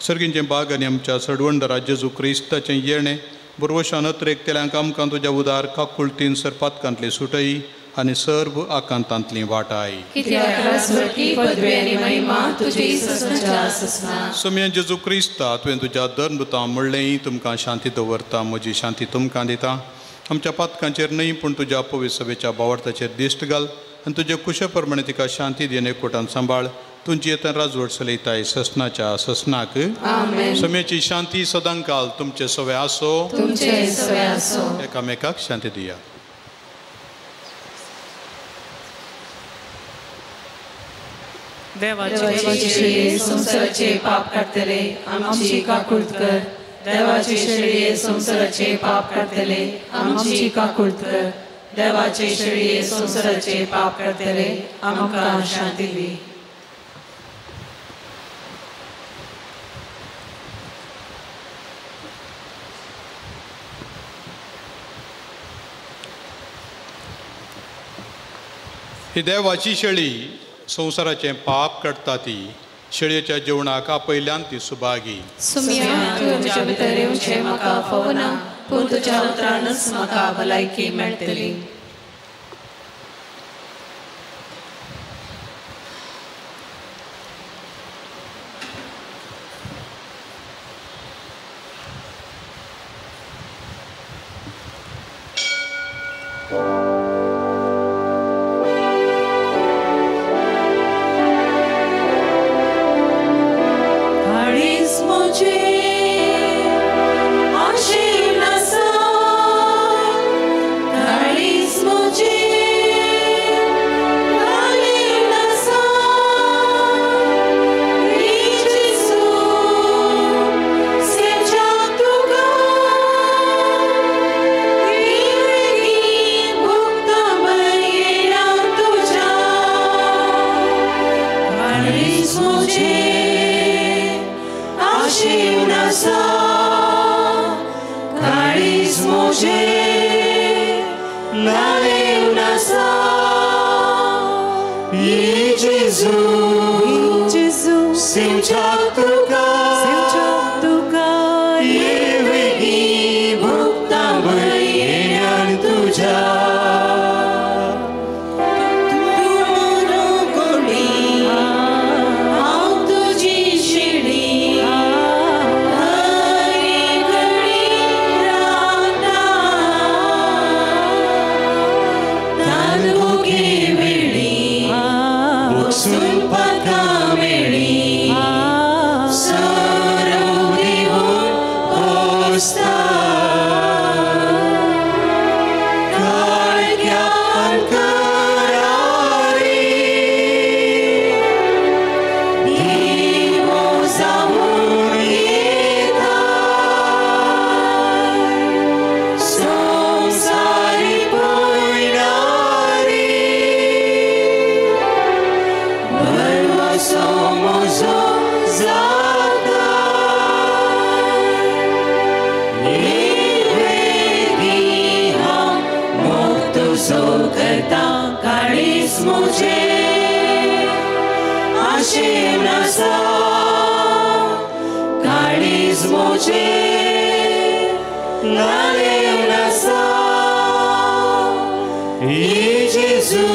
सर्गींचें बाग आनी आमच्या सडवंडरा जेजू क्रिस्ताचें येणें बरवशान अत्रेकतेल्यांक आमकां तुज्या उदार काकुळतीन सर पातकांतली सुटय आनी सर्व आकांतांतली वाटाय. सोम्या जेजू क्रिस्ता तुवें तुज्या धर्मता म्हणलें तुमकां शांती दवरता म्हजी शांती तुमकां दिता. आमच्या पातकांचेर न्हय पूण तुज्या पवित्र सभेच्या भावार्थाचेर दिश्ट घाल आनी तुज्या कुशा प्रमाणे तिका शांती दी आनी एकवटान सांबाळ. तुमची येता राजवट चलयताय ससनाच्या ससनाक. समेची शांती सदांकाल तुमचे सवे आसो. एकामेकाक शांती दिया. देवाचे शेळये संवसाराचे पाप काडटले आमची काकूळत कर. देवाचे शेळये संवसाराचे पाप काडटले आमची काकूळत कर. देवाचे शेळये संवसाराचे पाप काडटले आमकां शांती दी. ही देवाची शेळी संवसाराचें पाप काडटा ती शेळयेच्या जेवणाक आपयल्यान ती सुभागी. सुम्या तुज्या भितर येवचें म्हाका फावना पूण तुज्या उतरानच म्हाका भलायकी मेळटली. काळीज म्हजें लालेवन आसा ये जेजू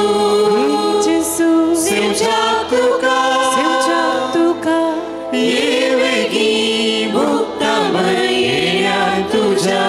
सेवच्याक तुका ये वेगीं भुगतां येण्या तुज्या.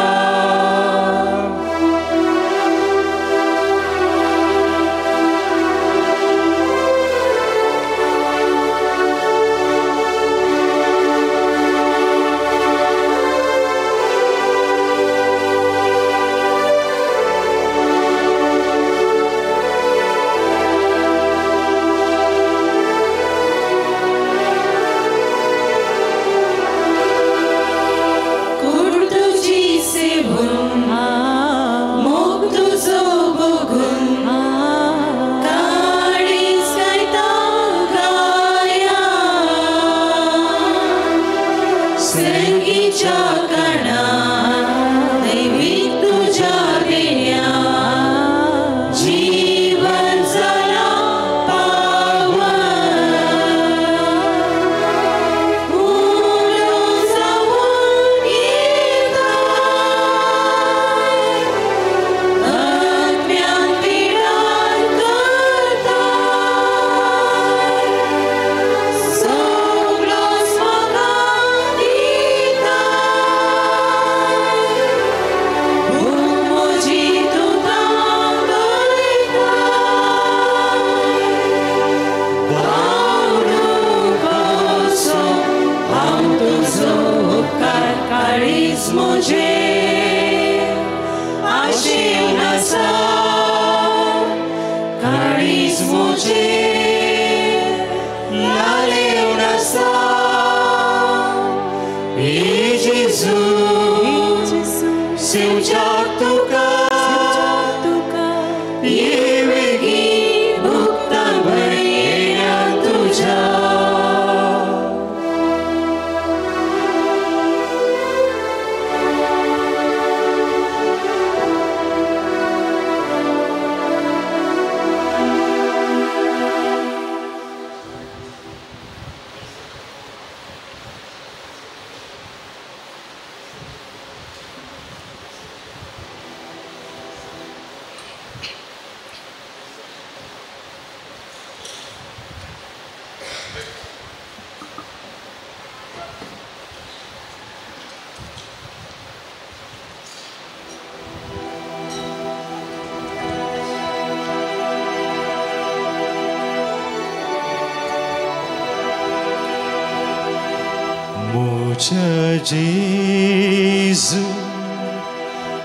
Gesù,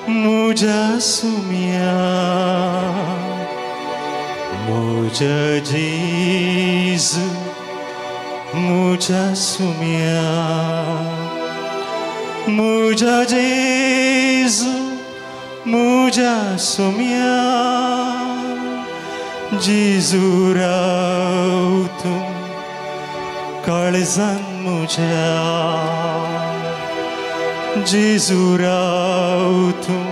muja sumia, muja Gesù, muja sumia, muja Gesù, muja sumia, Gesù rautum, काळजान मुझ्या जेजू राव तूं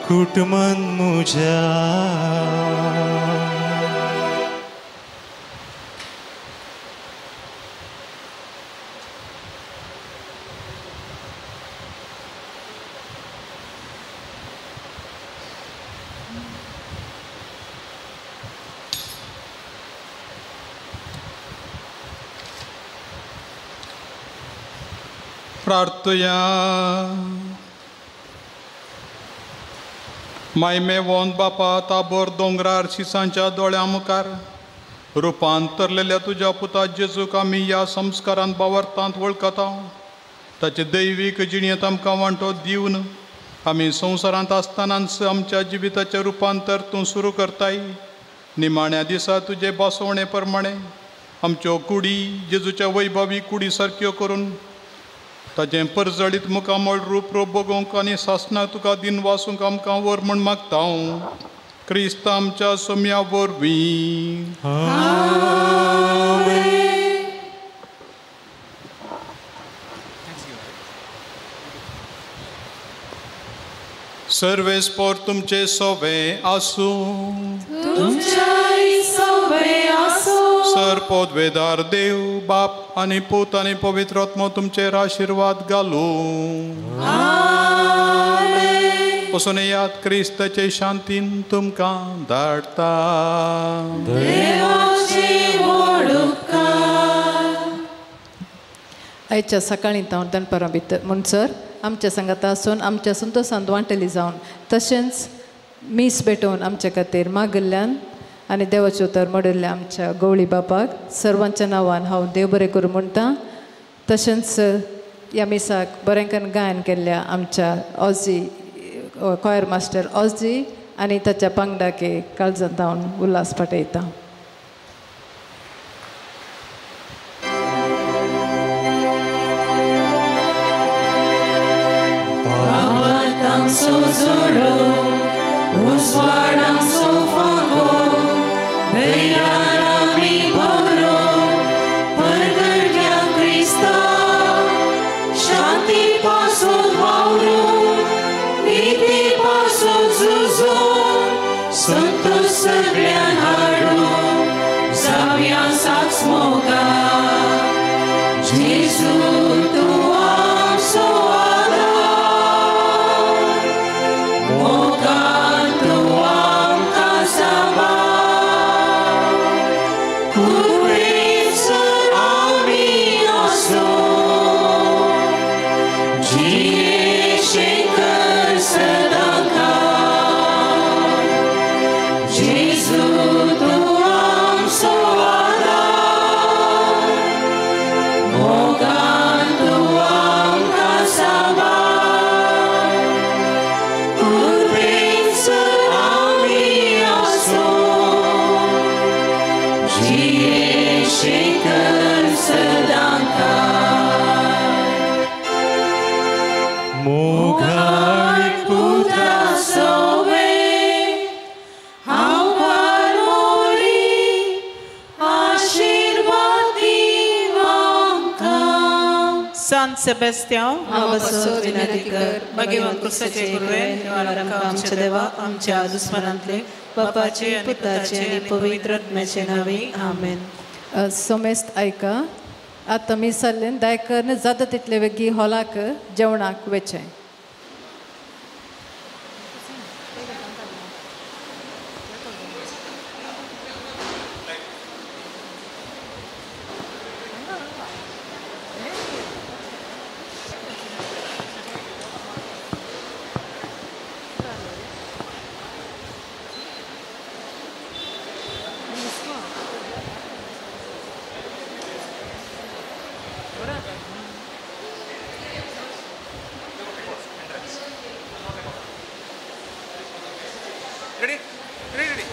कुटुंबान मुझ्या. प्रार्थया मायमे वोंद बापा ताबोर दोंगरार शिसांच्या दोळ्यां मुखार रुपांतरलेल्या तुज्या पुता जेजूक आमी ह्या संस्कारान बावरतांत वळखता. ताचे दैवीक जिणेंत आमकां वांटो दिवन आमी संवसारांत आसतनाच आमच्या जिविताचें रुपांतर तूं सुरू करताय. निमाण्या दिसा तुजे बसवणे प्रमाणे आमच्यो कुडी जेजूच्या वैभवी कुडी सारक्यो करून ताजें परजळीत मुखामळ रूप रूप बगोवंक आनी सासणाक तुका दिन वासूंक आमकां वर म्हूण मागता हांव क्रिस्त आमच्या सोम्या वरवीं. सर्वेस्पोर तुमचे सोवे आसूं. सर पदवेदार देव बाप आनी पूत आनी पवित्र आत्मो तुमचेर आशिर्वाद घालूं. वचून येयात, क्रिस्ताचे शांतीन तुमकां धाडटा. आयच्या सकाळीं तावन दनपारां भितर म्हणसर आमच्या सांगाता आसून आमच्या संतोशांत वांटली जावन तशेंच मीस भेटोवन आमच्या खातीर मागिल्ल्यान आनी देवाचें उतर मोडिल्ल्या आमच्या गवळी बापाक सर्वांच्या नांवान हांव देव बरें करूं म्हणटा. तशेंच ह्या मिसाक बरें करून गायन केल्ल्या आमच्या ऑजी कॉयर मास्टर ऑजी आनी ताच्या पांगडाक काळजांत हांव उल्हास पाठयता. सेबेस्त्यांव आमच्या देवा आमच्या दुस्मनांतले बापाचे पुताचे आनी पवित्र आत्म्याचे नांवे आमेन. सोमेस्त आयका आतां मी सल्लेन दायकर्न जाता तितले वेगीं हॉलाक जेवणाक वेचें. Ready? Ready, ready.